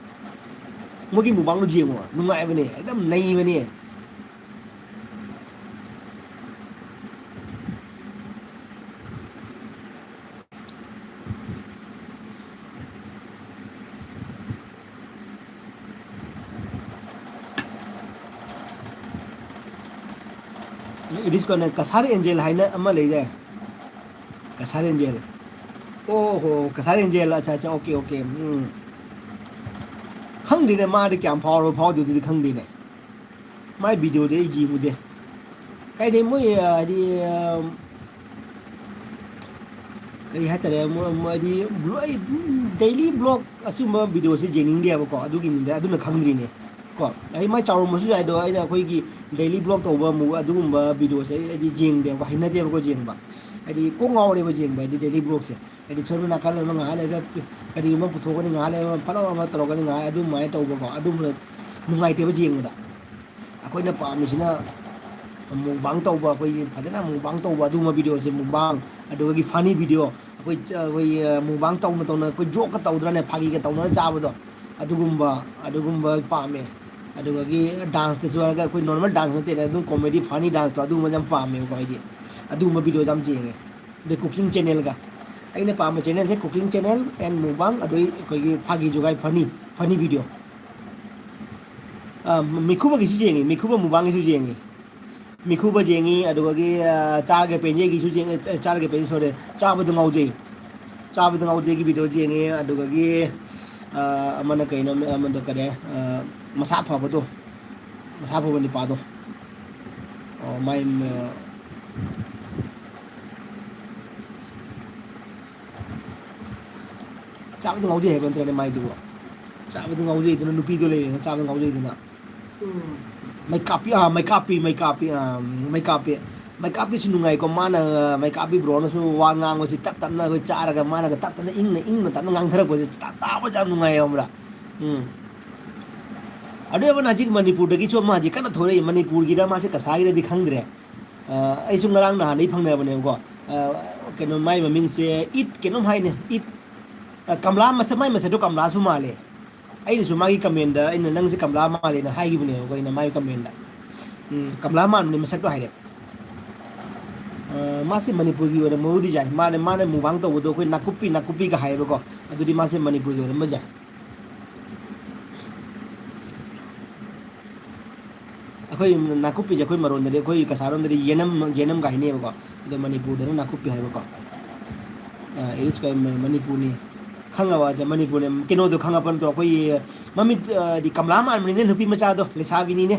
ꯃꯣꯏꯒꯤ ꯃꯨꯛꯕꯥꯡꯗꯣ ꯌꯦꯡꯉꯣ, ꯅꯨꯡꯉꯥꯏꯕꯅꯦ, ꯑꯦꯛꯗꯝ ꯅꯩꯕꯅꯦ꯫ ꯏꯠ ꯏꯁ ꯀꯣꯟꯅ ꯀꯁꯥꯔ ꯑꯦꯟꯖꯦꯜ ꯍꯥꯏꯅ ꯑꯃ ꯂꯩꯗꯥꯏ? ꯀꯁꯥꯔ ꯑꯦꯟꯖꯦꯜ꯫ ꯑꯣ ꯍꯣ, ꯀꯁꯥꯔ ꯑꯦꯟꯖꯦꯜ, ꯑꯠꯆꯥ, ꯑꯠꯆꯥ, ꯑꯣꯀꯦ, ꯑꯣꯀꯦ, ꯎꯝ꯫ ꯈꯪꯗꯦꯅꯦ, ꯃꯥꯗꯤ ꯀꯌꯥꯝ ꯐꯥꯎꯔꯕ ꯐꯥꯎꯗꯦ ꯑꯗꯨꯗꯤ ꯈꯪꯗꯦꯅꯦ꯫ ꯃꯥꯏ ꯚꯤꯗꯤꯑꯣꯗꯤ ꯑꯩ ꯌꯦꯡꯉꯨꯗꯦ꯫ ꯀꯩꯗꯤ ꯃꯣꯏ, ꯑ, ꯍꯥꯏꯗꯤ, ꯑ, ꯀꯔꯤ ꯍꯥꯏꯇꯥꯔꯦ, ꯃꯣꯏ, ꯃꯣꯏꯗꯤ ꯂꯣꯏ, ꯗꯦꯂꯤ ꯕ꯭ꯂꯣꯒ ꯑꯁꯤꯒꯨꯝꯕ ꯚꯤꯗꯤꯑꯣꯁꯦ ꯌꯦꯡꯅꯤꯡꯗꯦꯕꯀꯣ, ꯑꯗꯨꯒꯤꯅꯤꯗ, ꯑꯗꯨꯅ ꯈꯪꯗ꯭ꯔꯤꯅꯦ꯫ ꯀꯣ, ꯑꯩ ꯃꯥꯏ ꯆꯥꯎꯔꯝꯕꯁꯨ ꯌꯥꯏ, ꯑꯗꯣ ꯑꯩꯅ ꯑꯩꯈꯣꯏꯒꯤ ꯗꯦꯂꯤ ꯕ꯭ꯂꯣꯒ ꯇꯧꯕ ꯑꯃꯨꯛ ꯑꯗꯨꯒꯨꯝꯕ ꯚꯤꯗꯤꯑꯣꯁꯦ ꯑꯩ, ꯑꯩꯗꯤ ꯌꯦꯡꯗꯦꯕꯀꯣ, ꯍꯩꯅꯗꯦꯕꯀꯣ ꯌꯦꯡꯕ꯫ ꯍꯥꯏꯗꯤ ꯀꯣꯛ ꯉꯥꯎꯔꯦꯕ ꯌꯦꯡꯕ, ꯍꯥꯏꯗꯤ ꯗꯦꯂꯤ ꯕ꯭ꯂꯣꯒꯁꯦ꯫ ꯍꯥꯏꯗꯤ ꯁꯣꯝꯗ ꯅꯥꯀꯜ ꯑꯃ ꯉꯥꯏꯍꯥꯛ ꯂꯩꯔꯒ ꯀꯔꯤꯒꯨꯝꯕ ꯄꯨꯊꯣꯛꯀꯅꯤ, ꯉꯥꯏꯍꯥꯛ ꯂꯩꯔꯒ ꯐꯠ ꯂꯥꯎ ꯑꯃ ꯇꯧꯔꯛꯀꯅꯤ, ꯉꯥꯏꯍꯥꯛ ꯑꯗꯨꯃꯥꯏꯅ ꯇꯧꯕꯀꯣ, ꯑꯗꯨꯝꯕ ꯅꯨꯡꯉꯥꯏꯇꯦꯕ ꯌꯦꯡꯕꯗ꯫ ꯑꯩꯈꯣꯏꯅ ꯄꯥꯝꯃꯤꯁꯤꯅ ꯃꯨꯛꯕꯥꯡ ꯇꯧꯕ, ꯑꯩꯈꯣꯏꯒꯤ ꯐꯖꯅ ꯃꯨꯛꯕꯥꯡ ꯇꯧꯕ ꯑꯗꯨꯒꯨꯝꯕ ꯚꯤꯗꯤꯑꯣꯁꯦ, ꯃꯨꯛꯕꯥꯡ, ꯑꯗꯨꯗꯒꯤ ꯐꯅꯤ ꯚꯤꯗꯤꯑꯣ, ꯑꯩꯈꯣꯏ, ꯑꯩꯈꯣꯏ, ꯑ, ꯃꯨꯛꯕꯥꯡ ꯇꯧꯅ ꯇꯧꯅ ꯑꯩꯈꯣꯏ ꯖꯣꯛꯀ ꯇꯧꯗ꯭ꯔꯅꯦ, ꯐꯥꯒꯤꯒ ꯇꯧꯅꯔ ꯆꯥꯕꯗꯣ, ꯑꯗꯨꯒꯨꯝꯕ, ꯑꯗꯨꯒꯨꯝꯕ ꯄꯥꯝꯃꯦ꯫ ꯑꯗꯨꯗꯒꯤ ꯗꯥꯟꯁꯇꯁꯨ ꯍꯥꯏꯔꯒ ꯑꯩꯈꯣꯏ ꯅꯣꯔꯃꯦꯜ ꯗꯥꯟꯁ ꯅꯠꯇꯦꯅꯦ, ꯑꯗꯨꯝ ꯀꯣꯃꯦꯗꯤ ꯐꯅꯤ ꯗꯥꯟꯁꯇꯣ ꯑꯗꯨꯒꯨꯝꯕ ꯌꯥꯝ ꯄꯥꯝꯃꯦꯕꯀꯣ ꯑꯩꯗꯤ꯫ ꯑꯗꯨꯒꯨꯝꯕ ꯚꯤꯗꯤꯑꯣꯁꯦ ꯌꯥꯝ ꯌꯦꯡꯉꯦ꯫ ꯑꯗꯩ ꯀꯨꯀꯤꯡ ꯆꯦꯅꯦꯜꯒ, ꯑꯩꯅ ꯄꯥꯝꯕ ꯆꯦꯅꯦꯜꯁꯦ ꯀꯨꯀꯤꯡ ꯆꯦꯅꯦꯜ ꯑꯦꯟ ꯃꯨꯛꯕꯥꯡ, ꯑꯗꯩ ꯑꯩꯈꯣꯏꯒꯤ ꯐꯥꯒꯤ ꯖꯨꯒꯥꯏ ꯐꯅꯤ, ꯐꯅꯤ ꯚꯤꯗꯤꯑꯣ꯫ ꯑ, ꯃꯤꯈꯨꯕꯒꯤꯁꯨ ꯌꯦꯡꯉꯤ, ꯃꯤꯈꯨꯕ ꯃꯨꯛꯕꯥꯡꯒꯤꯁꯨ ꯌꯦꯡꯉꯤ꯫ ꯃꯤꯈꯨꯕ ꯌꯦꯡꯉꯤ, ꯑꯗꯨꯗꯒꯤ, ꯑ, ꯆꯥꯔꯒ ꯄꯦꯟꯖꯩꯒꯤꯁꯨ ꯌꯦꯡꯉꯤ, ꯑ, ꯆꯥꯔꯒ ꯄꯦꯟꯖꯩ, ꯁꯣꯔꯤ, ꯆꯥꯕꯗ ꯉꯥꯎꯖꯩ꯫ ꯆꯥꯕꯗ ꯉꯥꯎꯖꯩꯒꯤ ꯚꯤꯗꯤꯑꯣꯁꯨ ꯌꯦꯡꯉꯤ, ꯑꯗꯨꯗꯒꯤ ꯑ, ꯑꯃꯅ ꯀꯩꯅꯣ, ꯑꯃꯗ ꯀꯔꯤ, ꯑ, ꯃꯁꯥ ꯐꯕꯗꯣ, ꯃꯁꯥ ꯐꯕ ꯅꯨꯄꯥꯗꯣ꯫ ꯑꯣ, ꯃꯥꯏ, ꯑ, ꯆꯥꯕꯗ ꯉꯥꯎꯖꯩ ꯍꯥꯏꯕ ꯅꯠꯇ꯭ꯔꯅꯦ ꯃꯥꯏꯗꯨꯕꯨ? ꯆꯥꯕꯗ ꯉꯥꯎꯖꯩꯗꯅ ꯅꯨꯄꯤꯗꯣ ꯂꯩꯔꯦꯅ, ꯆꯥꯕꯗ ꯉꯥꯎꯖꯩꯗꯅ꯫ ꯎꯝ꯫ ꯃꯩꯀꯥꯞꯄꯤ, ꯑꯥ, ꯃꯩꯀꯥꯞꯄꯤ, ꯃꯩꯀꯥꯞꯄꯤ, ꯑꯥ, ꯃꯩꯀꯥꯞꯄꯤ꯫ ꯃꯩꯀꯥꯞꯄꯤꯁꯨ ꯅꯨꯡꯉꯥꯏꯀꯣ, ꯃꯥꯅ, ꯃꯩꯀꯥꯞꯄꯤ ꯕ꯭ꯔꯣꯅꯁꯨ ꯋꯥ ꯉꯥꯡꯕꯁꯤ ꯇꯞ ꯇꯞꯅ ꯑꯩꯈꯣꯏ ꯆꯥꯔꯒ ꯃꯥꯅꯒ ꯇꯞ ꯇꯞꯅ ꯏꯪꯅ ꯏꯪꯅ ꯇꯞꯅ ꯉꯥꯡꯊꯔꯛꯄꯁꯦ ꯇꯥ-, ꯇꯥꯕꯁꯦ ꯌꯥꯝ ꯅꯨꯡꯉꯥꯏꯌꯦ, ꯈꯪꯕ꯭ꯔꯥ? ꯎꯝ꯫ ꯑꯗꯨ ꯑꯃꯅ ꯍꯧꯖꯤꯛ ꯃꯅꯤꯄꯨꯔꯗꯒꯤꯁꯨ ꯑꯃ ꯍꯧꯖꯤꯛ ꯀꯟꯅ ꯊꯣꯛꯂꯛꯏ, ꯃꯅꯤꯄꯨꯔꯒꯤꯔ ꯃꯥꯁꯦ ꯀꯁꯥꯔꯒꯤꯔꯗꯤ ꯈꯪꯗ꯭ꯔꯦ꯫ ꯑ, ꯑꯩꯁꯨ ꯉꯔꯥꯡ ꯅꯍꯥꯟꯗꯩ ꯐꯪꯅꯕꯅꯦꯕꯀꯣ꯫ ꯑ, ꯀꯩꯅꯣ, ꯃꯥꯏ ꯃꯃꯤꯡꯁꯦ ꯏꯠ ꯀꯩꯅꯣꯝ ꯍꯥꯏꯅꯦ, ꯏꯠ, ꯑ, ꯀꯃꯂꯥ ꯃꯁꯛ, ꯃꯥꯏ ꯃꯁꯛꯇꯣ ꯀꯃꯂꯥꯁꯨ ꯃꯥꯜꯂꯦ꯫ ꯑꯩꯅꯁꯨ ꯃꯥꯒꯤ ꯀꯃꯦꯟꯗ ꯑꯩꯅ "ꯅꯪꯁꯦ ꯀꯃꯂꯥ ꯃꯥꯜꯂꯦꯅ" ꯍꯥꯏꯈꯤꯕꯅꯦꯕꯀꯣ ꯑꯩꯅ ꯃꯥꯒꯤ ꯀꯃꯦꯟꯗ꯫ ꯎꯝ, ꯀꯃꯂꯥ ꯃꯥꯟꯕꯅꯦ ꯃꯁꯛꯇꯣ ꯍꯥꯏꯔꯦ꯫ ꯑ, ꯃꯥꯁꯦ ꯃꯅꯤꯄꯨꯔꯒꯤ ꯑꯣꯏꯔꯝꯕꯕꯨꯗꯤ ꯌꯥꯏ꯫ ꯃꯥꯅ, ꯃꯥꯅ ꯃꯨꯛꯕꯥꯡ ꯇꯧꯕꯗꯣ ꯑꯩꯈꯣꯏ ꯅꯥꯀꯨꯞꯄꯤ, ꯅꯥꯀꯨꯞꯄꯤꯒ ꯍꯥꯏꯌꯦꯕꯀꯣ꯫ ꯑꯗꯨꯗꯤ ꯃꯥꯁꯦ ꯃꯅꯤꯄꯨꯔꯒꯤ ꯑꯣꯏꯔꯝꯕ ꯌꯥꯏ꯫ ꯑꯩꯈꯣꯏ ꯅꯥꯀꯨꯞꯄꯤꯁꯦ ꯑꯩꯈꯣꯏ ꯃꯔꯣꯟꯗꯗꯤ, ꯑꯩꯈꯣꯏ ꯀꯁꯥꯔꯣꯝꯗꯗꯤ ꯌꯦꯅꯝ, ꯌꯦꯅꯝꯒ ꯍꯥꯏꯅꯩꯌꯦꯕꯀꯣ꯫ ꯑꯗꯣ ꯃꯅꯤꯄꯨꯔꯗꯅ ꯅꯥꯀꯨꯞꯄꯤ ꯍꯥꯏꯕꯀꯣ꯫ ꯑ, it is ꯀ-, ꯃ-, ꯃꯅꯤꯄꯨꯔꯅꯤ꯫ ꯈꯪꯉꯕ? ꯑꯁꯦ ꯃꯅꯤꯄꯨꯔꯅꯤ꯫ ꯀꯩꯅꯣꯗꯣ ꯈꯪꯉꯕ ꯅꯠꯇ꯭ꯔꯣ? ꯑꯩꯈꯣꯏꯒꯤ ꯃꯃꯤꯠ, ꯑ, ꯍꯥꯏꯗꯤ ꯀꯃꯂꯥ ꯃꯥꯟꯕꯅꯤꯅꯦ, ꯅꯨꯄꯤ ꯃꯆꯥꯗꯣ, ꯂꯩꯁꯥꯕꯤꯅꯤꯅꯦ꯫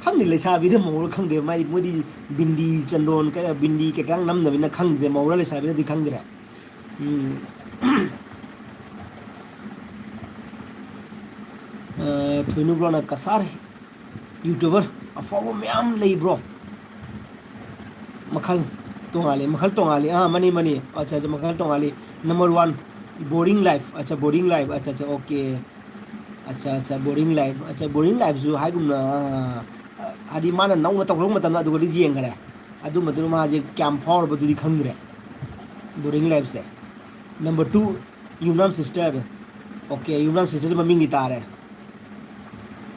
ꯈꯪꯗꯦ, ꯂꯩꯁꯥꯕꯤꯔ ꯃꯧꯔ ꯈꯪꯗꯦ꯫ ꯃꯥꯏ, ꯃꯣꯏꯗꯤ ꯕꯤꯟꯗꯤ ꯆꯟꯗꯣꯟ ꯀ-, ꯕꯤꯟꯗꯤ ꯀꯩꯀꯥ ꯅꯝꯗꯕꯅꯤꯅ ꯈꯪꯗ꯭ꯔꯦ, ꯃꯧꯔ ꯂꯩꯁꯥꯕꯤꯔꯗꯤ ꯈꯪꯗ꯭ꯔꯦ꯫ ꯎꯝ꯫ ꯑ, ꯊꯣꯏꯅꯨ ꯕ꯭ꯔꯣꯅ ꯀꯁꯥꯔ ꯌꯨꯇ꯭ꯌꯨꯕꯔ ꯑꯐꯥꯎꯕ ꯃꯌꯥꯝ ꯂꯩꯕ꯭ꯔꯣ? ꯃꯈꯜ ꯇꯣꯉꯥꯜꯂꯤ, ꯃꯈꯜ ꯇꯣꯉꯥꯜꯂꯤ꯫ ꯑꯥ, ꯃꯅꯤ, ꯃꯅꯤ꯫ ꯑꯠꯆꯥ, ꯑꯠꯆꯥ, ꯃꯈꯜ ꯇꯣꯉꯥꯜꯂꯤ꯫ Number one, boring life꯫ ꯑꯠꯆꯥ, boring life꯫ ꯑꯠꯆꯥ, ꯑꯠꯆꯥ, okay꯫ ꯑꯠꯆꯥ, ꯑꯠꯆꯥ, boring life꯫ ꯑꯠꯆꯥ, boring lifeꯁꯨ ꯍꯥꯏꯒꯨꯝꯅ, ꯑꯥ, ꯍꯥꯏꯗꯤ ꯃꯥꯅ ꯅꯧꯅ ꯇꯧꯔꯛꯄ ꯃꯇꯝꯗ ꯑꯗꯨꯒꯗꯤ ꯌꯦꯡꯈꯔꯦ꯫ ꯑꯗꯨ ꯃꯇꯨꯡꯗ ꯃꯥꯁꯦ ꯀꯌꯥꯝ ꯐꯥꯎꯔꯕꯗꯨꯗꯤ ꯈꯪꯗ꯭ꯔꯦ꯫ Boring lifeꯁꯦ꯫ Number two, ꯌꯨꯝꯅꯥꯝ sister꯫ Okay, ꯌꯨꯝꯅꯥꯝ sister ꯃꯃꯤꯡꯗꯤ ꯇꯥꯔꯦ꯫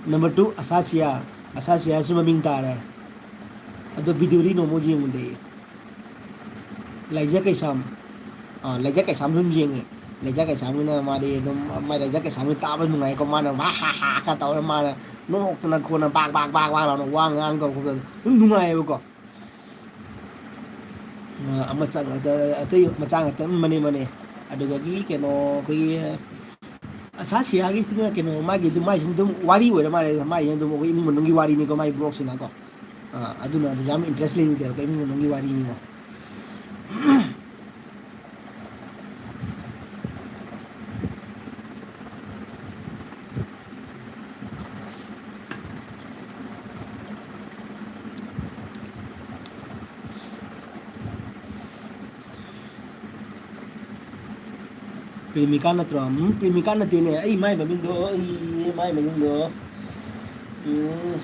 Number two, ꯑꯁꯥꯁꯤꯌꯥ꯫ ꯑꯁꯥꯁꯤꯌꯥꯁꯨ ꯃꯃꯤꯡ ꯇꯥꯔꯦ꯫ ꯑꯗꯣ videoꯗꯤ ꯅꯣꯡꯃ ꯌꯦꯡꯉꯨꯗꯦ꯫ ꯂꯥꯏꯖ ꯀꯩꯁꯥꯝ꯫ ꯑꯥ, ꯂꯥꯏꯖ ꯀꯩꯁꯥꯝ ꯑꯗꯨꯝ ꯌꯦꯡꯉꯦ꯫ ꯂꯥꯏꯖ ꯀꯩꯁꯥꯝꯒꯤꯅ ꯃꯥꯗꯤ ꯑꯗꯨꯝ, ꯃꯥꯏ ꯂꯥꯏꯖ ꯀꯩꯁꯥꯝꯒꯤ ꯇꯥꯕ ꯅꯨꯡꯉꯥꯏꯀꯣ꯫ ꯃꯥꯅ ꯋꯥ ꯍꯥ ꯍꯥ ꯍꯥ ꯀ ꯇꯧꯔ ꯃꯥꯅ ꯅꯣꯛꯇꯅ ꯈꯣꯠꯅ ꯕꯥꯛ ꯕꯥꯛ ꯕꯥꯛ ꯕꯥꯛ ꯂꯥꯎꯅ ꯋꯥ ꯉꯥꯡ ꯇꯧꯕ ꯈꯣꯠꯄꯗꯣ ꯑꯗꯨꯝ ꯅꯨꯡꯉꯥꯏꯌꯦꯕꯀꯣ꯫ ꯑ, ꯑꯃ ꯆꯪ-, ꯑꯇꯩ ꯃꯆꯥ ꯉꯥꯛꯇ, ꯎꯝ, ꯃꯅꯦ, ꯃꯅꯦ꯫ ꯑꯗꯨꯗꯒꯤ ꯀꯩꯅꯣ, ꯑꯩꯈꯣꯏꯒꯤ ꯑꯁꯥ ꯁꯤꯌꯥꯒꯤꯁꯤꯅ ꯀꯩꯅꯣ, ꯃꯥꯒꯤ ꯑꯗꯨꯝ, ꯃꯥꯏꯁꯤꯅ ꯑꯗꯨꯝ ꯋꯥꯔꯤ ꯑꯣꯏꯔ ꯃꯥꯜꯂꯦ, ꯃꯥꯏꯁꯤꯅ ꯑꯗꯨꯝ ꯑꯩꯈꯣꯏ ꯏꯃꯨꯡ ꯃꯅꯨꯡꯒꯤ ꯋꯥꯔꯤꯅꯤꯀꯣ, ꯃꯥꯏ ꯕ꯭ꯂꯣꯛꯁꯤꯅꯀꯣ꯫ ꯑ, ꯑꯗꯨꯅ ꯑꯗꯨ ꯌꯥꯝ ꯏꯟꯇꯔꯦꯁ ꯂꯩꯔꯨꯗꯦꯕꯀꯣ, ꯏꯃꯨꯡ ꯃꯅꯨꯡꯒꯤ ꯋꯥꯔꯤꯅꯤꯅ꯫ ꯄ꯭ꯔꯦꯃꯤꯀꯥ ꯅꯠꯇ꯭ꯔꯣ? ꯎꯝ, ꯄ꯭ꯔꯦꯃꯤꯀꯥ ꯅꯠꯇꯦꯅꯦ꯫ ꯑꯩ ꯃꯥꯏ ꯃꯃꯤꯡꯗꯣ, ꯑꯩ ꯃꯥꯏ ꯃꯃꯤꯡꯗꯣ, ꯎꯝ,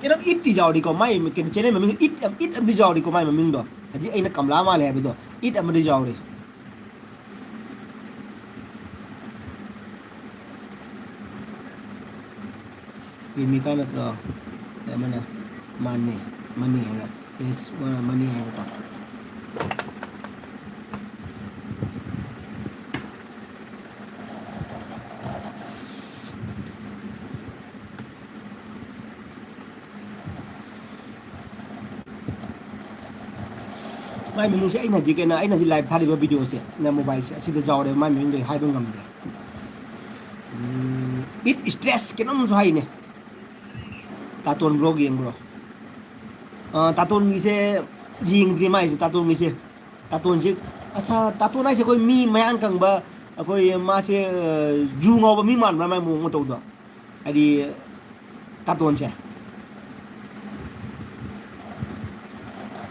ꯀꯩꯅꯣ, ꯏꯠꯇꯤ ꯌꯥꯎꯔꯤꯀꯣ, ꯃꯥꯏ ꯀꯩꯅꯣ, ꯆꯦꯅꯦꯜ ꯃꯃꯤꯡ ꯏꯠ, ꯏꯠ ꯑꯃꯗꯤ ꯌꯥꯎꯔꯤꯀꯣ, ꯃꯥꯏ ꯃꯃꯤꯡꯗꯣ꯫ ꯍꯧꯖꯤꯛ ꯑꯩꯅ ꯀꯃꯂꯥ ꯃꯥꯜꯂꯦ ꯍꯥꯏꯕꯗꯣ, ꯏꯠ ꯑꯃꯗꯤ ꯌꯥꯎꯔꯤ꯫ ꯄ꯭ꯔꯦꯃꯤꯀꯥ ꯅꯠꯇ꯭ꯔꯣ? ꯑꯃꯅ ꯃꯥꯅꯦ, ꯃꯅꯦ ꯍꯥꯏꯕ꯫ Yes, ꯃꯥ ꯃꯅꯦ ꯍꯥꯏꯕꯀꯣ꯫ ꯃꯥꯏ ꯃꯃꯤꯡꯁꯦ ꯑꯩꯅ ꯍꯧꯖꯤꯛ ꯀꯩꯅꯣ, ꯑꯩꯅ ꯍꯧꯖꯤꯛ ꯂꯥꯏꯚ ꯊꯥꯔꯤꯕ ꯚꯤꯗꯤꯑꯣꯁꯦ, ꯅ ꯃꯣꯕꯥꯏꯜꯁꯦ ꯑꯁꯤꯗ ꯌꯥꯎꯔꯦ, ꯃꯥꯏ ꯃꯃꯤꯡꯗꯣ ꯑꯩ ꯍꯥꯏꯕ ꯉꯝꯗ꯭ꯔꯦ꯫ ꯎꯝ, ꯏꯠ ꯏꯁꯇ꯭ꯔꯦꯁ ꯀꯩꯅꯣꯝꯁꯨ ꯍꯥꯏꯅꯦ꯫ ꯇꯥꯇꯣꯟ ꯕ꯭ꯂꯣꯒ ꯌꯦꯡꯕ꯭ꯔꯣ? ꯑ, ꯇꯥꯇꯣꯟꯒꯤꯁꯦ ꯌꯦꯡꯗ꯭ꯔꯤ ꯃꯥꯏꯁꯦ, ꯇꯥꯇꯣꯟꯒꯤꯁꯦ꯫ ꯇꯥꯇꯣꯟꯁꯦ, ꯑꯁ, ꯇꯥꯇꯣꯟ ꯍꯥꯏꯁꯦ ꯑꯩꯈꯣꯏ ꯃꯤ ꯃꯌꯥꯡ ꯀꯪꯕ, ꯑꯩꯈꯣꯏ ꯃꯥꯁꯦ, ꯑ, ꯖꯨ ꯉꯥꯎꯕ ꯃꯤ ꯃꯥꯟꯕ꯭ꯔꯥ ꯃꯥꯏ ꯃꯑꯣꯡ ꯃꯇꯧꯗꯣ? ꯍꯥꯏꯗꯤ ꯇꯥꯇꯣꯟꯁꯦ꯫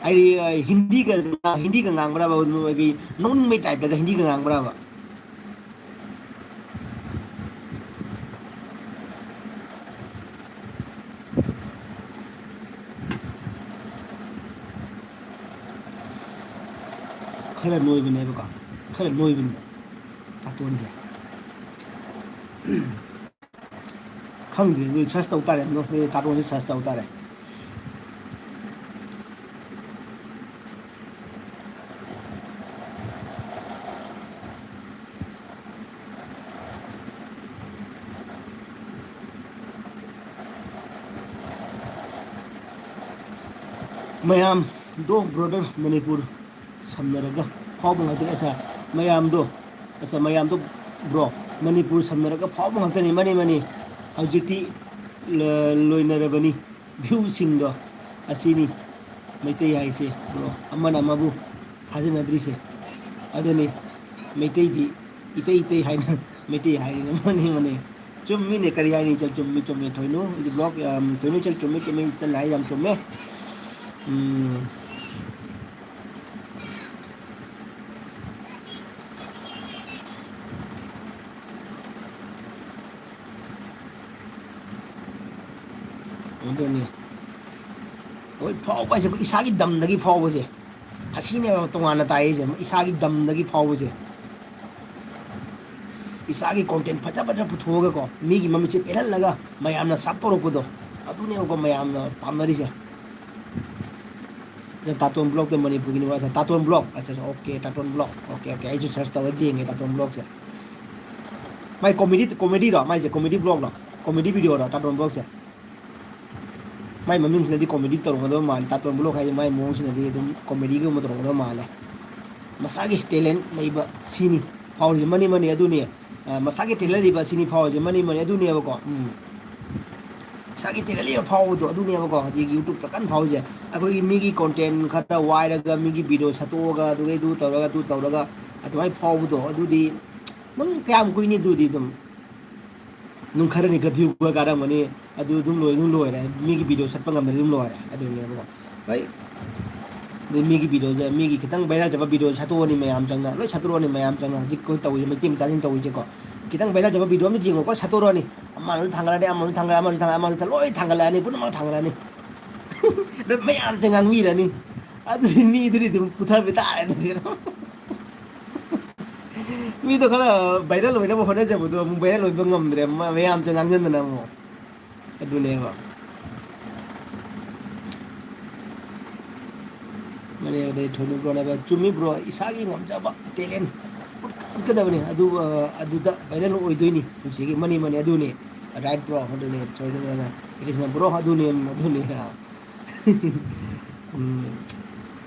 ꯍꯥꯏꯗꯤ, ꯑ, ꯍꯤꯟꯗꯤꯒ, ꯍꯤꯟꯗꯤꯒ ꯉꯥꯡꯕ꯭ꯔꯕ? ꯑꯩꯈꯣꯏꯒꯤ ꯅꯣꯛꯅꯤꯡꯕꯩ ꯇꯥꯏꯞꯇꯒ ꯍꯤꯟꯗꯤꯒ ꯉꯥꯡꯕ꯭ꯔꯕ? ꯈꯔ ꯅꯣꯏꯕꯅꯦꯕꯀꯣ, ꯈꯔ ꯅꯣꯏꯕꯅꯦ ꯇꯥꯇꯣꯟꯁꯦ꯫ ꯈꯪꯗꯦ, ꯑꯗꯨ ꯁꯔꯁ ꯇꯧ ꯇꯥꯔꯦ, ꯅꯣꯏ ꯇꯥꯇꯣꯟꯁꯦ ꯁꯔꯁ ꯇꯧ ꯇꯥꯔꯦ꯫ ꯃꯌꯥꯝꯗꯣ ꯕ꯭ꯔꯣꯗꯔ, ꯃꯅꯤꯄꯨꯔ ꯁꯝꯅꯔꯒ ꯐꯥꯎꯕ ꯉꯥꯛꯇꯅꯤ꯫ ꯑꯁꯥ, ꯃꯌꯥꯝꯗꯣ, ꯑꯁꯥ, ꯃꯌꯥꯝꯗꯣ ꯕ꯭ꯔꯣ, ꯃꯅꯤꯄꯨꯔ ꯁꯝꯅꯔꯒ ꯐꯥꯎꯕ ꯉꯥꯛꯇꯅꯤ꯫ ꯃꯥꯅꯤ, ꯃꯥꯅꯤ꯫ ꯍꯧꯖꯤꯛꯇꯤ ꯂ-, ꯂꯣꯏꯅꯔꯕꯅꯤ꯫ ꯚ꯭ꯌꯨꯁꯤꯡꯗꯣ ꯑꯁꯤꯅꯤ ꯃꯩꯇꯩ ꯍꯥꯏꯁꯦ ꯕ꯭ꯔꯣ꯫ ꯑꯃꯅ ꯑꯃꯕꯨ ꯊꯥꯖꯅꯗ꯭ꯔꯤꯁꯦ ꯑꯗꯨꯅꯤ꯫ ꯃꯩꯇꯩꯗꯤ ꯏꯇꯩ ꯏꯇꯩ ꯍꯥꯏꯅ ꯃꯩꯇꯩ ꯍꯥꯏꯔꯤꯅ ꯃꯅꯦ ꯃꯅꯦ꯫ ꯆꯨꯝꯃꯤꯅꯦ, ꯀꯔꯤ ꯍꯥꯏꯅꯤ ꯏꯆꯜ? ꯆꯨꯝꯃꯤ, ꯆꯨꯝꯃꯤ꯫ ꯊꯣꯏꯅꯨ, ꯏꯆꯜ ꯕ꯭ꯂꯣꯛ, ꯌꯥꯝ ꯊꯣꯏꯅꯨ ꯏꯆꯜ, ꯆꯨꯝꯃꯤ, ꯆꯨꯝꯃꯤ꯫ ꯏꯆꯜ ꯍꯥꯏ ꯌꯥꯝ ꯆꯨꯝꯃꯦ꯫ ꯎꯝ꯫ ꯑꯗꯨꯅꯤ꯫ ꯍꯣꯏ, ꯐꯥꯎꯕ ꯍꯥꯏꯁꯦ ꯑꯩꯈꯣꯏ ꯏꯁꯥꯒꯤ ꯗꯝꯗꯒꯤ ꯐꯥꯎꯕꯁꯦ꯫ ꯑꯁꯤꯅꯦꯕ ꯇꯣꯉꯥꯟꯅ ꯇꯥꯏꯁꯦ, ꯏꯁꯥꯒꯤ ꯗꯝꯗꯒꯤ ꯐꯥꯎꯕꯁꯦ꯫ ꯏꯁꯥꯒꯤ content ꯐꯖ ꯐꯖ ꯄꯨꯊꯣꯛꯑꯒꯀꯣ, ꯃꯤꯒꯤ ꯃꯃꯤꯠꯁꯦ ꯄꯦꯜꯍꯜꯂꯒ ꯃꯌꯥꯝꯅ sub ꯇꯧꯔꯛꯄꯗꯣ, ꯑꯗꯨꯅꯦꯕꯀꯣ ꯃꯌꯥꯝꯅ ꯄꯥꯝꯅꯔꯤꯁꯦ꯫ ꯑꯗ ꯇꯥꯇꯣꯟ ꯕ꯭ꯂꯣꯛꯇ ꯃꯅꯤꯄꯨꯔꯒꯤ ꯅꯨꯄꯥꯁꯦ, ꯇꯥꯇꯣꯟ ꯕ꯭ꯂꯣꯛ꯫ ꯑꯠꯆꯥ, ꯑꯠꯆꯥ, okay, ꯇꯥꯇꯣꯟ ꯕ꯭ꯂꯣꯛ꯫ Okay, okay, ꯑꯩꯁꯨ search ꯇꯧꯔ ꯌꯦꯡꯒꯦ ꯇꯥꯇꯣꯟ ꯕ꯭ꯂꯣꯛꯁꯦ꯫ ꯃꯥꯏ comedy, comedyꯔꯣ? ꯃꯥꯏꯁꯦ comedy vlogꯂꯣ? Comedy videoꯔꯣ ꯇꯥꯇꯣꯟ ꯕ꯭ꯂꯣꯛꯁꯦ? ꯃꯥꯏ ꯃꯃꯤꯡꯁꯤꯅꯗꯤ comedy ꯇꯧꯔꯝꯒꯗꯕ ꯃꯥꯜꯂꯦ꯫ ꯇꯥꯇꯣꯟ ꯕ꯭ꯂꯣꯛ ꯍꯥꯏꯁꯦ ꯃꯥꯏ ꯃꯑꯣꯡꯁꯤꯅꯗꯤ ꯑꯗꯨꯝ comedyꯒꯨꯝꯕ ꯇꯧꯔꯝꯒꯗꯕ ꯃꯥꯜꯂꯦ꯫ ꯃꯁꯥꯒꯤ talent ꯂꯩꯕ ꯁꯤꯅꯤ ꯐꯥꯎꯔꯤꯁꯦ꯫ ꯃꯅꯤ, ꯃꯅꯤ, ꯑꯗꯨꯅꯤ꯫ ꯑ, ꯃꯁꯥꯒꯤ talent ꯂꯩꯕ ꯁꯤꯅꯤ ꯐꯥꯎꯔꯤꯁꯦ꯫ Money, money, ꯑꯗꯨꯅꯦꯕꯀꯣ꯫ ꯎꯝ꯫ ꯃꯁꯥꯒꯤ talent ꯂꯩꯕ ꯐꯥꯎꯕꯗꯣ ꯑꯗꯨꯅꯦꯕꯀꯣ ꯍꯧꯖꯤꯛ YouTubeꯇ ꯀꯟꯅ ꯐꯥꯎꯔꯤꯁꯦ꯫ ꯑꯩꯈꯣꯏꯒꯤ ꯃꯤꯒꯤ content ꯈꯔ ꯋꯥꯏꯔꯒ, ꯃꯤꯒꯤ video ꯁꯠꯇꯣꯛꯑꯒ, ꯑꯗꯨꯒꯩꯗꯨ ꯇꯧꯔꯒ, ꯑꯗꯨ ꯇꯧꯔꯒ ꯑꯗꯨꯃꯥꯏꯅ ꯐꯥꯎꯕꯗꯣ ꯑꯗꯨꯗꯤ ꯑꯗꯨꯝ ꯀꯌꯥꯝ ꯀꯨꯏꯅꯤ? ꯑꯗꯨꯗꯤ ꯑꯗꯨꯝ ꯅꯨꯡ ꯈꯔꯅꯤ ꯈꯔ view ꯈꯔ ꯀꯥꯔꯝꯒꯅꯤ, ꯑꯗꯨ ꯑꯗꯨꯝ ꯂꯣꯏ, ꯑꯗꯨꯝ ꯂꯣꯏꯔꯦ꯫ ꯃꯤꯒꯤ video ꯁꯠꯄ ꯉꯝꯗ꯭ꯔꯗꯤ ꯑꯗꯨꯝ ꯂꯣꯏꯔꯦ꯫ ꯑꯗꯨꯅꯦꯕꯀꯣ꯫ ꯍꯣꯏ꯫ ꯑꯗꯩ ꯃꯤꯒꯤ videoꯁꯦ, ꯃꯤꯒꯤ ꯈꯤꯇꯪ viral ꯆꯠꯄ videoꯁꯦ ꯁꯠꯇꯣꯛꯑꯅꯤ ꯃꯌꯥꯝ ꯆꯪꯅ, ꯂꯣꯏ ꯁꯠꯇꯣꯛꯑꯅꯤ ꯃꯌꯥꯝ ꯆꯪꯅ꯫ ꯍꯧꯖꯤꯛ ꯑꯩꯈꯣꯏ ꯇꯧꯔꯤꯁꯦ, ꯃꯩꯇꯩ ꯃꯆꯥꯁꯤꯡ ꯇꯧꯔꯤꯁꯦꯀꯣ꯫ ꯈꯤꯇꯪ viral ꯆꯠꯄ video ꯑꯃ ꯌꯦꯡꯉꯣꯀꯣ, ꯁꯠꯇꯣꯔꯛꯑꯅꯤ꯫ ꯑꯃꯅꯁꯨ ꯊꯥꯡꯒꯠꯂꯅꯤ, ꯑꯃꯅꯁꯨ ꯊꯥꯡꯒꯠꯂꯅꯤ, ꯑꯃꯅꯁꯨ ꯊꯥꯡꯒꯠꯂꯅꯤ, ꯑꯃꯅꯁꯨ ꯊꯥꯡꯒꯠꯂꯅꯤ, ꯂꯣꯏ ꯃꯌꯥꯝꯁꯦ ꯉꯥꯡꯕꯤꯔꯅꯤ꯫ ꯑꯗꯨꯗꯤ ꯃꯤꯗꯨꯗꯤ ꯑꯗꯨꯝ ꯄꯨꯊꯕ ꯇꯥꯔꯦ ꯑꯗꯨꯗꯤ꯫ ꯃꯤꯗꯣ ꯈꯔ viral ꯑꯣꯏꯅꯕ ꯍꯣꯠꯅꯖꯕꯗꯣ ꯑꯃꯨꯛ viral ꯑꯣꯏꯕ ꯉꯝꯗ꯭ꯔꯦ, ꯃ-, ꯃꯌꯥꯝꯁꯦ ꯉꯥꯡꯁꯤꯟꯗꯅ ꯑꯃꯨꯛ꯫ ꯑꯗꯨꯅꯦꯕ꯫ ꯃꯅꯦ ꯑꯗꯩ ꯊꯣꯏꯅꯨ ꯕ꯭ꯔꯣꯅꯒ, "ꯆꯨꯝꯃꯤ ꯕ꯭ꯔꯣ, ꯏꯁꯥꯒꯤ ꯉꯝꯖꯕ talent ꯎꯠ-, ꯎꯠꯀꯗꯕꯅꯤ, ꯑꯗꯨ, ꯑ, ꯑꯗꯨꯗ viral ꯑꯣꯏꯗꯣꯏꯅꯤ ꯄꯨꯟꯁꯤꯒꯤ"꯫ ꯃꯅꯤ, ꯃꯅꯤ, ꯑꯗꯨꯅꯤ꯫ Right bro, ꯑꯗꯨꯅꯤ꯫ ꯊꯣꯏꯅꯨ ꯕ꯭ꯔꯣꯅ, "It is bro, ꯑꯗꯨꯅꯤ, ꯑꯗꯨꯅꯤ"꯫ ꯎꯝ,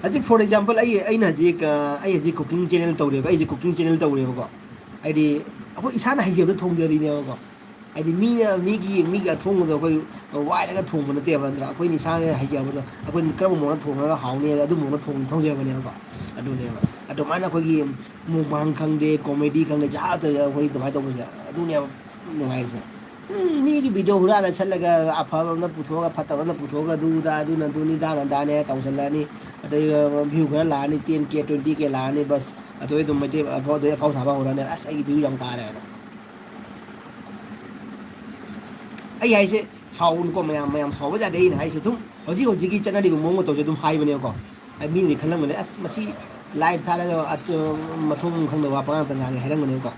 ꯍꯧꯖꯤꯛ for example ꯑꯩ, ꯑꯩꯅ ꯍꯧꯖꯤꯛ, ꯑ, ꯑꯩ ꯍꯧꯖꯤꯛ cooking channel ꯇꯧꯔꯦꯕ, ꯑꯩꯁꯦ cooking channel ꯇꯧꯔꯦꯕꯀꯣ꯫ ꯍꯥꯏꯗꯤ ꯑꯩꯈꯣꯏ ꯏꯁꯥꯅ ꯍꯩꯖꯕꯗꯣ ꯊꯣꯡꯖꯔꯤꯅꯦꯕꯀꯣ꯫ ꯍꯥꯏꯗꯤ ꯃꯤꯅ, ꯃꯤꯒꯤ, ꯃꯤꯒꯤ ꯑꯊꯣꯡꯕꯗꯣ ꯑꯩꯈꯣꯏ ꯋꯥꯏꯔꯒ ꯊꯣꯡꯕ ꯅꯠꯇꯦꯕ, ꯅꯠꯇ꯭ꯔꯥ? ꯑꯩꯈꯣꯏꯅ ꯏꯁꯥꯅ ꯍꯩꯖꯕꯗꯣ, ꯑꯩꯈꯣꯏꯅ ꯀꯔꯝꯕ ꯃꯑꯣꯡꯗ ꯊꯣꯡꯉꯒ ꯍꯥꯎꯅꯤ ꯍꯥꯏꯕꯗꯣ ꯑꯗꯨ ꯃꯑꯣꯡꯗ ꯊꯣꯡ-, ꯊꯣꯡꯖꯕꯅꯦꯕꯀꯣ꯫ ꯑꯗꯨꯅꯦꯕ꯫ ꯑꯗꯨꯃꯥꯏꯅ ꯑꯩꯈꯣꯏꯒꯤ mukbang ꯈꯪꯗꯦ, comedy ꯈꯪꯗꯦ, ꯖꯥꯠ ꯖꯥꯠ ꯑꯩꯈꯣꯏ ꯑꯗꯨꯃꯥꯏꯅ ꯇꯧꯕꯁꯦ, ꯑꯗꯨꯅꯦꯕ ꯅꯨꯡꯉꯥꯏꯔꯤꯁꯦ꯫ ꯎꯝ, ꯃꯤꯒꯤ video ꯍꯨꯔꯥꯜꯂ ꯆꯠꯂꯒ ꯑꯐꯕ ꯑꯃꯅ ꯄꯨꯊꯣꯛꯑꯒ ꯐꯠꯇꯕꯅ ꯄꯨꯊꯣꯛꯑꯒ ꯑꯗꯨꯗ ꯑꯗꯨꯅ ꯑꯗꯨꯅꯤ ꯗꯥꯅ ꯗꯥꯅꯦ ꯇꯧꯁꯜꯂꯛꯑꯅꯤ꯫ ꯑꯗꯩ, ꯑ, view ꯈꯔ ꯂꯥꯛꯑꯅꯤ, ten K, twenty K ꯂꯥꯛꯑꯅꯤ, ꯕꯁ꯫ ꯑꯗꯨꯗꯩ ꯑꯗꯨꯝ ꯃꯩꯇꯩ ꯑꯐꯥꯎ-, ꯑꯗꯩ ꯑꯐꯥꯎ ꯁꯥꯕ ꯍꯧꯔꯅꯤ, "ꯑꯁ, ꯑꯩꯒꯤ view ꯌꯥꯝ ꯀꯥꯔꯦꯅ"꯫ ꯑꯩ ꯍꯥꯏꯁꯦ ꯁꯥꯎꯒꯅꯨꯀꯣ ꯃꯌꯥꯝ, ꯃꯌꯥꯝ ꯁꯥꯎꯕ ꯌꯥꯗꯦ꯫ ꯑꯩꯅ ꯍꯥꯏꯁꯦ ꯑꯗꯨꯝ ꯍꯧꯖꯤꯛ ꯍꯧꯖꯤꯛꯀꯤ ꯆꯠꯅꯔꯤꯕ ꯃꯑꯣꯡ ꯃꯇꯧꯁꯦ ꯑꯗꯨꯝ ꯍꯥꯏꯕꯅꯦꯕꯀꯣ꯫ ꯍꯥꯏ, ꯃꯤꯅꯗꯤ ꯈꯜꯂꯝꯒꯅꯤ, "ꯑꯁ, ꯃꯁꯤ live ꯊꯥꯔꯒ ꯑꯆ-, ꯃꯊꯣꯡ ꯃꯔꯝ ꯈꯪꯗꯕ ꯋꯥ ꯄꯉꯥꯡꯇ ꯉꯥꯡꯉꯦ" ꯍꯥꯏꯔꯝꯒꯅꯦꯕꯀꯣ꯫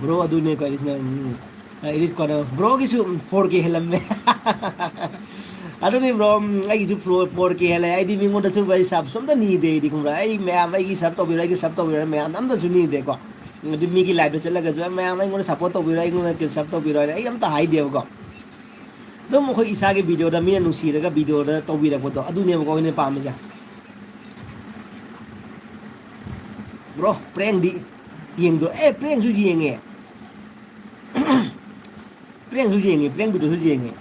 Bro, ꯑꯗꯨꯅꯦ ꯀꯣ, ꯏꯔꯤꯁꯅ, ꯎꯝ, ꯑ, ꯏꯔꯤꯁ ꯀꯣꯟꯅ, bro ꯒꯤꯁꯨ four K ꯍꯦꯜꯂꯝꯃꯦ꯫ ꯑꯗꯨꯅꯤ bro, ꯎꯝ, ꯑꯩꯒꯤꯁꯨ four, four K ꯍꯦꯜꯂꯦ꯫ ꯑꯩꯗꯤ ꯃꯤꯉꯣꯟꯗꯁꯨ ꯑꯩ sub ꯑꯝꯇ ꯅꯤꯗꯦ ꯑꯩꯗꯤ, ꯈꯪꯕ꯭ꯔꯥ? ꯑꯩ ꯃꯌꯥꯝ ꯑꯩꯒꯤ sub ꯇꯧꯕꯤꯔꯣ, ꯑꯩꯒꯤ sub ꯇꯧꯕꯤꯔꯣ, ꯃꯌꯥꯝ ꯑꯝꯇꯁꯨ ꯅꯤꯗꯦꯀꯣ꯫ ꯑꯗꯨ ꯃꯤꯒꯤ live ꯇ ꯆꯠꯂꯒꯁꯨ, "ꯃꯌꯥꯝ ꯑꯩꯉꯣꯟꯗ support ꯇꯧꯕꯤꯔꯣ, ꯑꯩꯉꯣꯟꯗ sub ꯇꯧꯕꯤꯔꯣ" ꯍꯥꯏꯅ ꯑꯩ ꯑꯝꯇ ꯍꯥꯏꯗꯦꯕꯀꯣ꯫ ꯑꯗꯨꯝ ꯑꯩꯈꯣꯏ ꯏꯁꯥꯒꯤ video ꯗ ꯃꯤꯅ ꯅꯨꯡꯁꯤꯔꯒ video ꯗ ꯇꯧꯕꯤꯔꯛꯄꯗꯣ, ꯑꯗꯨꯅꯦꯕꯀꯣ ꯑꯩꯈꯣꯏꯅ ꯄꯥꯝꯃꯤꯁꯦ꯫ Bro, prank ꯗꯤ ꯌꯦꯡꯗ꯭ꯔꯣ? ꯑꯦ, prank ꯁꯨ ꯌꯦꯡꯉꯦ꯫ Prank ꯁꯨ ꯌꯦꯡꯉꯦ, prank video ꯁꯨ ꯌꯦꯡꯉꯦ꯫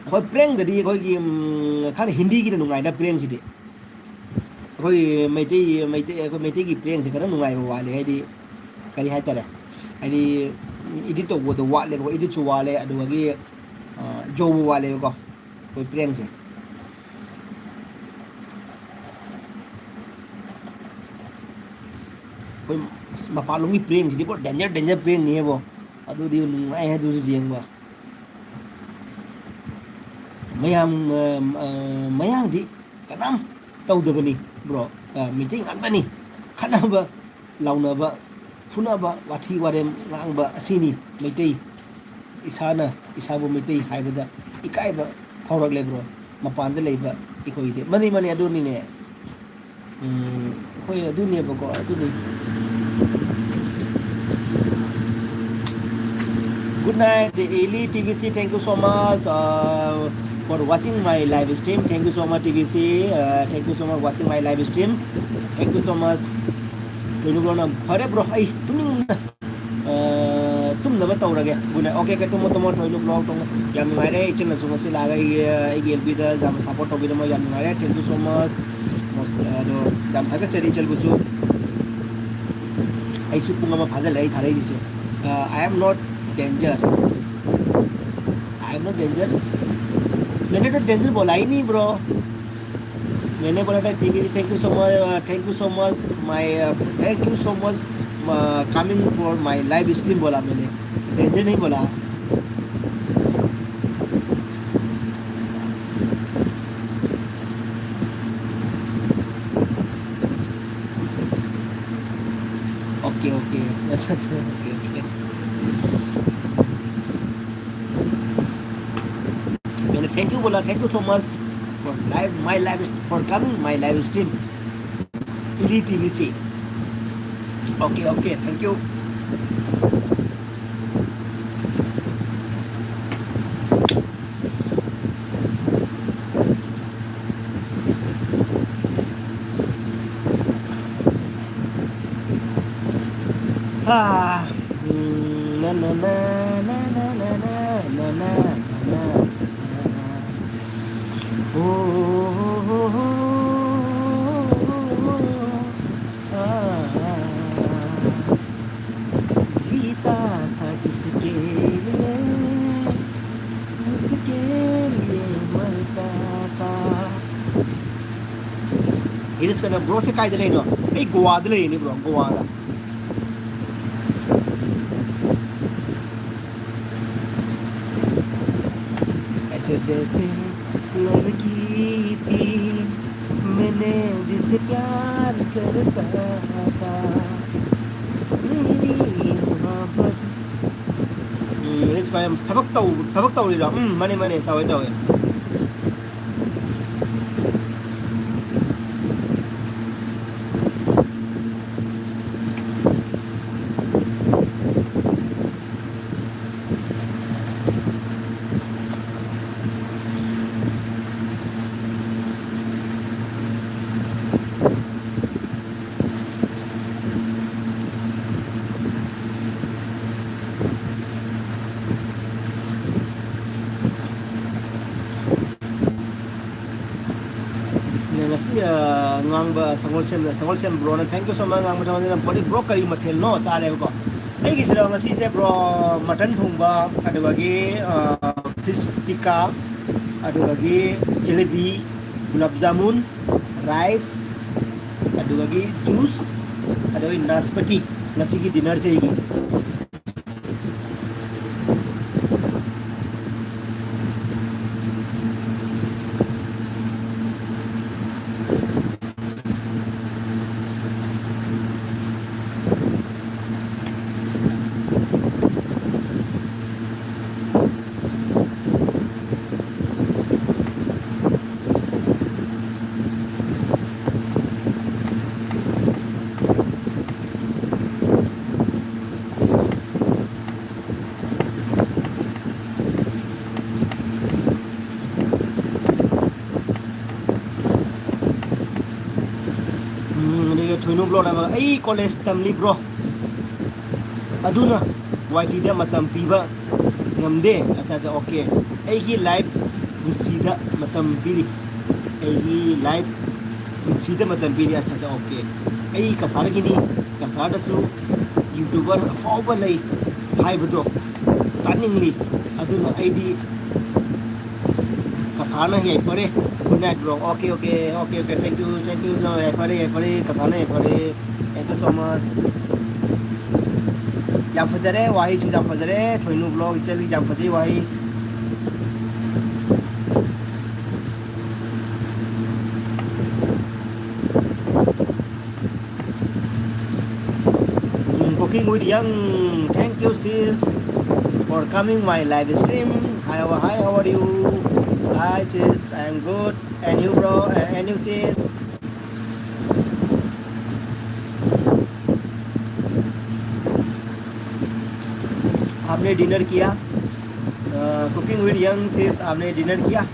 ꯑꯩꯈꯣꯏ prank ꯗꯗꯤ ꯑꯩꯈꯣꯏꯒꯤ, ꯎꯝ, ꯈꯔ ꯍꯤꯟꯗꯤꯒꯤꯅ ꯅꯨꯡꯉꯥꯏꯗ prank ꯁꯤꯗꯤ꯫ ꯑꯩꯈꯣꯏ ꯃꯩꯇꯩ, ꯃꯩꯇꯩ, ꯑꯩꯈꯣꯏ ꯃꯩꯇꯩꯒꯤ prank ꯁꯦ ꯈꯔ ꯅꯨꯡꯉꯥꯏꯕ ꯋꯥꯠꯂꯤ, ꯍꯥꯏꯗꯤ ꯀꯔꯤ ꯍꯥꯏꯇꯥꯔꯦ, ꯍꯥꯏꯗꯤ edit ꯇꯧꯕꯗꯣ ꯋꯥꯠꯂꯦꯕꯀꯣ, edit ꯁꯨ ꯋꯥꯠꯂꯦ, ꯑꯗꯨꯗꯒꯤ, ꯑ, ꯖꯧꯕ ꯋꯥꯠꯂꯦꯕꯀꯣ ꯑꯩꯈꯣꯏ prank ꯁꯦ꯫ ꯑꯩꯈꯣꯏ, ꯑꯁ, ꯃꯄꯥꯟꯂꯣꯝꯒꯤ prank ꯁꯤꯗꯤ ꯄꯨꯔꯥ danger, danger prank ꯅꯤꯍꯦꯕꯣ꯫ ꯑꯗꯨꯗꯤ ꯅꯨꯡꯉꯥꯏ ꯑꯗꯨꯁꯨ ꯌꯦꯡꯕ꯫ ꯃꯌꯥꯝ, ꯑ, ꯑ, ꯃꯌꯥꯡꯗꯤ ꯀꯅꯥꯝ ꯇꯧꯗꯕꯅꯤ bro꯫ ꯑ, ꯃꯩꯇꯩ ꯉꯥꯛꯇꯅꯤ꯫ ꯈꯠꯅꯕ, ꯂꯥꯎꯅꯕ, ꯐꯨꯅꯕ, ꯋꯥꯊꯤ ꯋꯥꯔꯦꯝ ꯉꯥꯡꯕ ꯑꯁꯤꯅꯤ ꯃꯩꯇꯩ꯫ ꯏꯁꯥꯅ ꯏꯁꯥꯕꯨ ꯃꯩꯇꯩ ꯍꯥꯏꯕꯗ ꯏꯀꯥꯏꯕ ꯐꯥꯎꯔꯛꯂꯦ bro꯫ ꯃꯄꯥꯟꯗ ꯂꯩꯕ ꯑꯩꯈꯣꯏꯗꯤ꯫ ꯃꯥꯅꯤ, ꯃꯥꯅꯤ, ꯑꯗꯨꯅꯤꯅꯦ꯫ ꯎꯝ, ꯍꯣꯏ, ꯑꯗꯨꯅꯦꯕꯀꯣ, ꯑꯗꯨꯅꯤ꯫ Good night, Eli T V C. Thank you so much, uh, for watching my live stream. Thank you so much, T V C. Uh, thank you so much watching my live stream. Thank you so much. ꯊꯣꯏꯅꯨ ꯕ꯭ꯔꯣꯅ, "ꯐꯔꯦ bro, ꯑꯩ ꯇꯨꯝꯅꯤꯡꯕꯅ, ꯑ, ꯇꯨꯝꯅꯕ ꯇꯧꯔꯒꯦ꯫ Good night." Okay, okay, ꯇꯨꯝꯃꯣ, ꯇꯨꯝꯃꯣ, ꯊꯣꯏꯅꯨ blog ꯇꯨꯝꯃꯣ꯫ ꯌꯥꯝ ꯅꯨꯡꯉꯥꯏꯔꯦ, ꯏꯆꯟꯅꯁꯨ ꯉꯁꯤ ꯂꯥꯛꯑꯒ ꯑꯩꯒꯤ, ꯑꯩꯒꯤ F B ꯗ ꯌꯥꯝꯅ support ꯇꯧꯕꯤꯔꯝꯃꯣ, ꯌꯥꯝ ꯅꯨꯡꯉꯥꯏꯔꯦ꯫ Thank you so much. ꯑꯗꯣ ꯌꯥꯝ ꯊꯥꯒꯠꯆꯔꯤ ꯏꯆꯜꯕꯨꯁꯨ꯫ ꯑꯩꯁꯨ ꯄꯨꯡ ꯑꯃ ꯐꯥꯖꯤꯜꯂꯦ ꯑꯩ ꯊꯥꯔꯛꯏꯁꯤꯁꯨ꯫ ꯑ, I am not danger. I am not danger. मैंने तो danger बोला ही नहीं, bro. मैंने बोला था, T V, thank you so much, uh, thank you so much, my, uh, thank you so much, uh, coming for my live stream बोला मैंने, danger नहीं बोला। Okay, okay. अच्छा, अच्छा, okay, okay. मैंने thank you बोला, thank you so much for live, my live, for coming my live stream, Eli T V C. Okay, okay, thank you. Ah, mm, na, na, na. Oh, oh, oh, oh, oh, oh, ah, ah, ah. जीता था जिसके लिए, जिसके लिए मरता था। ꯏꯔꯤꯁ ꯀꯩꯅꯣ, ꯕ꯭ꯔꯣꯁꯦ ꯀꯥꯏꯗ ꯂꯩꯅꯣ? ꯑꯩ ꯒꯣꯋꯥꯗ ꯂꯩꯔꯤꯅꯦ ꯕ꯭ꯔꯣ, ꯒꯣꯋꯥꯗ꯫ ऐसे जैसे लड़की थी, मैंने जिसे प्यार करता था, मेरी मोहब्बत ꯎꯝ, ꯏꯔꯤꯁ ꯀꯩꯅꯣ, ꯊꯕꯛ ꯇꯧ-, ꯊꯕꯛ ꯇꯧꯔꯤꯔꯣ? ꯎꯝ, ꯃꯥꯅꯦ, ꯃꯥꯅꯦ, ꯇꯧꯋꯦ, ꯇꯧꯋꯦ꯫ ꯉꯥꯡꯕ ꯁꯪꯒꯣꯜꯁꯦꯝ, ꯁꯪꯒꯣꯜꯁꯦꯝ ꯕ꯭ꯔꯣꯅ thank you so much ꯉꯥꯡꯕ ꯊꯕꯛꯅꯤꯅ ꯄꯣꯠꯅꯤ꯫ ꯕ꯭ꯔꯣ, ꯀꯔꯤ ꯃꯊꯦꯜꯅꯣ ꯆꯥꯔꯦꯕꯀꯣ? ꯑꯩꯒꯤꯁꯤꯗ ꯉꯁꯤꯁꯦ ꯕ꯭ꯔꯣ, ꯃꯇꯟ ꯊꯣꯡꯕ, ꯑꯗꯨꯗꯒꯤ ꯐꯤꯁ ꯇꯤꯛꯀꯥ, ꯑꯗꯨꯗꯒꯤ ꯖꯤꯂꯤꯕꯤ, ꯒꯨꯂꯥꯞ ꯖꯥꯃꯨꯟ, ꯔꯥꯏꯁ, ꯑꯗꯨꯗꯒꯤ ꯖꯨꯁ, ꯑꯗꯨꯗꯒꯤ ꯅꯥꯁꯄꯇꯤ꯫ ꯉꯁꯤꯒꯤ ꯗꯤꯅꯔꯁꯦ ꯑꯩꯒꯤ꯫ ꯎꯝ, ꯑꯗꯨꯒ ꯊꯣꯏꯅꯨ ꯕ꯭ꯂꯣꯛ ꯍꯥꯏꯕ, "ꯑꯩ ꯀꯣꯂꯦꯖ ꯇꯝꯂꯤꯕ꯭ꯔꯣ?" ꯑꯗꯨꯅ ꯋꯥꯏ ꯇꯤꯗ ꯃꯇꯝ ꯄꯤꯕ ꯉꯝꯗꯦ꯫ ꯑꯠꯆꯥ, ꯑꯠꯆꯥ, ꯑꯣꯀꯦ꯫ ꯑꯩꯒꯤ ꯂꯥꯏꯐ ꯄꯨꯟꯁꯤꯗ ꯃꯇꯝ ꯄꯤꯔꯤ꯫ ꯑꯩꯒꯤ ꯂꯥꯏꯐ ꯄꯨꯟꯁꯤꯗ ꯃꯇꯝ ꯄꯤꯔꯤ꯫ ꯑꯠꯆꯥ, ꯑꯠꯆꯥ, ꯑꯣꯀꯦ꯫ ꯑꯩ ꯀꯁꯥꯔꯒꯤꯅꯤ, ꯀꯁꯥꯔꯗꯁꯨ ꯌꯨꯇ꯭ꯌꯨꯕꯔ ꯑꯐꯥꯎꯕ ꯂꯩ ꯍꯥꯏꯕꯗꯣ ꯇꯥꯅꯤꯡꯂꯤ꯫ ꯑꯗꯨꯅ ꯑꯩꯗꯤ ꯀꯁꯥꯔꯅ ꯌꯥꯏꯐꯔꯦ꯫ Good night, bro. Okay, okay, okay, okay. Thank you, thank you. ꯌꯥꯏꯐꯔꯦ, ꯌꯥꯏꯐꯔꯦ, ꯀꯁꯥꯔꯅ ꯌꯥꯏꯐꯔꯦ꯫ Thank you so much. ꯌꯥꯝ ꯐꯖꯔꯦ, ꯋꯥꯍꯩꯁꯨ ꯌꯥꯝ ꯐꯖꯔꯦ꯫ ꯊꯣꯏꯅꯨ ꯕ꯭ꯂꯣꯛ ꯏꯆꯜꯒꯤ ꯌꯥꯝ ꯐꯖꯩ ꯋꯥꯍꯩ꯫ Mm, Cooking with Young, thank you, sis, for coming my live stream. Hi, how- hi, how are you? Hi, sis, I'm good. And you, bro? Uh, and you, sis? आपने dinner किया? Cooking with young, सिस, आपने dinner किया?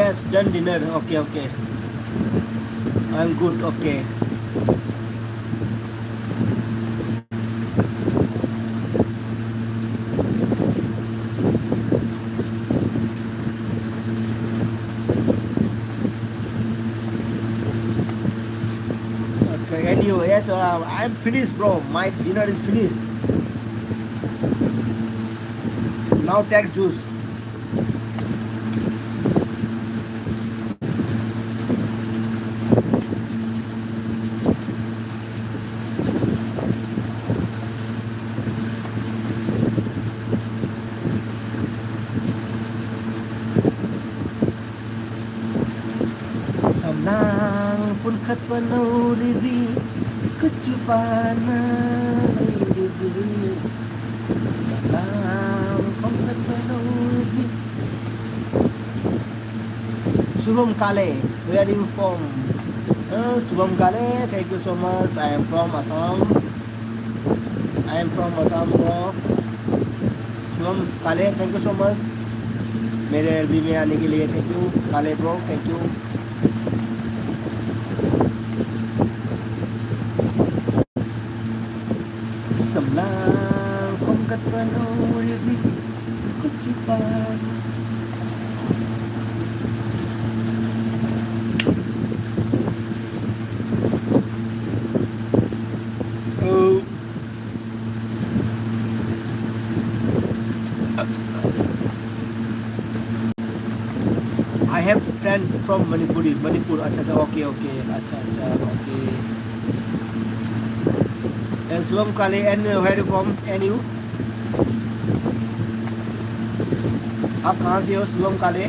Yes, done dinner. Okay, okay. I'm good. Okay. Okay, anyway, yes, uh, I'm finished, bro. My dinner is finished. Now take juice. Samlang punkhat panorivi, kuchupana leirivi. Samlang punkhat panorivi. Shubham Kale, where are you from? Uh, Shubham Kale, thank you so much. I am from Assam. I am from Assam, bro. Shubham Kale, thank you so much. मेरे LB में आने के लिए thank you, काले bro, thank you. Samlang kong katwano rivi kuchupan. Oh. I have friend from Manipuri, Manipur. Acha, acha, okay, okay. Acha, acha, okay. And Shubham Kale, and uh, where you from? And you? आप कहाँ से हो, शुभम काले?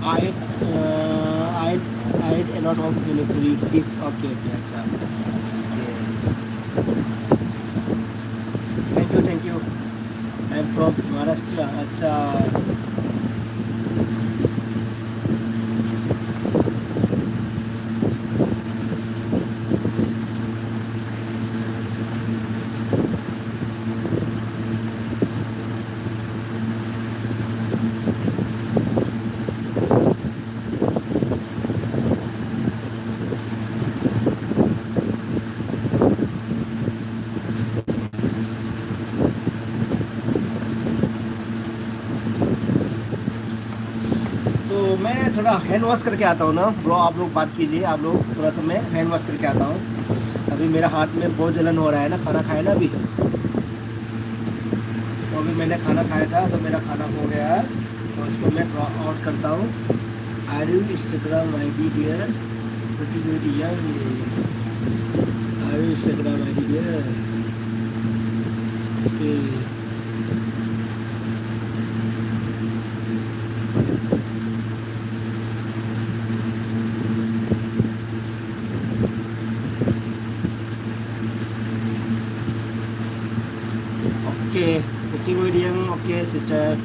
I, uh, I, I eat a lot of Manipuri dish. Okay, okay, अच्छा. Okay. Thank you, thank you. I am from Maharashtra. अच्छा. मैं थोड़ा hand wash करके आता हूँ ना ब्रो, आप लोग बात कीजिए, आप लोग थोड़ा सा, मैं हैंड वॉश करके आता हूँ। अभी मेरा हाथ में बहुत जलन हो रहा है ना, खाना खाया ना अभी, तो अभी मैंने खाना खाया था तो मेरा खाना हो गया है, तो इसको मैं थोड़ा आउट करता हूँ। Are you Instagram I D dear? Pretty good young. Are you Instagram I D dear? Okay. Okay, cooking medium, okay, sister.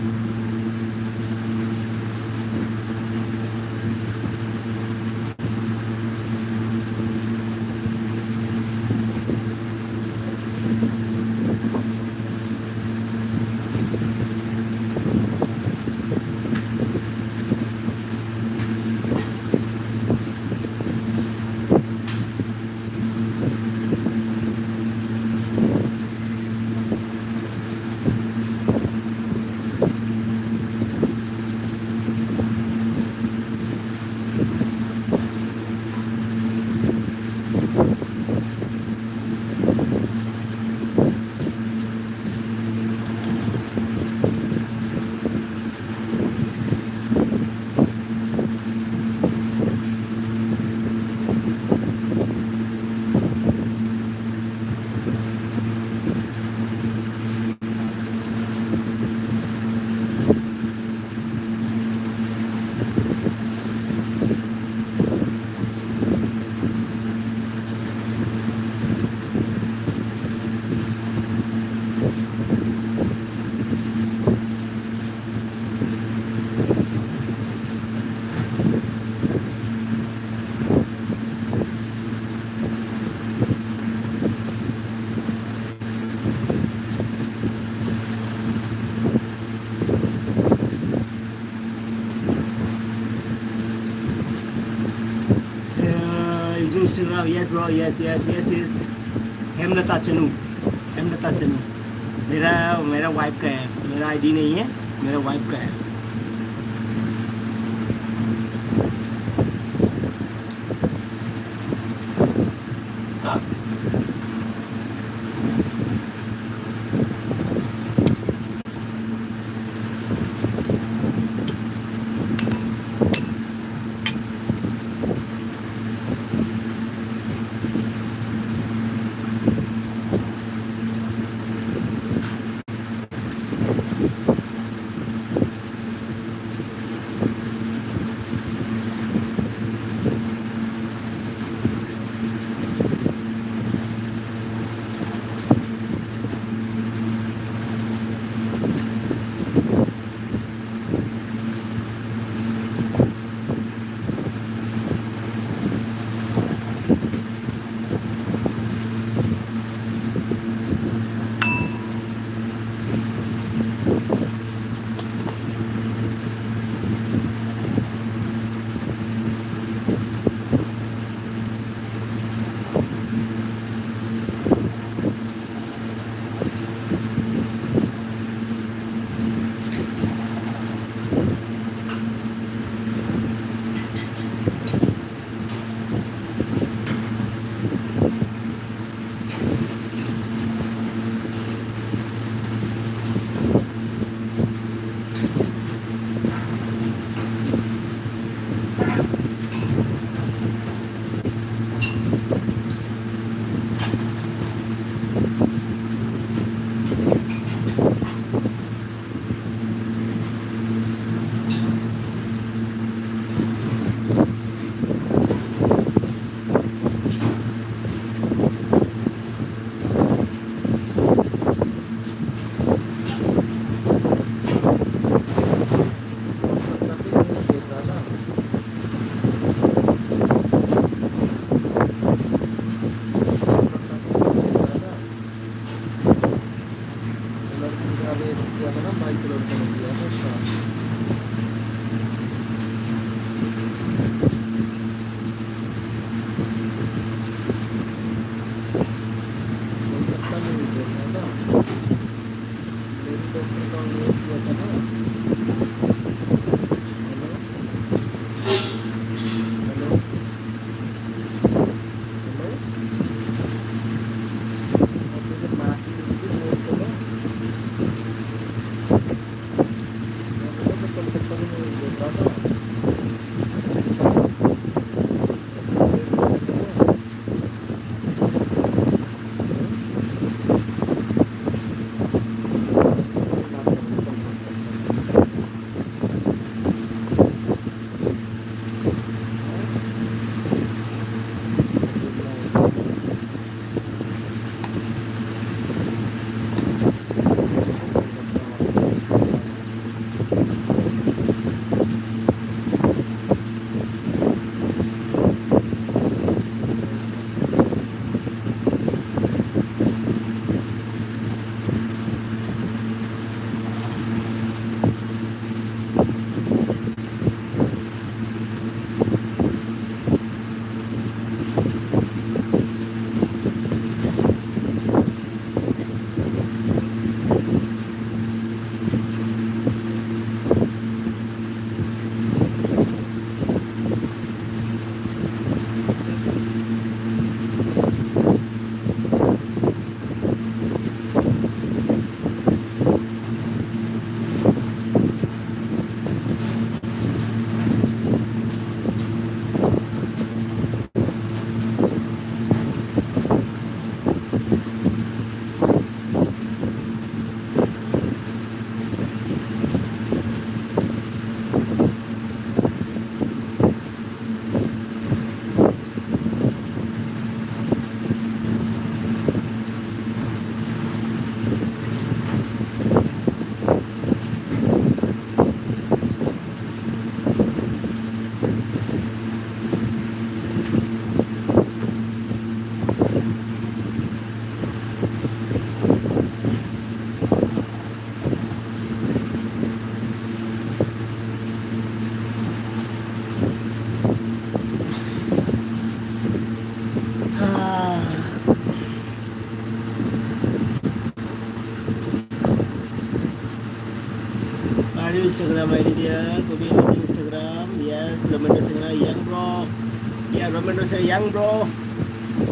Uh, using Instagram, yes, bro, yes, yes, yes, yes. Hemlata Chanu, Hemlata Chanu. मेरा, मेरा wife का है, मेरा ID नहीं है, मेरा wife का है। Are you Instagram I D there? Copy using Instagram. Yes, Ramendra Singh, young bro. Yeah, Ramendra Singh, young bro.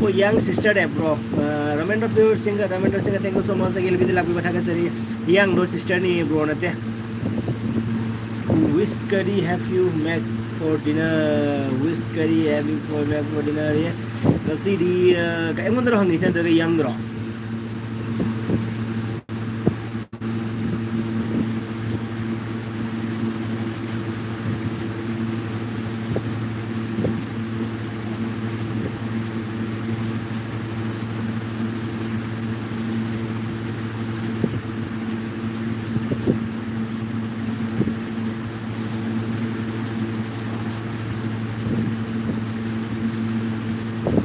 Oh, young sister है bro. Uh, Ramendra Pure Singh, Ramendra Singh, thank you so much. Again, भी दिला भी बैठा कर चलिए. Young bro sister नहीं है bro ना ते. Which curry have you make for dinner? Which curry have you for make for dinner? Yeah. ꯉꯁꯤꯗꯤ, uh, ꯑꯩꯉꯣꯟꯗꯔꯣ ꯍꯪꯉꯤꯁꯦ ꯅꯠꯇ꯭ꯔꯒ ꯌꯪꯗꯔꯣ?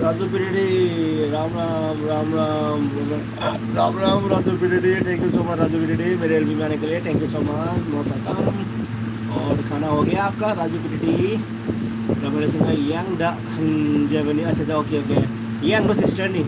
Raju PDD, Ram Ram, Ram Ram, Ram Ram, Raju PDD, thank you so much, Raju PDD, मेरे एलबी में आने के लिए, thank you so much, most welcome. और खाना हो गया आपका, Raju PDD, Ramesh Singh, young the, हंजवनी, अच्छा, अच्छा, ओके, ओके, यंग दो सिस्टर नहीं.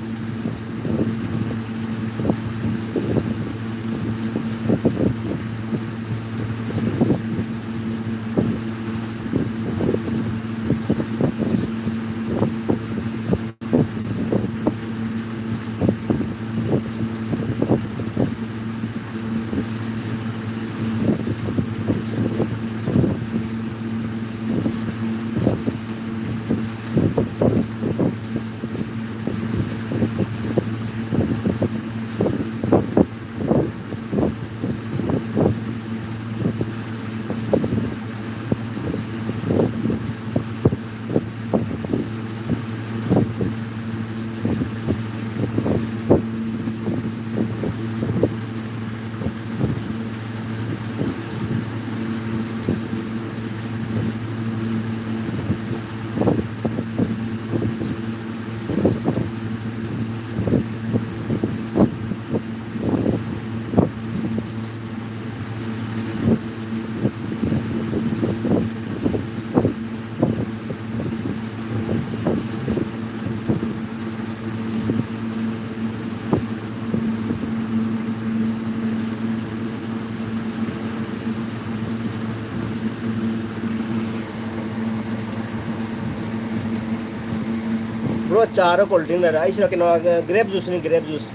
ꯆꯥꯔ ꯀꯣꯜ ꯗ꯭ꯔꯤꯡ ꯂꯩꯔ, ꯑꯩꯁꯤꯅ ꯀꯩꯅꯣ, ꯒ꯭ꯔꯦꯞ ꯖꯨꯁꯅꯤ, ꯒ꯭ꯔꯦꯞ ꯖꯨꯁ꯫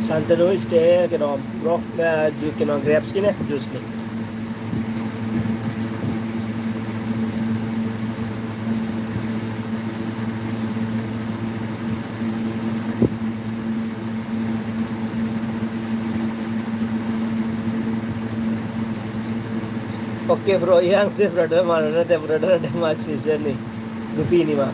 ꯁꯥꯟꯇꯅꯨ ꯏꯁꯇꯦ ꯀꯩꯅꯣ, ꯔꯣꯛ, ꯑ, ꯖꯨ-, ꯀꯩꯅꯣ, ꯒ꯭ꯔꯦꯞꯁꯀꯤꯅꯦ, ꯖꯨꯁꯅꯤ꯫ Okay, bro, ꯏꯌꯥꯡꯁꯦ brother ꯃꯥꯟꯅ ꯅꯠꯇꯦ, brother ꯅꯠꯇꯦ, ꯃꯥ sister ꯅꯤ, ꯅꯨꯄꯤꯅꯤ ꯃꯥ꯫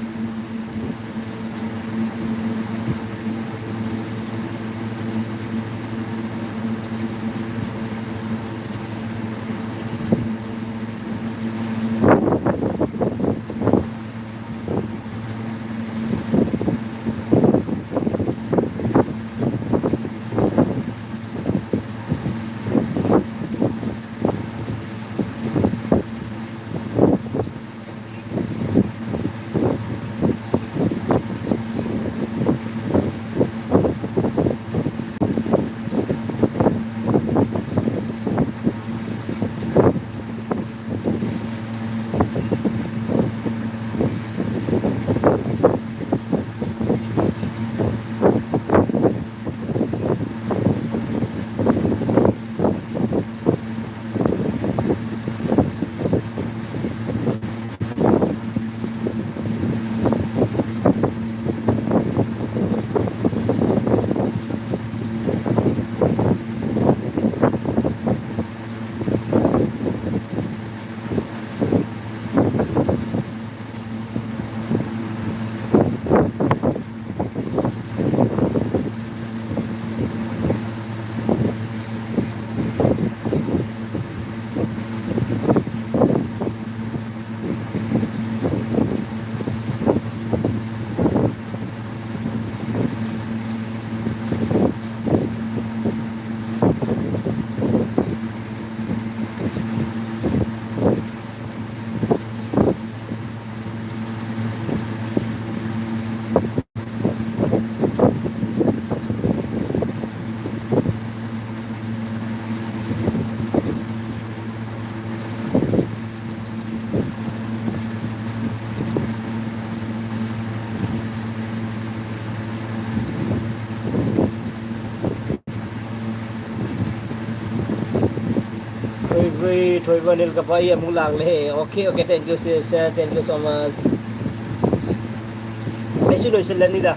ꯊꯣꯏ-, ꯊꯣꯏꯕ ꯅꯤꯜ ꯀꯄꯥ ꯑꯩ ꯑꯃꯨꯛ ꯂꯥꯛꯂꯦ꯫ Okay, okay, thank you, sir, sir, thank you so much. ꯑꯩꯁꯨ ꯂꯣꯏꯁꯤꯜꯂꯅꯤꯗ꯫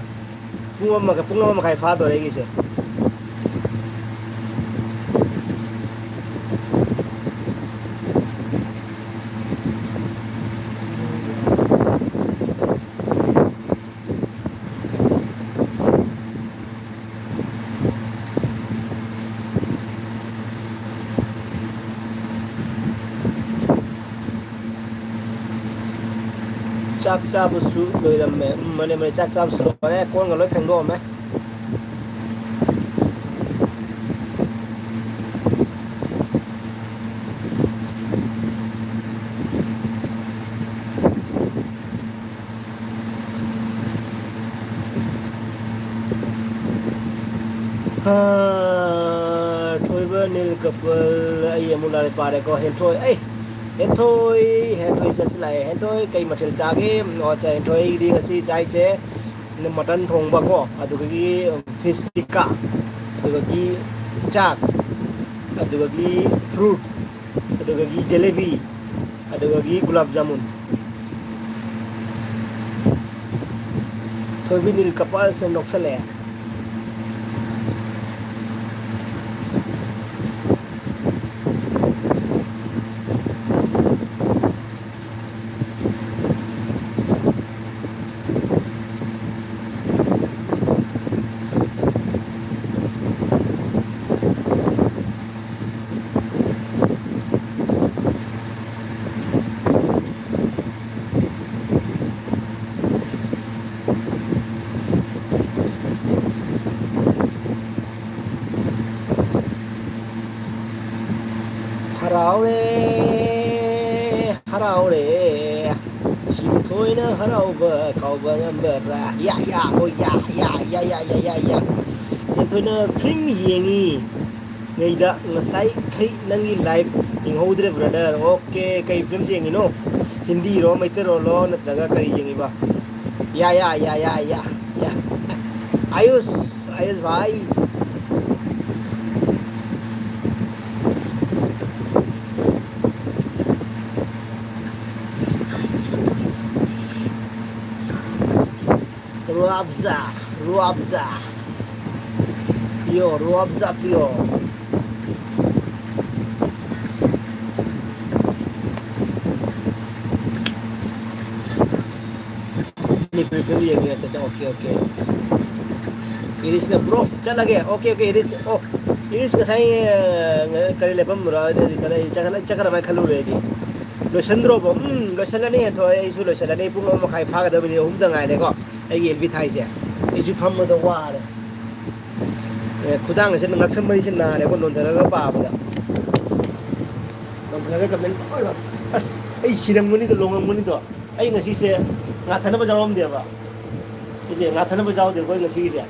ꯄꯨꯡ ꯑꯃ ꯃꯈꯥꯏ, ꯄꯨꯡ ꯑꯃ ꯃꯈꯥꯏ ꯐꯥꯗꯣꯔꯦ ꯑꯩꯒꯤꯁꯦ꯫ ꯆꯥꯛ ꯆꯥꯕꯁꯨ ꯂꯣꯏꯔꯝꯃꯦ꯫ ꯎꯝ, ꯃꯥꯅꯦ, ꯃꯥꯅꯦ, ꯆꯥꯛ ꯆꯥꯕꯁꯨ ꯂꯣꯏꯔꯦ, ꯀꯣꯟꯒ ꯂꯣꯏ ꯐꯦꯡꯗꯣꯛꯑꯝꯃꯦ꯫ ꯍꯥ, ꯊꯣꯏꯕ ꯅꯤꯜ ꯀꯐꯜ, ꯑꯩ ꯑꯃꯨꯛ ꯂꯥꯏꯔꯤꯛ ꯄꯥꯔꯦꯀꯣ꯫ ꯍꯦꯟꯊꯣꯏ, ꯑꯩ, ꯍꯦꯟꯊꯣꯏ, ꯍꯦꯟꯊꯣꯏ ꯆꯠꯁꯤꯜꯂꯛꯑꯦ꯫ ꯍꯦꯟꯊꯣꯏ, ꯀꯩ ꯃꯊꯦꯜ ꯆꯥꯒꯦ? ꯑꯣ, ꯑꯠꯆꯥ, ꯍꯦꯟꯊꯣꯏꯒꯤꯗꯤ ꯉꯁꯤ ꯆꯥꯏꯁꯦ ꯃꯇꯟ ꯊꯣꯡꯕꯀꯣ, ꯑꯗꯨꯗꯒꯤ fish tikka, ꯑꯗꯨꯗꯒꯤ ꯆꯥꯛ, ꯑꯗꯨꯗꯒꯤ fruit, ꯑꯗꯨꯗꯒꯤ ꯖꯦꯂꯦꯕꯤ, ꯑꯗꯨꯗꯒꯤ ꯒꯨꯂꯥꯞ ꯖꯥꯃꯨꯟ꯫ ꯊꯣꯏꯕꯤ ꯅꯤꯜ ꯀꯄꯥꯜꯁꯦ ꯅꯣꯛꯁꯜꯂꯛꯑꯦ꯫ ꯍꯔꯥꯎꯔꯦ, ꯍꯔꯥꯎꯔꯦ꯫ ꯁꯤꯕꯨ ꯊꯣꯏꯅ ꯍꯔꯥꯎꯕ ꯀꯥꯎꯕ ꯉꯝꯕ꯭ꯔꯥ? ꯌꯥ, ꯌꯥ, ꯍꯣꯏ, ꯌꯥ, ꯌꯥ, ꯌꯥ꯫ ꯍꯦꯟꯊꯣꯏꯅ film ꯌꯦꯡꯉꯤ꯫ ꯉꯩꯗ ꯉꯁꯥꯏꯈꯩ ꯅꯪꯒꯤ live ꯌꯦꯡꯍꯧꯗ꯭ꯔꯦ, brother꯫ Okay, ꯀꯩ film ꯌꯦꯡꯉꯤꯅꯣ? ꯍꯤꯟꯗꯤꯔꯣ, ꯃꯩꯇꯩꯔꯣꯜꯂꯣ, ꯅꯠꯇ꯭ꯔꯒ ꯀꯔꯤ ꯌꯦꯡꯉꯤꯕ? ꯌꯥ, ꯌꯥ, ꯌꯥ, ꯌꯥ, ꯌꯥ, ꯌꯥ꯫ ꯑꯥꯌꯨꯁ, ꯑꯥꯌꯨꯁ ꯚꯥꯏ꯫ Ruabza, Ruabza. Yo, Ruabza Pio. Manipuri film ꯌꯦꯡꯉꯦ꯫ ꯑꯠꯆꯥ, ꯑꯠꯆꯥ, okay, okay. ꯏꯔꯤꯁꯅ, "Bro, ꯆꯠꯂꯒꯦ꯫" Okay, okay, ꯏꯔꯤꯁ꯫ ꯑꯣ, ꯏꯔꯤꯁ ꯉꯁꯥꯏ, ꯑ, ꯀꯔꯤ ꯂꯦꯞꯄꯝꯕ꯭ꯔꯣ? ꯑꯩꯗꯤ ꯀꯗꯥꯏ ꯆꯠꯈ꯭ꯔ-, ꯆꯠꯈ꯭ꯔꯕ ꯍꯥꯏꯅ ꯈꯜꯂꯨꯔꯦ ꯑꯩꯗꯤ꯫ ꯂꯣꯏꯁꯟꯗ꯭ꯔꯣꯕꯣ? ꯎꯝ, ꯂꯣꯏꯁꯜꯂꯅꯤ, ꯍꯦꯟꯊꯣꯏ꯫ ꯑꯩꯁꯨ ꯂꯣꯏꯁꯜꯂꯅꯤ꯫ ꯄꯨꯡ ꯑꯃ ꯃꯈꯥꯏ ꯐꯥꯒꯗꯕꯅꯤ, ꯑꯍꯨꯝꯗ ꯉꯥꯏꯔꯦꯀꯣ꯫ ꯑꯩꯒꯤ ꯑꯦꯜ ꯕꯤ ꯊꯥꯏꯁꯦ꯫ ꯑꯩꯁꯨ ꯐꯝꯕꯗ ꯋꯥꯔꯦ꯫ ꯑꯦ, ꯈꯨꯗꯥꯡ ꯑꯁꯤꯅ ꯉꯛꯁꯝ ꯃꯔꯤꯁꯦ ꯅꯥꯔꯦꯀꯣ, ꯅꯣꯟꯊꯔꯒ ꯄꯥꯕꯗ꯫ ꯅꯣꯟꯊꯔꯒ ꯀꯃꯦꯟ ꯂꯣꯏꯅ, ꯑꯁ, ꯑꯩ ꯁꯤꯔꯝꯒꯅꯤꯗꯣ, ꯂꯣꯡꯉꯝꯒꯅꯤꯗꯣ꯫ ꯑꯩ ꯉꯁꯤꯁꯦ ꯉꯥꯊꯅꯕ ꯌꯥꯎꯔꯝꯗꯦꯕ꯫ ꯑꯩꯁꯦ ꯉꯥꯊꯅꯕ ꯌꯥꯎꯗꯦꯕꯀꯣ, ꯑꯩ ꯉꯁꯤꯒꯤꯁꯦ꯫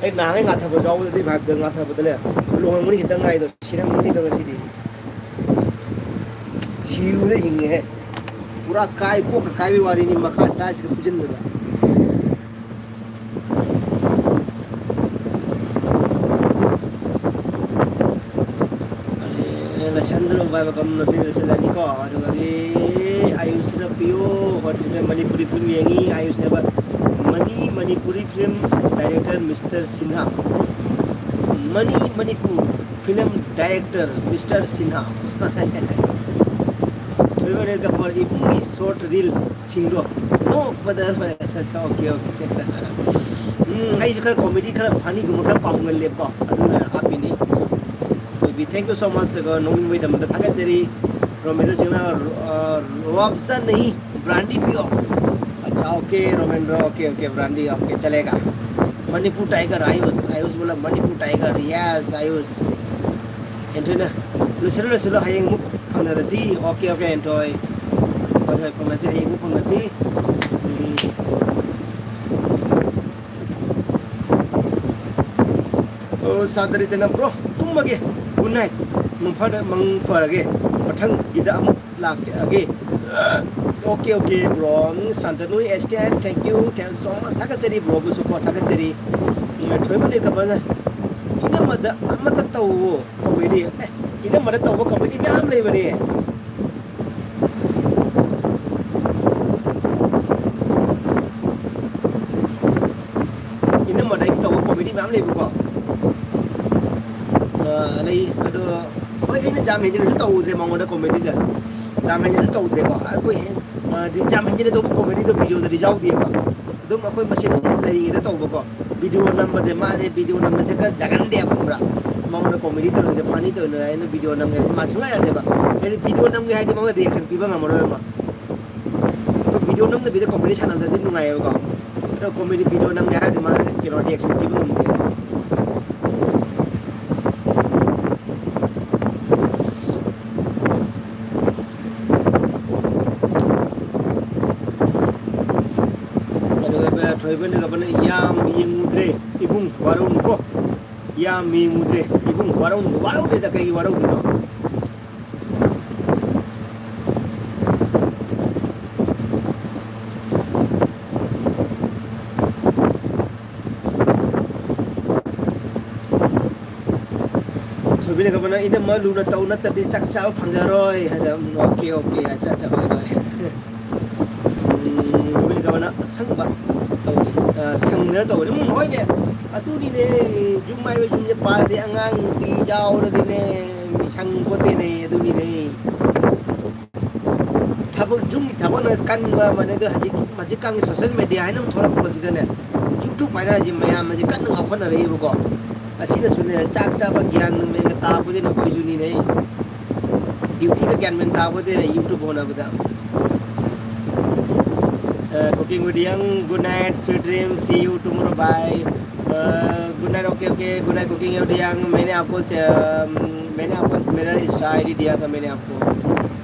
ꯑꯩ ꯅꯍꯥꯟꯈꯩ ꯉꯥꯊꯕ ꯌꯥꯎꯕꯗꯗꯤ ꯚꯥꯏꯕꯇ ꯉꯥꯊꯕꯗꯅꯦ, ꯂꯣꯡꯉꯝꯒꯅꯤ ꯈꯤꯇꯪ ꯉꯥꯏꯗꯣ, ꯁꯤꯔꯝꯒꯅꯤꯗꯣ ꯉꯁꯤꯗꯤ꯫ ꯁꯤꯔꯨꯕꯗ ꯍꯤꯡꯉꯦꯍꯦ꯫ ꯄꯨꯔꯥ ꯀꯥꯏ, ꯀꯣꯛꯀ ꯀꯥꯏꯕꯩ ꯋꯥꯔꯤꯅꯤ, ꯃꯈꯥ ꯇꯥꯏꯁꯀ ꯐꯨꯖꯤꯟꯕꯗ꯫ ꯑꯦ, ꯂꯣꯏꯁꯟꯗ꯭ꯔꯣ ꯚꯥꯏ, ꯃꯇꯝ ꯂꯣꯏꯁꯤꯜ-, ꯂꯣꯏꯁꯤꯜꯂꯅꯤꯀꯣ꯫ ꯑꯗꯨꯗꯒꯤ ꯑꯌꯨꯁꯅ ꯄꯤꯌꯨ, ꯍꯣꯠ ꯃꯅꯤꯄꯨꯔꯤ ꯐꯤꯂꯝ ꯌꯦꯡꯉꯤ, ꯑꯌꯨꯁꯅ Mani Manipuri film director mister Sinha. Mani Manipur film director mister Sinha. Thoiba ꯅꯦꯔꯀꯥꯄꯜ ꯏꯕꯨꯡꯒꯤ ꯁꯣꯔꯠ ꯔꯤꯜ ꯁꯤꯡꯗꯣ ꯅꯣꯛꯄꯗ꯫ Okay, okay. ꯎꯝ, ꯑꯩꯁꯨ ꯈꯔ ꯀꯣꯃꯦꯗꯤ, ꯈꯔ ꯐꯅꯤꯒꯨꯝꯕ ꯈꯔ ꯄꯥꯝꯒꯜꯂꯦꯕꯀꯣ, ꯑꯗꯨꯅ ꯍꯥꯞꯄꯤꯅꯤ꯫ ꯊꯣꯏꯕꯤ, thank you so much꯫ ꯅꯣꯡꯃꯩꯗꯃꯛꯇ ꯊꯥꯒꯠꯆꯔꯤ꯫ ꯔꯣꯃꯦꯗꯣ ꯁꯤꯡꯅ, ꯑ, ꯔꯣꯑꯐꯖꯥ ꯅꯍꯤ, ꯕ꯭ꯔꯥꯟꯗꯤ ꯄꯤꯌꯣ꯫ अच्छा, okay Romendra, okay, okay brandy, okay चलेगा। मणिपुर टाइगर आयुष, आयुष बोला मणिपुर टाइगर, यस आयुष। ꯑꯦꯟꯊꯣꯏꯅ, ꯂꯣꯏꯁꯤꯜꯂꯨ, ꯂꯣꯏꯁꯤꯜꯂꯨ, ꯍꯌꯦꯡ ꯑꯃꯨꯛ ꯐꯪꯅꯔꯁꯤ꯫ Okay, okay, ꯑꯦꯟꯊꯣꯏ꯫ ꯍꯣꯏ, ꯍꯣꯏ, ꯐꯪꯅꯁꯤ, ꯍꯌꯦꯡ ꯑꯃꯨꯛ ꯐꯪꯅꯁꯤ꯫ ꯎꯝ꯫ ꯑꯣ, ꯁꯥꯟꯇꯔꯤ ꯆꯦꯅꯝ ꯕ꯭ꯔꯣ, ꯇꯨꯝꯃꯒꯦ꯫ Good night. ꯃꯪ ꯐꯔ-, ꯃꯪ ꯐꯔꯒꯦ꯫ ꯃꯊꯪꯒꯤꯗ ꯑꯃꯨꯛ ꯂꯥꯛꯑꯒꯦ꯫ Okay, okay, bro. ꯎꯝ, Shantanu S T I, thank you, thank you so much꯫ ꯊꯥꯒꯠꯆꯔꯤ, ꯕ꯭ꯔꯣꯕꯨꯁꯨ ꯀꯣ, ꯊꯥꯒꯠꯆꯔꯤ꯫ ꯎꯝ, ꯊꯣꯏꯕ ꯅꯤꯔꯀꯥꯄꯜꯅ, "ꯏꯅꯝꯃꯗ ꯑꯃꯇ ꯇꯧꯋꯣ ꯀꯣꯃꯦꯗꯤ꯫" ꯑꯦ, ꯏꯅꯝꯃꯗ ꯇꯧꯕ ꯀꯣꯃꯦꯗꯤ ꯃꯌꯥꯝ ꯂꯩꯕꯅꯦ꯫ ꯃꯌꯥꯝ ꯂꯩꯕꯀꯣ꯫ ꯑ, ꯂꯩ꯫ ꯑꯗꯣ ꯍꯣꯏ, ꯑꯩꯅ ꯌꯥꯝ ꯍꯦꯟꯖꯤꯟꯅꯁꯨ ꯇꯧꯗ꯭ꯔꯦ ꯃꯉꯣꯟꯗ ꯀꯣꯃꯦꯗꯤꯗ꯫ ꯌꯥꯝ ꯍꯦꯟꯖꯤꯟꯅꯁꯨ ꯇꯧꯗ꯭ꯔꯦꯀꯣ꯫ ꯑꯩꯈꯣꯏ ꯍꯦꯟ-, ꯑ, ꯌꯥꯝ ꯍꯦꯟꯖꯤꯟꯅ ꯇꯧꯕ ꯀꯣꯃꯦꯗꯤꯗꯣ ꯚꯤꯗꯤꯑꯣꯗꯗꯤ ꯌꯥꯎꯗꯦꯕ꯫ ꯑꯗꯨꯝ ꯑꯩꯈꯣꯏ ꯃꯁꯦꯟ ꯂꯩꯔꯤꯉꯩꯗ ꯇꯧꯕꯀꯣ꯫ ꯚꯤꯗꯤꯑꯣ ꯅꯝꯕꯁꯦ, ꯃꯥꯁꯦ ꯚꯤꯗꯤꯑꯣ ꯅꯝꯕꯁꯦ ꯈꯔ ꯌꯥꯒꯟꯗꯦꯕ, ꯈꯪꯕ꯭ꯔꯥ? ꯃꯉꯣꯟꯗ ꯀꯣꯃꯦꯗꯤ ꯇꯧꯔꯤꯉꯩꯗ, ꯐꯅꯤ ꯇꯧꯔꯤꯉꯩꯗ ꯑꯩꯅ ꯚꯤꯗꯤꯑꯣ ꯅꯝꯒꯦ ꯍꯥꯏꯁꯦ ꯃꯥ ꯁꯨꯡꯌꯥ ꯌꯥꯗꯦꯕ꯫ ꯑꯩꯅ ꯚꯤꯗꯤꯑꯣ ꯅꯝꯒꯦ ꯍꯥꯏꯗꯤ ꯃꯉꯣꯟꯗ ꯔꯤꯌꯦꯛꯁꯟ ꯄꯤꯕ ꯉꯝꯃꯔꯣꯏꯕ꯫ ꯑꯗꯣ ꯚꯤꯗꯤꯑꯣ ꯅꯝꯗꯕꯤꯗ ꯀꯣꯃꯦꯗꯤ ꯁꯥꯟꯅꯕꯗꯗꯤ ꯅꯨꯡꯉꯥꯏꯌꯦꯕꯀꯣ꯫ ꯑꯗꯣ ꯀꯣꯃꯦꯗꯤ ꯚꯤꯗꯤꯑꯣ ꯅꯝꯒꯦ ꯍꯥꯏꯔꯗꯤ ꯃꯥ ꯀꯩꯅꯣ ꯔꯤꯌꯦꯛꯁꯟ ꯄꯤꯕ ꯉꯝꯗꯦ꯫ ꯑꯗꯨꯒ ꯊꯣꯏꯕꯅ ꯀꯃꯥꯏꯅ ꯌꯥꯝ ꯌꯦꯡꯉꯨꯗ꯭ꯔꯦ ꯏꯕꯨꯡ ꯋꯥꯔꯧꯅꯨꯀꯣ꯫ ꯌꯥꯝ ꯌꯦꯡꯉꯨꯗ꯭ꯔꯦ ꯏꯕꯨꯡ ꯋꯥꯔꯧꯅꯨꯀꯣ꯫ ꯋꯥꯔꯧꯗꯦꯗ, ꯀꯩꯒꯤ ꯋꯥꯔꯧꯗꯣꯏꯅꯣ? ꯊꯣꯏꯕꯤꯅ ꯀꯃꯥꯏꯅ, "ꯏꯅꯝꯃ ꯂꯨꯅ ꯇꯧ, ꯅꯠꯇ꯭ꯔꯗꯤ ꯆꯥꯛ ꯆꯥꯕ ꯐꯪꯖꯔꯣꯏ" ꯍꯥꯏꯅ꯫ ꯎꯝ, ꯑꯣꯀꯦ, ꯑꯣꯀꯦ, ꯑꯠꯆꯥ, ꯑꯠꯆꯥ, ꯍꯣꯏ, ꯍꯣꯏ꯫ ꯎꯝ, ꯊꯣꯏꯕꯤꯅ ꯀꯃꯥꯏꯅ, "ꯑꯁꯪꯕ ꯇꯧꯔꯤ, ꯑ, ꯁꯪꯗꯅ ꯇꯧꯔꯤ"꯫ ꯎꯝ, ꯍꯣꯏꯅꯦ, ꯑꯗꯨꯅꯤꯅꯦ, ꯌꯨꯝ ꯍꯥꯏꯕ ꯌꯨꯝꯁꯦ ꯄꯥꯜꯂꯗꯤ, ꯑꯉꯥꯡ ꯅꯨꯄꯤ ꯌꯥꯎꯔꯗꯤꯅꯦ, ꯃꯤ ꯁꯪ ꯄꯣꯠꯇꯦꯅꯦ, ꯑꯗꯨꯅꯤꯅꯦ꯫ ꯊꯕꯛ, ꯌꯨꯝꯒꯤ ꯊꯕꯛꯅ ꯀꯟꯕ ꯑꯃꯅꯦ꯫ ꯑꯗꯣ ꯍꯧꯖꯤꯛ, ꯍꯧꯖꯤꯛꯀꯥꯟꯒꯤ ꯁꯣꯁꯦꯜ ꯃꯦꯗꯤꯌꯥ ꯍꯥꯏꯅ ꯑꯃ ꯊꯣꯛꯂꯛꯄꯁꯤꯗꯅꯦ, ꯌꯨꯇ꯭ꯌꯨꯕ ꯍꯥꯏꯅ ꯍꯧꯖꯤꯛ ꯃꯌꯥꯝ ꯑꯁꯤ ꯀꯟꯅ ꯉꯥꯎꯈꯠꯅꯔꯛꯏꯕꯀꯣ꯫ ꯑꯁꯤꯅꯁꯨꯅꯦ, ꯆꯥꯛ ꯆꯥꯕ ꯒ꯭ꯌꯥꯟ ꯃꯦꯟꯒ ꯇꯥꯕꯗꯤ ꯅꯈꯣꯏꯁꯨꯅꯤꯅꯦ꯫ ꯗ꯭ꯌꯨꯇꯤꯒ ꯒ꯭ꯌꯥꯟ ꯃꯦꯟ ꯇꯥꯕꯗꯤ ꯌꯨꯇ꯭ꯌꯨꯕ ꯍꯣꯠꯅꯕꯗ꯫ Uh, cooking with Yang, good night, sweet dreams, see you tomorrow, bye. Uh, good night, okay, okay, good night, cooking with Yang. मैंने आपको, अम, मैंने आपको मेरा Insta ID दिया था, मैंने आपको,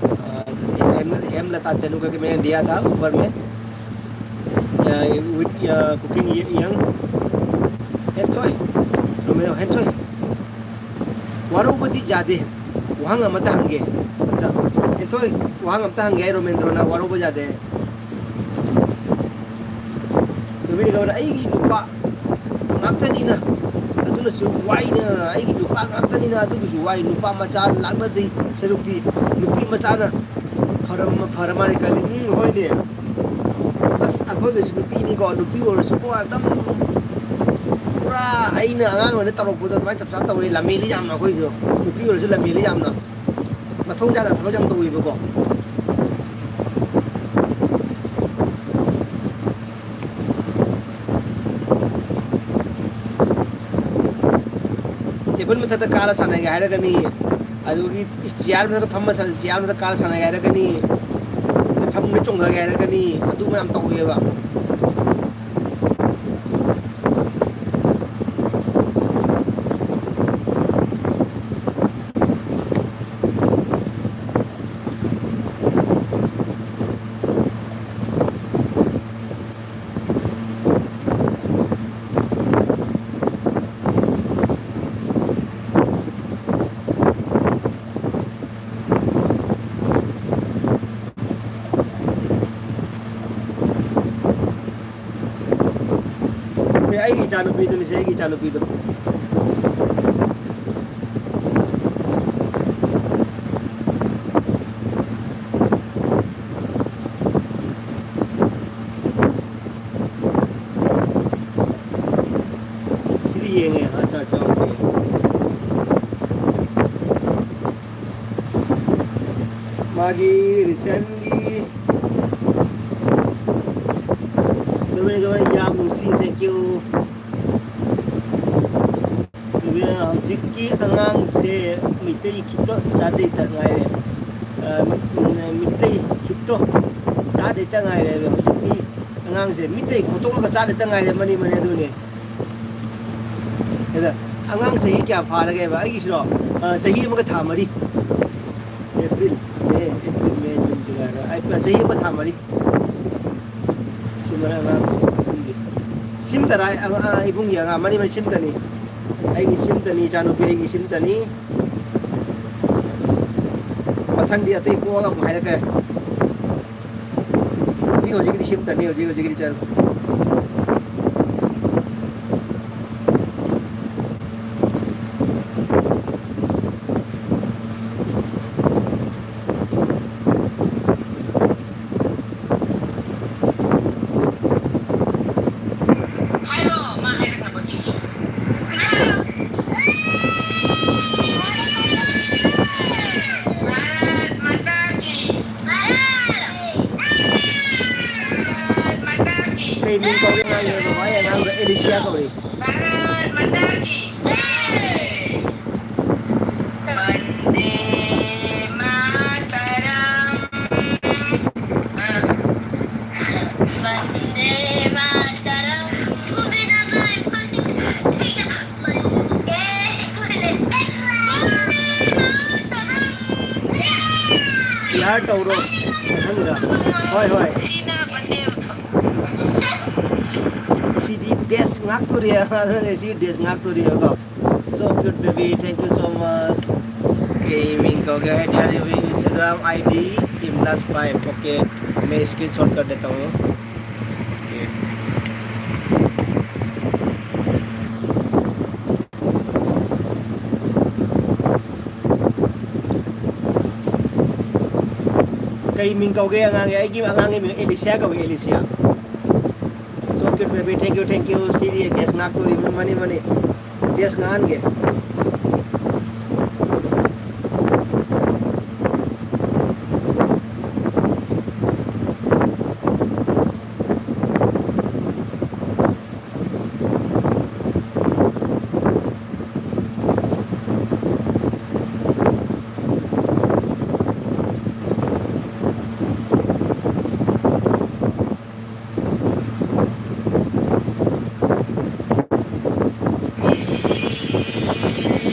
uh, हेम, हेमलता चनू करके मैंने दिया था ऊपर में। Uh, with, uh, cooking Yang. ꯍꯦꯟꯊꯣꯏ, ꯔꯣꯃꯦꯟꯗ꯭ꯔꯣ, ꯍꯦꯟꯊꯣꯏ꯫ ꯋꯥꯔꯧꯕꯗꯤ ꯌꯥꯗꯦ꯫ ꯋꯥꯍꯪ ꯑꯃꯇ ꯍꯪꯒꯦ꯫ ꯑꯠꯆꯥ꯫ ꯍꯦꯟꯊꯣꯏ, ꯋꯥꯍꯪ ꯑꯃꯇ ꯍꯪꯒꯦ ꯑꯩ, ꯔꯣꯃꯦꯟꯗ꯭ꯔꯣꯅ ꯋꯥꯔꯧꯕ ꯌꯥꯗꯦ꯫ ꯊꯣꯏꯕꯤꯅ ꯀꯃꯥꯏꯅ, "ꯑꯩꯒꯤ ꯅꯨꯄꯥ ꯉꯥꯛꯇꯅꯤꯅ ꯑꯗꯨꯅꯁꯨ ꯋꯥꯏꯅ, ꯑꯩꯒꯤ ꯅꯨꯄꯥ ꯉꯥꯛꯇꯅꯤꯅ ꯑꯗꯨꯒꯤꯁꯨ ꯋꯥꯏ, ꯅꯨꯄꯥ ꯃꯆꯥ ꯂꯥꯛꯅꯗꯦ ꯁꯔꯨꯛꯇꯤ ꯅꯨꯄꯤ ꯃꯆꯥꯅ ꯐꯔꯝ-, ꯐꯔ ꯃꯥꯜꯂꯦ ꯈꯜꯂꯤ"꯫ ꯎꯝ, ꯍꯣꯏꯅꯦ꯫ ꯑꯁ, ꯑꯩꯈꯣꯏꯒꯤꯁꯨ ꯅꯨꯄꯤꯅꯤꯀꯣ, ꯅꯨꯄꯤ ꯑꯣꯏꯔꯁꯨꯀꯣ, ꯑꯗꯨꯝ ꯄꯨꯔꯥ ꯑꯩꯅ ꯑꯉꯥꯡ ꯑꯣꯏꯅ ꯇꯧꯔꯛꯄꯗꯣ ꯑꯗꯨꯃꯥꯏꯅ ꯆꯞ ꯆꯥ ꯇꯧꯔꯦ꯫ ꯂꯝꯍꯦꯜꯂꯤ ꯌꯥꯝꯅ ꯑꯩꯈꯣꯏꯁꯨ꯫ ꯅꯨꯄꯤ ꯑꯣꯏꯔꯁꯨ ꯂꯝꯍꯦꯜꯂꯤ ꯌꯥꯝꯅ꯫ ꯃꯊꯣꯡ ꯆꯥꯗꯅ ꯊꯕꯛ ꯌꯥꯝ ꯇꯧꯋꯦꯕꯀꯣ꯫ ꯇꯦꯕꯜ ꯃꯊꯛꯇ ꯀꯥꯔ ꯁꯥꯟꯅꯒꯦ ꯍꯥꯏꯔꯒꯅꯤ, ꯑꯗꯨꯒꯤ ꯆꯤꯌꯥꯔ ꯃꯊꯛꯇ ꯐꯝꯃ ꯁꯥꯟ-, ꯆꯤꯌꯥꯔ ꯃꯊꯛꯇ ꯀꯥꯔ ꯁꯥꯟꯅꯒꯦ ꯍꯥꯏꯔꯒꯅꯤ, ꯐꯃꯨꯡꯗ ꯆꯣꯡꯊꯒꯦ ꯍꯥꯏꯔꯒꯅꯤ, ꯑꯗꯨ ꯃꯌꯥꯝ ꯇꯧꯋꯦꯕ꯫ ꯁꯦ ꯑꯩꯒꯤ ꯏꯆꯥꯅꯨꯄꯤꯗꯨꯅꯤ, ꯁꯦ ꯑꯩꯒꯤ ꯏꯆꯥꯅꯨꯄꯤꯗꯣ꯫ ꯁꯤꯗꯤ ꯌꯦꯡꯉꯦ꯫ ꯑꯠꯆꯥ, ꯑꯠꯆꯥ, ꯑꯣꯀꯦ꯫ ꯃꯥꯒꯤ ꯔꯤꯁꯦꯟꯒꯤ ꯀꯃꯦꯟ, ꯀꯃꯦꯟ ꯌꯥꯝ ꯅꯨꯡꯁꯤ, thank you꯫ ꯑꯗꯨꯒ ꯍꯧꯖꯤꯛꯀꯤ ꯑꯉꯥꯡꯁꯦ ꯃꯤꯇꯩ ꯈꯤꯇꯣ ꯆꯥꯗꯩꯇ ꯉꯥꯏꯔꯦ꯫ ꯑ, ꯃꯤꯇꯩ ꯈꯤꯇꯣ ꯆꯥꯗꯩꯇ ꯉꯥꯏꯔꯦꯕ ꯍꯧꯖꯤꯛꯀꯤ ꯑꯉꯥꯡꯁꯦ꯫ ꯃꯤꯇꯩ ꯈꯣꯠꯇꯣꯛꯂꯒ ꯆꯥꯗꯩꯇ ꯉꯥꯏꯔꯦ꯫ ꯃꯅꯤ, ꯃꯅꯤ, ꯑꯗꯨꯅꯦ꯫ ꯑꯗ ꯑꯉꯥꯡ ꯆꯍꯤ ꯀꯌꯥ ꯐꯥꯔꯒꯦꯕ ꯑꯩꯒꯤꯁꯤꯔꯣ? ꯑ, ꯆꯍꯤ ꯑꯃꯒ ꯊꯥ ꯃꯔꯤ꯫ ꯑꯦꯄ꯭ꯔꯤꯜ, ꯃꯦ, ꯑꯦꯄ꯭ꯔꯤꯜ, ꯃꯦ, ꯖꯨꯟ, ꯖꯨꯂꯥꯏ, ꯑ, ꯆꯍꯤ ꯑꯃ ꯊꯥ ꯃꯔꯤ꯫ ꯁꯤꯃꯔ ꯑꯉꯥꯡ ꯑꯍꯨꯝꯒꯤ꯫ ꯁꯤꯝꯇꯔꯥ ꯑꯉꯥꯡ, ꯑ, ꯏꯕꯨꯡꯒꯤ ꯑꯉꯥꯡ ꯃꯔꯤ ꯃꯔꯤ ꯁꯤꯝꯇꯅꯤ꯫ ꯑꯩꯒꯤ ꯁꯤꯝꯇꯅꯤ, ꯏꯆꯥꯅꯨꯄꯤ ꯑꯩꯒꯤ ꯁꯤꯝꯇꯅꯤ꯫ ꯃꯊꯪꯗꯤ ꯑꯇꯩ ꯄꯣꯛꯑꯒ ꯑꯃꯨꯛ ꯍꯥꯏꯔꯛꯀꯦ꯫ ꯍꯧꯖꯤꯛ ꯍꯧꯖꯤꯛꯀꯤꯗꯤ ꯁꯤꯝꯇꯅꯤ, ꯍꯧꯖꯤꯛ ꯍꯧꯖꯤꯛꯀꯤꯗꯤ ꯆꯠꯂꯨ꯫ ꯍꯥꯏꯔꯣ, ꯃꯥ ꯍꯥꯏꯔꯛꯅꯕꯒꯤ꯫ ꯀꯩ ꯃꯤꯡ ꯀꯧꯒꯦ ꯑꯉꯥꯡꯒꯤ? ꯕꯕꯥꯒꯤ ꯑꯉꯥꯡꯗꯣ ꯑꯦꯂꯤꯁꯤꯌꯥ ꯀꯧꯔꯤ꯫ ꯚꯥꯔꯠ ꯃꯥꯇꯥ ꯀꯤ ꯖꯥꯏ꯫ ꯕꯟꯗꯦ ꯃꯥꯇꯔꯝ꯫ ꯕꯟꯗꯦ ꯃꯥꯇꯔꯝ꯫ ꯁꯤꯌꯥꯔ ꯇꯧꯔꯣ ꯃꯊꯪꯗ꯫ ꯍꯣꯏ, ꯍꯣꯏ꯫ ꯁꯤꯗꯤ ꯗꯦꯁ ꯉꯥꯛꯇꯣꯔꯤ, ꯑꯗꯨꯅꯦ ꯁꯤ days ꯉꯥꯛꯇꯣꯔꯤꯕꯀꯣ꯫ So cute baby, thank you so much. ꯀꯩ ꯃꯤꯡ ꯀꯧꯒꯦ ꯍꯥꯏ ꯇꯥꯔꯗꯤ, Instagram I D M plus five, okay. मैं स्क्रीनशॉट कर देता हूँ। Okay. ꯀꯩ ꯃꯤꯡ ꯀꯧꯒꯦ ꯑꯉꯥꯡꯒꯤ? ꯑꯩꯒꯤ ꯑꯉꯥꯡꯒꯤ ꯃꯤꯡ ꯑꯦꯂꯤꯁꯤꯌꯥ ꯀꯧꯏ, Alicia. So cute baby, thank you, thank you. ꯁꯤꯗꯤ ꯗꯦꯁ ꯉꯥꯛꯇꯣꯔꯤ, ꯃꯅꯤ, ꯃꯅꯤ꯫ ꯗꯦꯁ ꯉꯥꯛꯍꯟꯒꯦ꯫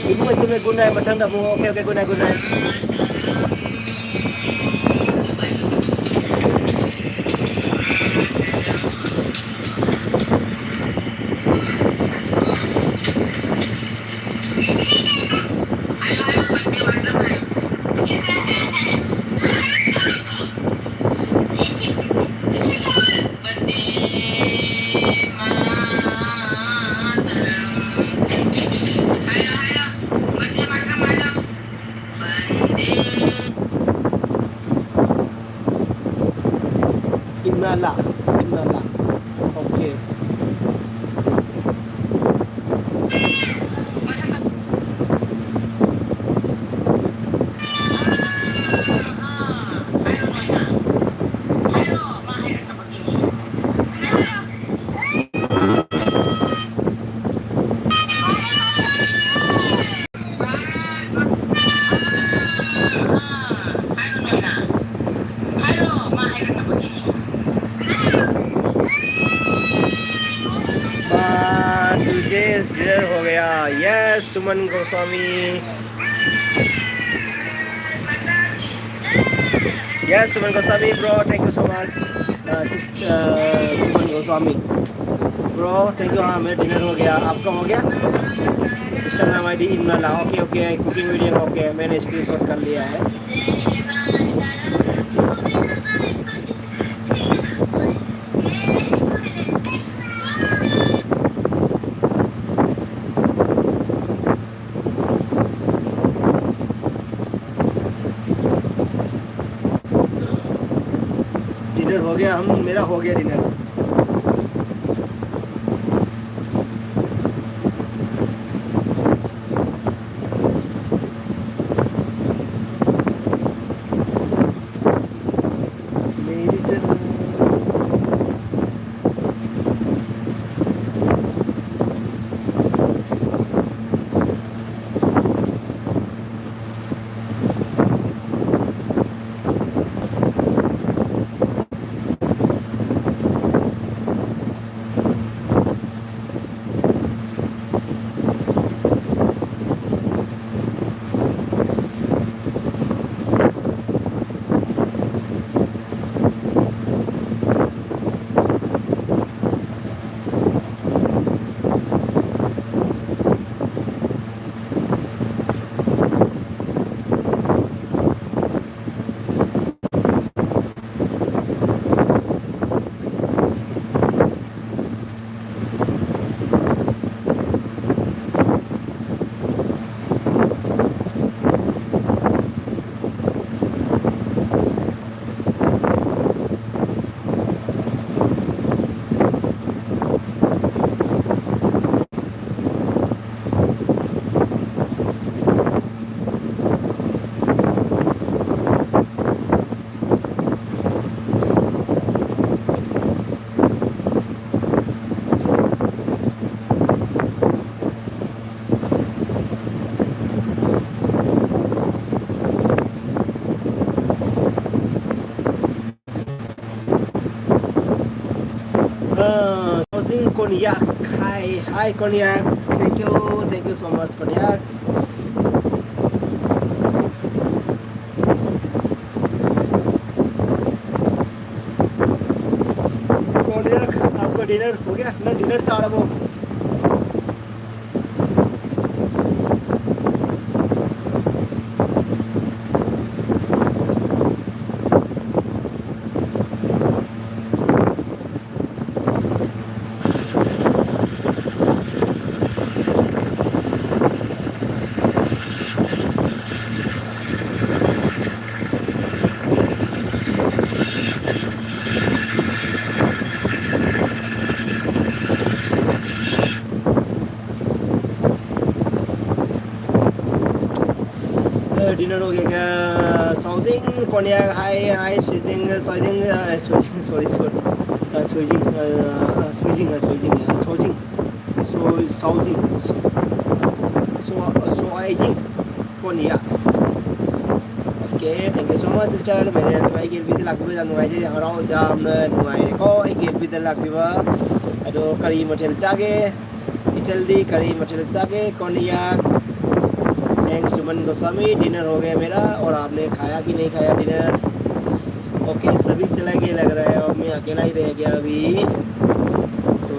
ꯏꯕꯨꯡꯉꯣ, ꯇꯨꯝꯃꯦ, good night, ꯃꯊꯪꯗ ꯑꯃꯨꯛ, okay, okay, good night, good night. Imnala, Imnala. Okay. Suman Goswami. Yes, Suman Goswami, bro, thank you so much. Uh, sis- uh, Suman Goswami, bro, thank you. हाँ, मेरा डिनर हो गया, आपका हो गया? Instagram ID इमला। Okay, okay, cooking video. Okay, मैंने screenshot कर लिया है। डिनर हो गया, हम मेरा हो गया डिनर। मेरी तरह। हाँ, हाउसिंग को Konyak. Hi, hi, Konyak. Thank you, thank you so much, Konyak. Konyak, आपका डिनर हो गया? मैं डिनर चाह रहा हूँ। डिनर हो गया क्या? सौजिंग, कोनिया, हाय, हाय, सुजिंग, सौजिंग, अ, सुजिंग, सॉरी, सॉरी। अ, सुजिंग, अ, अ, सुजिंग, अ, सुजिंग, अ, सौजिंग, सो-, सौजिंग, सो-, सो-, सौजिंग, कोनिया। Okay, thank you so much, sister. मेरे भाई के एलबी तक भी जाना है, यहाँ रहो, जा, हमने नुआए को, एक एलबी तक भी बा। अरे, करी मटेल चागे। ꯏꯆꯜꯗꯤ ꯀꯔꯤ ꯃꯊꯦꯜ ꯆꯥꯒꯦ? ꯀꯣꯅꯤꯌꯥꯛ꯫ Thanks, सुमन गोस्वामी। डिनर हो गया मेरा, और आपने खाया कि नहीं खाया डिनर? ओके, सभी चले गए लग रहा है, और मैं अकेला ही रह गया अभी। तो